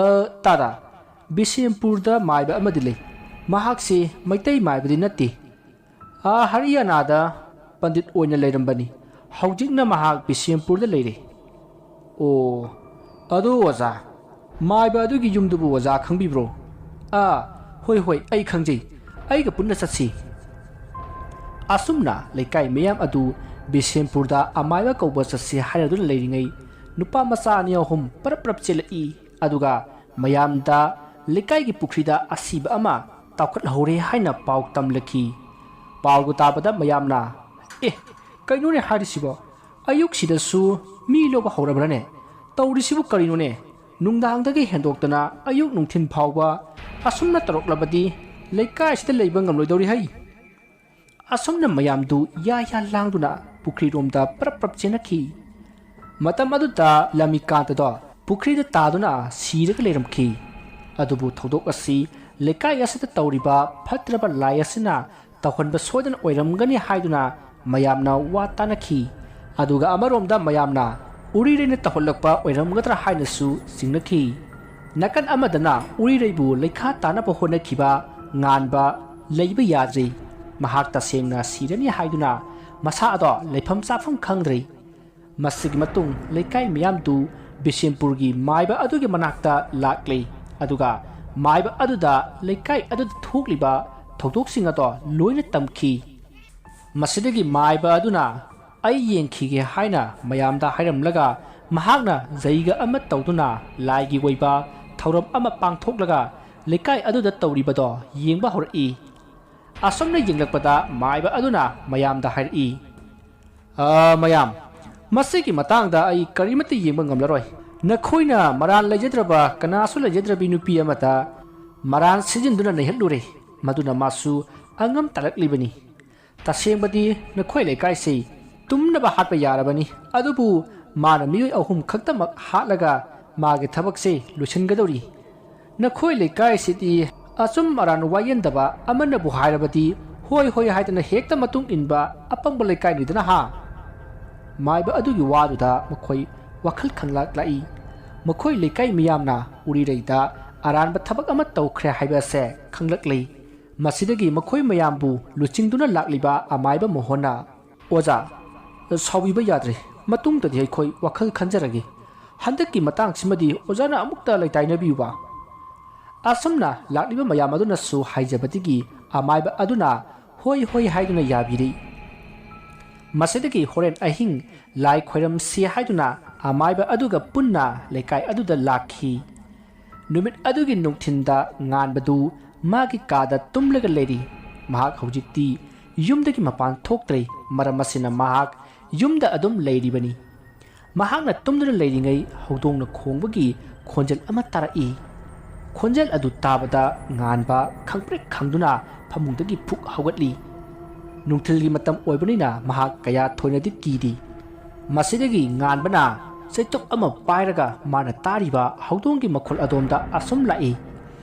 "ꯑ, ꯇꯥꯗ, ꯕꯤꯁꯦꯝꯄꯨꯔꯗ ꯃꯥꯏꯕ ꯑꯃꯗꯤ ꯂꯩ꯫ ꯃꯍꯥꯛꯁꯤ ꯃꯩꯇꯩ ꯃꯥꯏꯕꯗꯤ ꯅꯠꯇꯦ꯫ ꯑꯥ, ꯍꯔꯤꯌꯥꯅꯥꯗ ꯄꯟꯗꯤꯠ ꯑꯣꯏꯅ ꯂꯩꯔꯝꯕꯅꯤ꯫ ꯍꯧꯖꯤꯛꯅ ꯃꯍꯥꯛ ꯕꯤꯁꯦꯝꯄꯨꯔꯗ ꯂꯩꯔꯦ"꯫ "ꯑꯣ, ꯑꯗꯨ ꯑꯣꯖꯥ, ꯃꯥꯏꯕ ꯑꯗꯨꯒꯤ ꯌꯨꯝꯗꯨꯕꯨ ꯑꯣꯖꯥ ꯈꯪꯕꯤꯕ꯭ꯔꯣ?" "ꯑꯥ, ꯍꯣꯏ, ꯍꯣꯏ, ꯑꯩ ꯈꯪꯖꯩ꯫ ꯑꯩꯒ ꯄꯨꯟꯅ ꯆꯠꯁꯤ"꯫ ꯑꯁꯨꯝꯅ ꯂꯩꯀꯥꯏ ꯃꯤꯌꯥꯝ ꯑꯗꯨ ꯕꯤꯁꯦꯝꯄꯨꯔꯗ ꯑꯃꯥꯏꯕ ꯀꯧꯕ ꯆꯠꯁꯤ ꯍꯥꯏꯅꯗꯨꯅ ꯂꯩꯔꯤꯉꯩ, ꯅꯨꯄꯥ ꯃꯆꯥ ꯑꯅꯤ ꯑꯍꯨꯝ ꯄꯔꯞ ꯄꯔꯞ ꯆꯦꯜꯂꯛꯏ꯫ ꯑꯗꯨꯒ ꯃꯌꯥꯝꯗ ꯂꯩꯀꯥꯏꯒꯤ ꯄꯨꯈ꯭ꯔꯤꯗ ꯑꯁꯤꯕ ꯑꯃ ꯇꯥꯎꯈꯠꯍꯧꯔꯦ ꯍꯥꯏꯅ ꯄꯥꯎ ꯇꯝꯂꯛꯈꯤ꯫ ꯄꯥꯎꯗꯨ ꯇꯥꯕꯗ ꯃꯌꯥꯝꯅ, "ꯑꯦ, ꯀꯩꯅꯣꯅꯦ ꯍꯥꯏꯔꯤꯁꯤꯕꯣ? ꯑꯌꯨꯛꯁꯤꯗꯁꯨ ꯃꯤ ꯂꯧꯕ ꯍꯧꯔꯕ꯭ꯔꯅꯦ? ꯇꯧꯔꯤꯁꯤꯕꯨ ꯀꯔꯤꯅꯣꯅꯦ? ꯅꯨꯡꯗꯥꯡꯗꯒꯤ ꯍꯦꯟꯗꯣꯛꯇꯅ ꯑꯌꯨꯛ ꯅꯨꯡꯊꯤꯜ ꯐꯥꯎꯕ ꯑꯁꯨꯝꯅ ꯇꯧꯔꯛꯂꯕꯗꯤ ꯂꯩꯀꯥꯏ ꯑꯁꯤꯗ ꯂꯩꯕ ꯉꯝꯂꯣꯏꯗꯧꯔꯤ ꯍꯩ꯫ ꯑꯁꯨꯝꯅ ꯃꯌꯥꯝꯗꯨ ꯌꯥ ꯌꯥ ꯂꯥꯡꯗꯨꯅ ꯄꯨꯈ꯭ꯔꯤꯔꯣꯝꯗ ꯄ꯭ꯔꯞ ꯄ꯭ꯔꯞ ꯆꯦꯟꯅꯈꯤ꯫ ꯃꯇꯝ ꯑꯗꯨꯗ ꯂꯝꯃꯤꯀꯥꯟꯇꯗꯣ ꯄꯨꯈ꯭ꯔꯤꯗ ꯇꯥꯗꯨꯅ ꯁꯤꯔꯒ ꯂꯩꯔꯝꯈꯤ꯫ ꯑꯗꯨꯕꯨ ꯊꯧꯗꯣꯛ ꯑꯁꯤ ꯂꯩꯀꯥꯏ ꯑꯁꯤꯗ ꯇꯧꯔꯤꯕ ꯐꯠꯇ꯭ꯔꯕ ꯂꯥꯏ ꯑꯁꯤꯅ ꯇꯧꯍꯟꯕ ꯁꯣꯏꯗꯅ ꯑꯣꯏꯔꯝꯒꯅꯤ ꯍꯥꯏꯗꯨꯅ ꯃꯌꯥꯝꯅ ꯋꯥ ꯇꯥꯅꯈꯤ꯫ ꯑꯗꯨꯒ ꯑꯃꯔꯣꯝꯗ ꯃꯌꯥꯝꯅ ꯎꯔꯤꯔꯩꯅ ꯇꯧꯍꯜꯂꯛꯄ ꯑꯣꯏꯔꯝꯒꯗ꯭ꯔꯥ ꯍꯥꯏꯅꯁꯨ ꯆꯤꯡꯅꯈꯤ꯫ ꯅꯥꯀꯟ ꯑꯃꯗꯅ ꯎꯔꯤꯔꯩꯕꯨ ꯂꯩꯈꯥ ꯇꯥꯅꯕ ꯍꯣꯠꯅꯈꯤꯕ ꯉꯥꯟꯕ ꯂꯩꯕ ꯌꯥꯗ꯭ꯔꯤ꯫ ꯃꯍꯥꯛ ꯇꯁꯦꯡꯅ ꯁꯤꯔꯅꯤ ꯍꯥꯏꯗꯨꯅ ꯃꯁꯥ ꯑꯗꯣ ꯂꯩꯐꯝ ꯆꯥꯐꯝ ꯈꯪꯗ꯭ꯔꯤ꯫ ꯃꯁꯤꯒꯤ ꯃꯇꯨꯡ ꯂꯩꯀꯥꯏ ꯃꯤꯌꯥꯝꯗꯨ ꯕꯤꯁꯦꯝꯄꯨꯔꯒꯤ ꯃꯥꯏꯕ ꯑꯗꯨꯒꯤ ꯃꯅꯥꯛꯇ ꯂꯥꯛꯂꯤ꯫ ꯑꯗꯨꯒ ꯃꯥꯏꯕ ꯑꯗꯨꯗ ꯂꯩꯀꯥꯏ ꯑꯗꯨꯗ ꯊꯣꯛꯂꯤꯕ ꯊꯧꯗꯣꯛꯁꯤꯡ ꯑꯗꯣ ꯂꯣꯏꯅ ꯇꯝꯈꯤ꯫ ꯃꯁꯤꯗꯒꯤ ꯃꯥꯏꯕ ꯑꯗꯨꯅ "ꯑꯩ ꯌꯦꯡꯈꯤꯒꯦ" ꯍꯥꯏꯅ ꯃꯌꯥꯝꯗ ꯍꯥꯏꯔꯝꯂꯒ ꯃꯍꯥꯛꯅ ꯖꯩꯒ ꯑꯃ ꯇꯧꯗꯨꯅ ꯂꯥꯏꯒꯤ ꯑꯣꯏꯕ ꯊꯧꯔꯝ ꯑꯃ ꯄꯥꯡꯊꯣꯛꯂꯒ ꯂꯩꯀꯥꯏ ꯑꯗꯨꯗ ꯇꯧꯔꯤꯕꯗꯣ ꯌꯦꯡꯕ ꯍꯧꯔꯛꯏ꯫ ꯑꯁꯨꯝꯅ ꯌꯦꯡꯂꯛꯄꯗ ꯃꯥꯏꯕ ꯑꯗꯨꯅ ꯃꯌꯥꯝꯗ ꯍꯥꯏꯔꯛꯏ, "ꯑ, ꯃꯌꯥꯝ, ꯃꯁꯤꯒꯤ ꯃꯇꯥꯡꯗ ꯑꯩ ꯀꯔꯤꯃꯠꯇ ꯌꯦꯡꯕ ꯉꯝꯂꯔꯣꯏ꯫ ꯅꯈꯣꯏꯅ ꯃꯔꯥꯜ ꯂꯩꯖꯗ꯭ꯔꯕ, ꯀꯅꯥꯁꯨ ꯂꯩꯖꯗ꯭ꯔꯕꯤ ꯅꯨꯄꯤ ꯑꯃꯗ ꯃꯔꯥꯜ ꯁꯤꯖꯤꯟꯗꯨꯅ ꯅꯩꯍꯠꯂꯨꯔꯦ꯫ ꯃꯗꯨꯅ ꯃꯥꯁꯨ ꯑꯉꯝ ꯇꯥꯂꯛꯂꯤꯕꯅꯤ꯫ ꯇꯁꯦꯡꯕꯗꯤ ꯅꯈꯣꯏ ꯂꯩꯀꯥꯏꯁꯤ ꯇꯨꯝꯅꯕ ꯍꯥꯠꯄ ꯌꯥꯔꯕꯅꯤ, ꯑꯗꯨꯕꯨ ꯃꯥꯅ ꯃꯤꯑꯣꯏ ꯑꯍꯨꯝ ꯈꯛꯇꯃꯛ ꯍꯥꯠꯂꯒ ꯃꯥꯒꯤ ꯊꯕꯛꯁꯤ ꯂꯣꯏꯁꯤꯟꯒꯗꯧꯔꯤ꯫ ꯅꯈꯣꯏ ꯂꯩꯀꯥꯏꯁꯤꯗꯤ ꯑꯆꯨꯝ ꯑꯔꯥꯟ ꯋꯥꯌꯦꯟꯗꯕ, ꯑꯃꯅꯕꯨ ꯍꯥꯏꯔꯕꯗꯤ ꯍꯣꯏ ꯍꯣꯏ ꯍꯥꯏꯗꯅ ꯍꯦꯛꯇ ꯃꯇꯨꯡ ꯏꯟꯕ ꯑꯄꯪꯕ ꯂꯩꯀꯥꯏꯅꯤꯗꯅ ꯍꯥ?" ꯃꯥꯏꯕ ꯑꯗꯨꯒꯤ ꯋꯥꯗꯨꯗ ꯃꯈꯣꯏ ꯋꯥꯈꯜ ꯈꯪꯂꯛꯂꯛꯏ꯫ ꯃꯈꯣꯏ ꯂꯩꯀꯥꯏ ꯃꯤꯌꯥꯝꯅ ꯎꯔꯤꯔꯩꯗ ꯑꯔꯥꯟꯕ ꯊꯕꯛ ꯑꯃ ꯇꯧꯈ꯭ꯔꯦ ꯍꯥꯏꯕ ꯑꯁꯦ ꯈꯪꯂꯛꯂꯤ꯫ ꯃꯁꯤꯗꯒꯤ ꯃꯈꯣꯏ ꯃꯌꯥꯝꯕꯨ ꯂꯨꯆꯤꯡꯗꯨꯅ ꯂꯥꯛꯂꯤꯕ ꯑꯃꯥꯏꯕ ꯃꯣꯍꯣꯟꯅ, "ꯑꯣꯖꯥ, ꯁꯥꯎꯕꯤꯕ ꯌꯥꯗ꯭ꯔꯦ꯫ ꯃꯇꯨꯡꯗꯗꯤ ꯑꯩꯈꯣꯏ ꯋꯥꯈꯜ ꯈꯟꯖꯔꯒꯦ꯫ ꯍꯟꯗꯛꯀꯤ ꯃꯇꯥꯡꯁꯤꯃꯗꯤ ꯑꯣꯖꯥꯅ ꯑꯃꯨꯛꯇ ꯂꯩꯇꯥꯏꯅꯕꯤꯌꯨꯕ꯫" ꯑꯁꯨꯝꯅ ꯂꯥꯛꯂꯤꯕ ꯃꯌꯥꯝ ꯑꯗꯨꯅꯁꯨ ꯍꯥꯏꯖꯕꯗꯒꯤ ꯑꯃꯥꯏꯕ ꯑꯗꯨꯅ ꯍꯣꯏ ꯍꯣꯏ ꯍꯥꯏꯗꯨꯅ ꯌꯥꯕꯤꯔꯤ꯫ ꯃꯁꯤꯗꯒꯤ ꯍꯣꯔꯦꯟ ꯑꯍꯤꯡ ꯂꯥꯏ ꯈꯣꯏꯔꯝꯁꯤ ꯍꯥꯏꯗꯨꯅ ꯑꯃꯥꯏꯕ ꯑꯗꯨꯒ ꯄꯨꯟꯅ ꯂꯩꯀꯥꯏ ꯑꯗꯨꯗ ꯂꯥꯛꯈꯤ꯫ ꯅꯨꯃꯤꯠ ꯑꯗꯨꯒꯤ ꯅꯨꯡꯊꯤꯟꯗ ꯉꯥꯟꯕꯗꯨ ꯃꯥꯒꯤ ꯀꯥꯗ ꯇꯨꯝꯂꯒ ꯂꯩꯔꯤ꯫ ꯃꯍꯥꯛ ꯍꯧꯖꯤꯛꯇꯤ ꯌꯨꯝꯗꯒꯤ ꯃꯄꯥꯟ ꯊꯣꯛꯇ꯭ꯔꯦ꯫ ꯃꯔꯝ ꯑꯁꯤꯅ ꯃꯍꯥꯛ ꯌꯨꯝꯗ ꯑꯗꯨꯝ ꯂꯩꯔꯤꯕꯅꯤ꯫ ꯃꯍꯥꯛꯅ ꯇꯨꯝꯗꯨꯅ ꯂꯩꯔꯤꯉꯩ ꯍꯧꯗꯣꯡꯅ ꯈꯣꯡꯕꯒꯤ ꯈꯣꯟꯖꯦꯜ ꯑꯃ ꯇꯥꯔꯛꯏ꯫ ꯈꯣꯟꯖꯦꯜ ꯑꯗꯨ ꯇꯥꯕꯗ ꯉꯥꯟꯕ ꯈꯪꯄ꯭ꯔꯦꯛ ꯈꯪꯗꯨꯅ ꯐꯃꯨꯡꯗꯒꯤ ꯐꯨꯛ ꯍꯧꯒꯠꯂꯤ꯫ ꯅꯨꯡꯊꯤꯜꯒꯤ ꯃꯇꯝ ꯑꯣꯏꯕꯅꯤꯅ ꯃꯍꯥꯛ ꯀꯌꯥ ꯊꯣꯏꯅꯗꯤ ꯀꯤꯗꯦ꯫ ꯃꯁꯤꯗꯒꯤ ꯉꯥꯟꯕꯅ ꯆꯩꯇꯨꯞ ꯑꯃ ꯄꯥꯏꯔꯒ ꯃꯥꯅ ꯇꯥꯔꯤꯕ ꯍꯧꯗꯣꯡꯒꯤ ꯃꯈꯣꯜ ꯑꯗꯣꯝꯗ ꯑꯁꯨꯝ ꯂꯥꯛꯏ꯫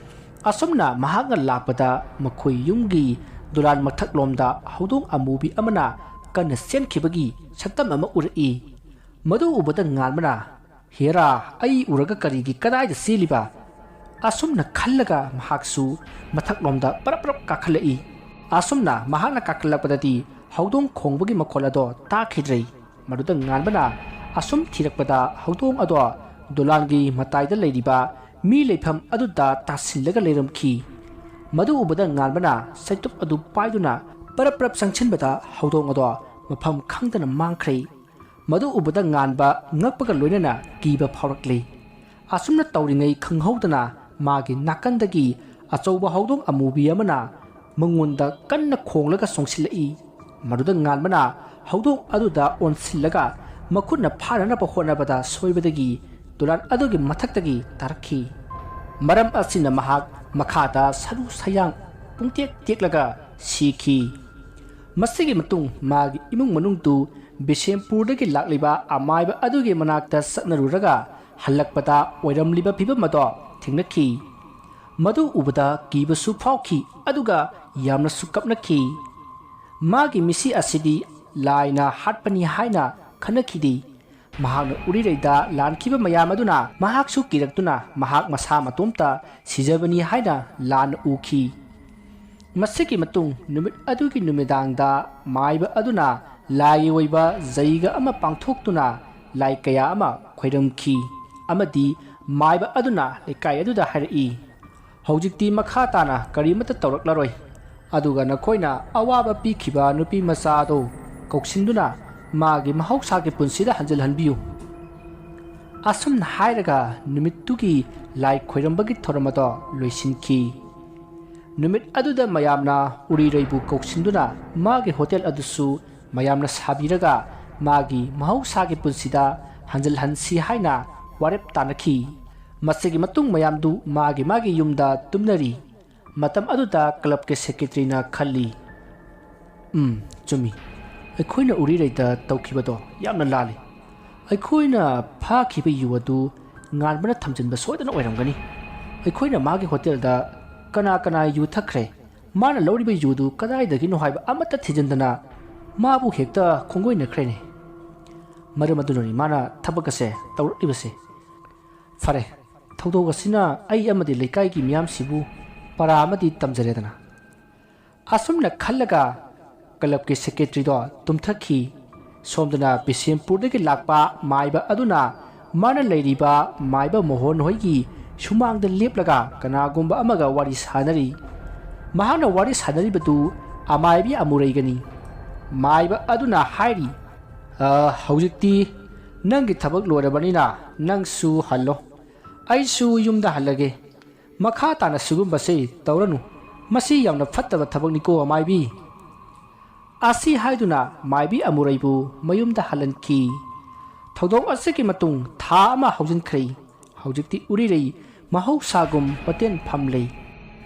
ꯑꯁꯨꯝꯅ ꯃꯍꯥꯛꯅ ꯂꯥꯛꯄꯗ ꯃꯈꯣꯏ ꯌꯨꯝꯒꯤ ꯗꯣꯂꯥꯟ ꯃꯊꯛꯂꯣꯝꯗ ꯍꯧꯗꯣꯡ ꯑꯃꯨꯕꯤ ꯑꯃꯅ ꯀꯟꯅ ꯆꯦꯟꯈꯤꯕꯒꯤ ꯁꯛꯇꯝ ꯑꯃ ꯎꯔꯛꯏ꯫ ꯃꯗꯨ ꯎꯕꯗ ꯉꯥꯟꯕꯅ, "ꯍꯦꯔꯥ, ꯑꯩ ꯎꯔꯒ ꯀꯔꯤꯒꯤ ꯀꯗꯥꯏꯗ ꯆꯦꯜꯂꯤꯕ?" ꯑꯁꯨꯝꯅ ꯈꯜꯂꯒ ꯃꯍꯥꯛꯁꯨ ꯃꯊꯛꯂꯣꯝꯗ ꯄꯔꯞ ꯄꯔꯞ ꯀꯥꯈꯠꯂꯛꯏ꯫ ꯑꯁꯨꯝꯅ ꯃꯍꯥꯛꯅ ꯀꯥꯈꯠꯂꯛꯄꯗꯗꯤ ꯍꯧꯗꯣꯡ ꯈꯣꯡꯕꯒꯤ ꯃꯈꯣꯜ ꯑꯗꯣ ꯇꯥꯈꯤꯗ꯭ꯔꯦ꯫ ꯃꯗꯨꯗ ꯉꯥꯟꯕꯅ ꯑꯁꯨꯝ ꯊꯤꯔꯛꯄꯗ ꯍꯧꯗꯣꯡ ꯑꯗꯣ ꯗꯣꯂꯥꯟꯒꯤ ꯃꯇꯥꯏꯗ ꯂꯩꯔꯤꯕ ꯃꯤ ꯂꯩꯐꯝ ꯑꯗꯨꯗ ꯇꯥꯁꯤꯜꯂꯒ ꯂꯩꯔꯝꯈꯤ꯫ ꯃꯗꯨ ꯎꯕꯗ ꯉꯥꯟꯕꯅ ꯆꯩꯇꯨꯞ ꯑꯗꯨ ꯄꯥꯏꯗꯨꯅ ꯄꯔꯞ ꯄꯔꯞ ꯆꯪꯁꯤꯟꯕꯗ ꯍꯧꯗꯣꯡ ꯑꯗꯣ ꯃꯐꯝ ꯈꯪꯗꯅ ꯃꯥꯡꯈ꯭ꯔꯦ꯫ ꯃꯗꯨ ꯎꯕꯗ ꯉꯥꯟꯕ ꯉꯛꯄꯒ ꯂꯣꯏꯅꯅ ꯀꯤꯕ ꯐꯥꯎꯔꯛꯂꯦ꯫ ꯑꯁꯨꯝꯅ ꯇꯧꯔꯤꯉꯩ ꯈꯪꯍꯧꯗꯅ ꯃꯥꯒꯤ ꯅꯥꯀꯟꯗꯒꯤ ꯑꯆꯧꯕ ꯍꯧꯗꯣꯡ ꯑꯃꯨꯕꯤ ꯑꯃꯅ ꯃꯉꯣꯟꯗ ꯀꯟꯅ ꯈꯣꯡꯂꯒ ꯆꯣꯡꯁꯤꯜꯂꯛꯏ꯫ ꯃꯗꯨꯗ ꯉꯥꯟꯕꯅ ꯍꯧꯗꯣꯡ ꯑꯗꯨꯗ ꯑꯣꯟꯁꯤꯜꯂꯒ ꯃꯈꯨꯠꯅ ꯐꯥꯅꯅꯕ ꯍꯣꯠꯅꯕꯗ ꯁꯣꯏꯕꯗꯒꯤ ꯗꯣꯂꯥꯟ ꯑꯗꯨꯒꯤ ꯃꯊꯛꯇꯒꯤ ꯇꯥꯔꯛꯈꯤ꯫ ꯃꯔꯝ ꯑꯁꯤꯅ ꯃꯍꯥꯛ ꯃꯈꯥꯗ ꯁꯔꯨ ꯁꯌꯥꯡ ꯄꯨꯡꯇꯦꯛ ꯇꯦꯛꯂꯒ ꯁꯤꯈꯤ꯫ ꯃꯁꯤꯒꯤ ꯃꯇꯨꯡ ꯃꯥꯒꯤ ꯏꯃꯨꯡ ꯃꯅꯨꯡꯗꯨ ꯕꯤꯁꯦꯝꯄꯨꯔꯗꯒꯤ ꯂꯥꯛꯂꯤꯕ ꯑꯃꯥꯏꯕ ꯑꯗꯨꯒꯤ ꯃꯅꯥꯛꯇ ꯆꯠꯅꯔꯨꯔꯒ ꯍꯜꯂꯛꯄꯗ ꯑꯣꯏꯔꯝꯂꯤꯕ ꯐꯤꯕꯝ ꯑꯗꯣ ꯊꯦꯡꯅꯈꯤ꯫ ꯃꯗꯨ ꯎꯕꯗ ꯀꯤꯕꯁꯨ ꯐꯥꯎꯈꯤ, ꯑꯗꯨꯒ ꯌꯥꯝꯅꯁꯨ ꯀꯞꯅꯈꯤ꯫ ꯃꯥꯒꯤ ꯃꯤꯁꯤ ꯑꯁꯤꯗꯤ ꯂꯥꯏꯅ ꯍꯥꯠꯄꯅꯤ ꯍꯥꯏꯅ ꯈꯟꯅꯈꯤꯗꯦ꯫ ꯃꯍꯥꯛꯅ ꯎꯔꯤꯔꯩꯗ ꯂꯥꯟꯈꯤꯕ ꯃꯌꯥꯝ ꯑꯗꯨꯅ ꯃꯍꯥꯛꯁꯨ ꯀꯤꯔꯛꯇꯨꯅ ꯃꯍꯥꯛ ꯃꯁꯥ ꯃꯇꯣꯝꯇ ꯁꯤꯖꯕꯅꯤ ꯍꯥꯏꯅ ꯂꯥꯟꯅ ꯎꯈꯤ꯫ ꯃꯁꯤꯒꯤ ꯃꯇꯨꯡ ꯅꯨꯃꯤꯠ ꯑꯗꯨꯒꯤ ꯅꯨꯃꯤꯗꯥꯡꯗ ꯃꯥꯏꯕ ꯑꯗꯨꯅ ꯂꯥꯏꯒꯤ ꯑꯣꯏꯕ ꯖꯩꯒ ꯑꯃ ꯄꯥꯡꯊꯣꯛꯇꯨꯅ ꯂꯥꯏ ꯀꯌꯥ ꯑꯃ ꯈꯣꯏꯔꯝꯈꯤ ꯑꯃꯗꯤ ꯃꯥꯏꯕ ꯑꯗꯨꯅ ꯂꯩꯀꯥꯏ ꯑꯗꯨꯗ ꯍꯥꯏꯔꯛꯏ, "ꯍꯧꯖꯤꯛꯇꯤ ꯃꯈꯥ ꯇꯥꯅ ꯀꯔꯤꯃꯠꯇ ꯇꯧꯔꯛꯂꯔꯣꯏ꯫ ꯑꯗꯨꯒ ꯅꯈꯣꯏꯅ ꯑꯋꯥꯕ ꯄꯤꯈꯤꯕ ꯅꯨꯄꯤ ꯃꯆꯥ ꯑꯗꯨ ꯀꯧꯁꯤꯟꯗꯨꯅ ꯃꯥꯒꯤ ꯃꯍꯧꯁꯥꯒꯤ ꯄꯨꯟꯁꯤꯗ ꯍꯟꯖꯤꯜꯍꯟꯕꯤꯌꯨ"꯫ ꯑꯁꯨꯝꯅ ꯍꯥꯏꯔꯒ ꯅꯨꯃꯤꯠꯇꯨꯒꯤ ꯂꯥꯏ ꯈꯣꯏꯔꯝꯕꯒꯤ ꯊꯧꯔꯝ ꯑꯗꯣ ꯂꯣꯏꯁꯤꯟꯈꯤ꯫ ꯅꯨꯃꯤꯠ ꯑꯗꯨꯗ ꯃꯌꯥꯝꯅ ꯎꯔꯤꯔꯩꯕꯨ ꯀꯧꯁꯤꯟꯗꯨꯅ ꯃꯥꯒꯤ ꯍꯣꯇꯦꯜ ꯑꯗꯨꯁꯨ ꯃꯌꯥꯝꯅ ꯁꯥꯕꯤꯔꯒ ꯃꯥꯒꯤ ꯃꯍꯧꯁꯥꯒꯤ ꯄꯨꯟꯁꯤꯗ ꯍꯟꯖꯤꯜꯍꯟꯁꯤ ꯍꯥꯏꯅ ꯋꯥꯔꯦꯞ ꯇꯥꯅꯈꯤ꯫ ꯃꯁꯤꯒꯤ ꯃꯇꯨꯡ ꯃꯌꯥꯝꯗꯨ ꯃꯥꯒꯤ ꯃꯥꯒꯤ ꯌꯨꯝꯗ ꯇꯨꯝꯅꯔꯤ꯫ ꯃꯇꯝ ꯑꯗꯨꯗ ꯀ꯭ꯂꯕꯀꯤ ꯁꯦꯀ꯭ꯔꯦꯇꯔꯤꯅ ꯈꯜꯂꯤ, "ꯎꯝ, ꯆꯨꯝꯃꯤ꯫ ꯑꯩꯈꯣꯏꯅ ꯎꯔꯤꯔꯩꯗ ꯇꯧꯈꯤꯕꯗꯣ ꯌꯥꯝꯅ ꯂꯥꯜꯂꯤ꯫ ꯑꯩꯈꯣꯏꯅ ꯐꯥꯈꯤꯕ ꯌꯨ ꯑꯗꯨ ꯉꯥꯟꯕꯅ ꯊꯝꯖꯤꯟꯕ ꯁꯣꯏꯗꯅ ꯑꯣꯏꯔꯝꯒꯅꯤ꯫ ꯑꯩꯈꯣꯏꯅ ꯃꯥꯒꯤ ꯍꯣꯇꯦꯜꯗ ꯀꯅꯥ ꯀꯅꯥ ꯌꯨ ꯊꯛꯈ꯭ꯔꯦ, ꯃꯥꯅ ꯂꯧꯔꯤꯕ ꯌꯨꯗꯨ ꯀꯗꯥꯏꯗꯒꯤꯅꯣ ꯍꯥꯏꯕ ꯑꯃꯠꯇ ꯊꯤꯖꯤꯟꯗꯅ ꯃꯥꯕꯨ ꯍꯦꯛꯇ ꯈꯣꯡꯒꯣꯏꯅꯈ꯭ꯔꯦꯅꯦ꯫ ꯃꯔꯝ ꯑꯗꯨꯅꯅꯤ ꯃꯥꯅ ꯊꯕꯛ ꯑꯁꯦ ꯇꯧꯔꯛꯂꯤꯕꯁꯦ꯫ ꯐꯔꯦ, ꯊꯧꯗꯣꯛ ꯑꯁꯤꯅ ꯑꯩ ꯑꯃꯗꯤ ꯂꯩꯀꯥꯏꯒꯤ ꯃꯤꯌꯥꯝꯁꯤꯕꯨ ꯄꯔꯥ ꯑꯃꯗꯤ ꯇꯝꯖꯔꯦꯗꯅ꯫" ꯑꯁꯨꯝꯅ ꯈꯜꯂꯒ ꯀ꯭ꯂꯕꯀꯤ ꯁꯦꯀ꯭ꯔꯦꯇꯔꯤꯗꯣ ꯇꯨꯝꯊꯈꯤ꯫ ꯁꯣꯝꯗꯅ ꯕꯤꯁꯦꯝꯄꯨꯔꯗꯒꯤ ꯂꯥꯛꯄ ꯃꯥꯏꯕ ꯑꯗꯨꯅ ꯃꯥꯅ ꯂꯩꯔꯤꯕ ꯃꯥꯏꯕ ꯃꯣꯍꯣꯟ ꯍꯣꯏꯒꯤ ꯁꯨꯃꯥꯡꯗ ꯂꯦꯞꯂꯒ ꯀꯅꯥꯒꯨꯝꯕ ꯑꯃꯒ ꯋꯥꯔꯤ ꯁꯥꯟꯅꯔꯤ꯫ ꯃꯍꯥꯛꯅ ꯋꯥꯔꯤ ꯁꯥꯟꯅꯔꯤꯕꯗꯨ ꯑꯃꯥꯏꯕꯤ ꯑꯃꯨꯔꯩꯒꯅꯤ꯫ ꯃꯥꯏꯕ ꯑꯗꯨꯅ ꯍꯥꯏꯔꯤ, "ꯑ, ꯍꯧꯖꯤꯛꯇꯤ ꯅꯪꯒꯤ ꯊꯕꯛ ꯂꯣꯏꯔꯕꯅꯤꯅ ꯅꯪꯁꯨ ꯍꯜꯂꯣ꯫ ꯑꯩꯁꯨ ꯌꯨꯝꯗ ꯍꯜꯂꯒꯦ꯫ ꯃꯈꯥ ꯇꯥꯅ ꯁꯤꯒꯨꯝꯕꯁꯤ ꯇꯧꯔꯅꯨ꯫ ꯃꯁꯤ ꯌꯥꯝꯅ ꯐꯠꯇꯕ ꯊꯕꯛꯅꯤꯀꯣ, ꯑꯃꯥꯏꯕꯤ꯫" ꯑꯁꯤ ꯍꯥꯏꯗꯨꯅ ꯃꯥꯏꯕꯤ ꯑꯃꯨꯔꯩꯕꯨ ꯃꯌꯨꯝꯗ ꯍꯜꯍꯟꯈꯤ꯫ ꯊꯧꯗꯣꯛ ꯑꯁꯤꯒꯤ ꯃꯇꯨꯡ ꯊꯥ ꯑꯃ ꯍꯧꯖꯤꯟꯈ꯭ꯔꯦ꯫ ꯍꯧꯖꯤꯛꯇꯤ ꯎꯔꯤꯔꯩ ꯃꯍꯧꯁꯥꯒꯨꯝ ꯍꯣꯇꯦꯜ ꯐꯝꯂꯦ꯫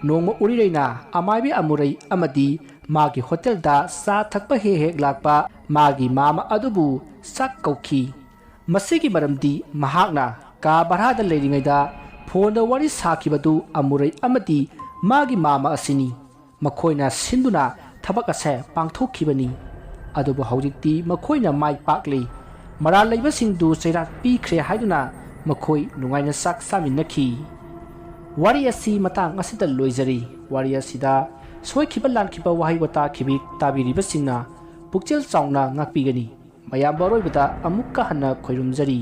ꯅꯣꯡꯃ ꯎꯔꯤꯔꯩꯅ ꯑꯃꯥꯏꯕꯤ ꯑꯃꯨꯔꯩ ꯑꯃꯗꯤ ꯃꯥꯒꯤ ꯍꯣꯇꯦꯜꯗ ꯆꯥ ꯊꯛꯄ ꯍꯦꯛ ꯍꯦꯛ ꯂꯥꯛꯄ ꯃꯥꯒꯤ ꯃꯥꯃ ꯑꯗꯨꯕꯨ ꯆꯥꯛ ꯀꯧꯈꯤ꯫ ꯃꯁꯤꯒꯤ ꯃꯔꯝꯗꯤ ꯃꯍꯥꯛꯅ ꯀꯥ ꯚꯔꯥꯗ ꯂꯩꯔꯤꯉꯩꯗ ꯐꯣꯟꯗ ꯋꯥꯔꯤ ꯁꯥꯈꯤꯕꯗꯨ ꯑꯃꯨꯔꯩ ꯑꯃꯗꯤ ꯃꯥꯒꯤ ꯃꯥꯃ ꯑꯁꯤꯅꯤ꯫ ꯃꯈꯣꯏꯅ ꯁꯤꯟꯗꯨꯅ ꯊꯕꯛ ꯑꯁꯦ ꯄꯥꯡꯊꯣꯛꯈꯤꯕꯅꯤ꯫ ꯑꯗꯨꯕꯨ ꯍꯧꯖꯤꯛꯇꯤ ꯃꯈꯣꯏꯅ ꯃꯥꯏ ꯄꯥꯛꯂꯤ꯫ ꯃꯔꯥꯜ ꯂꯩꯕꯁꯤꯡꯗꯨ ꯆꯩꯔꯥꯛ ꯄꯤꯈ꯭ꯔꯦ ꯍꯥꯏꯗꯨꯅ ꯃꯈꯣꯏ ꯅꯨꯡꯉꯥꯏꯅ ꯆꯥꯛ ꯆꯥꯃꯤꯟꯅꯈꯤ꯫ ꯋꯥꯔꯤ ꯑꯁꯤ ꯃꯇꯥꯡ ꯑꯁꯤꯗ ꯂꯣꯏꯖꯔꯤ꯫ ꯋꯥꯔꯤ ꯑꯁꯤꯗ ꯁꯣꯏꯈꯤꯕ ꯂꯥꯟꯈꯤꯕ ꯋꯥꯍꯩ ꯋꯥꯇꯥ ꯈꯤꯕꯤꯛ ꯇꯥꯕꯤꯔꯤꯕꯁꯤꯡꯅ ꯄꯨꯛꯆꯦꯜ ꯆꯥꯎꯅ ꯉꯥꯛꯄꯤꯒꯅꯤ꯫ ꯃꯌꯥꯝꯕ ꯑꯔꯣꯏꯕꯗ ꯑꯃꯨꯛꯀ ꯍꯟꯅ ꯈꯣꯏꯔꯨꯝꯖꯔꯤ꯫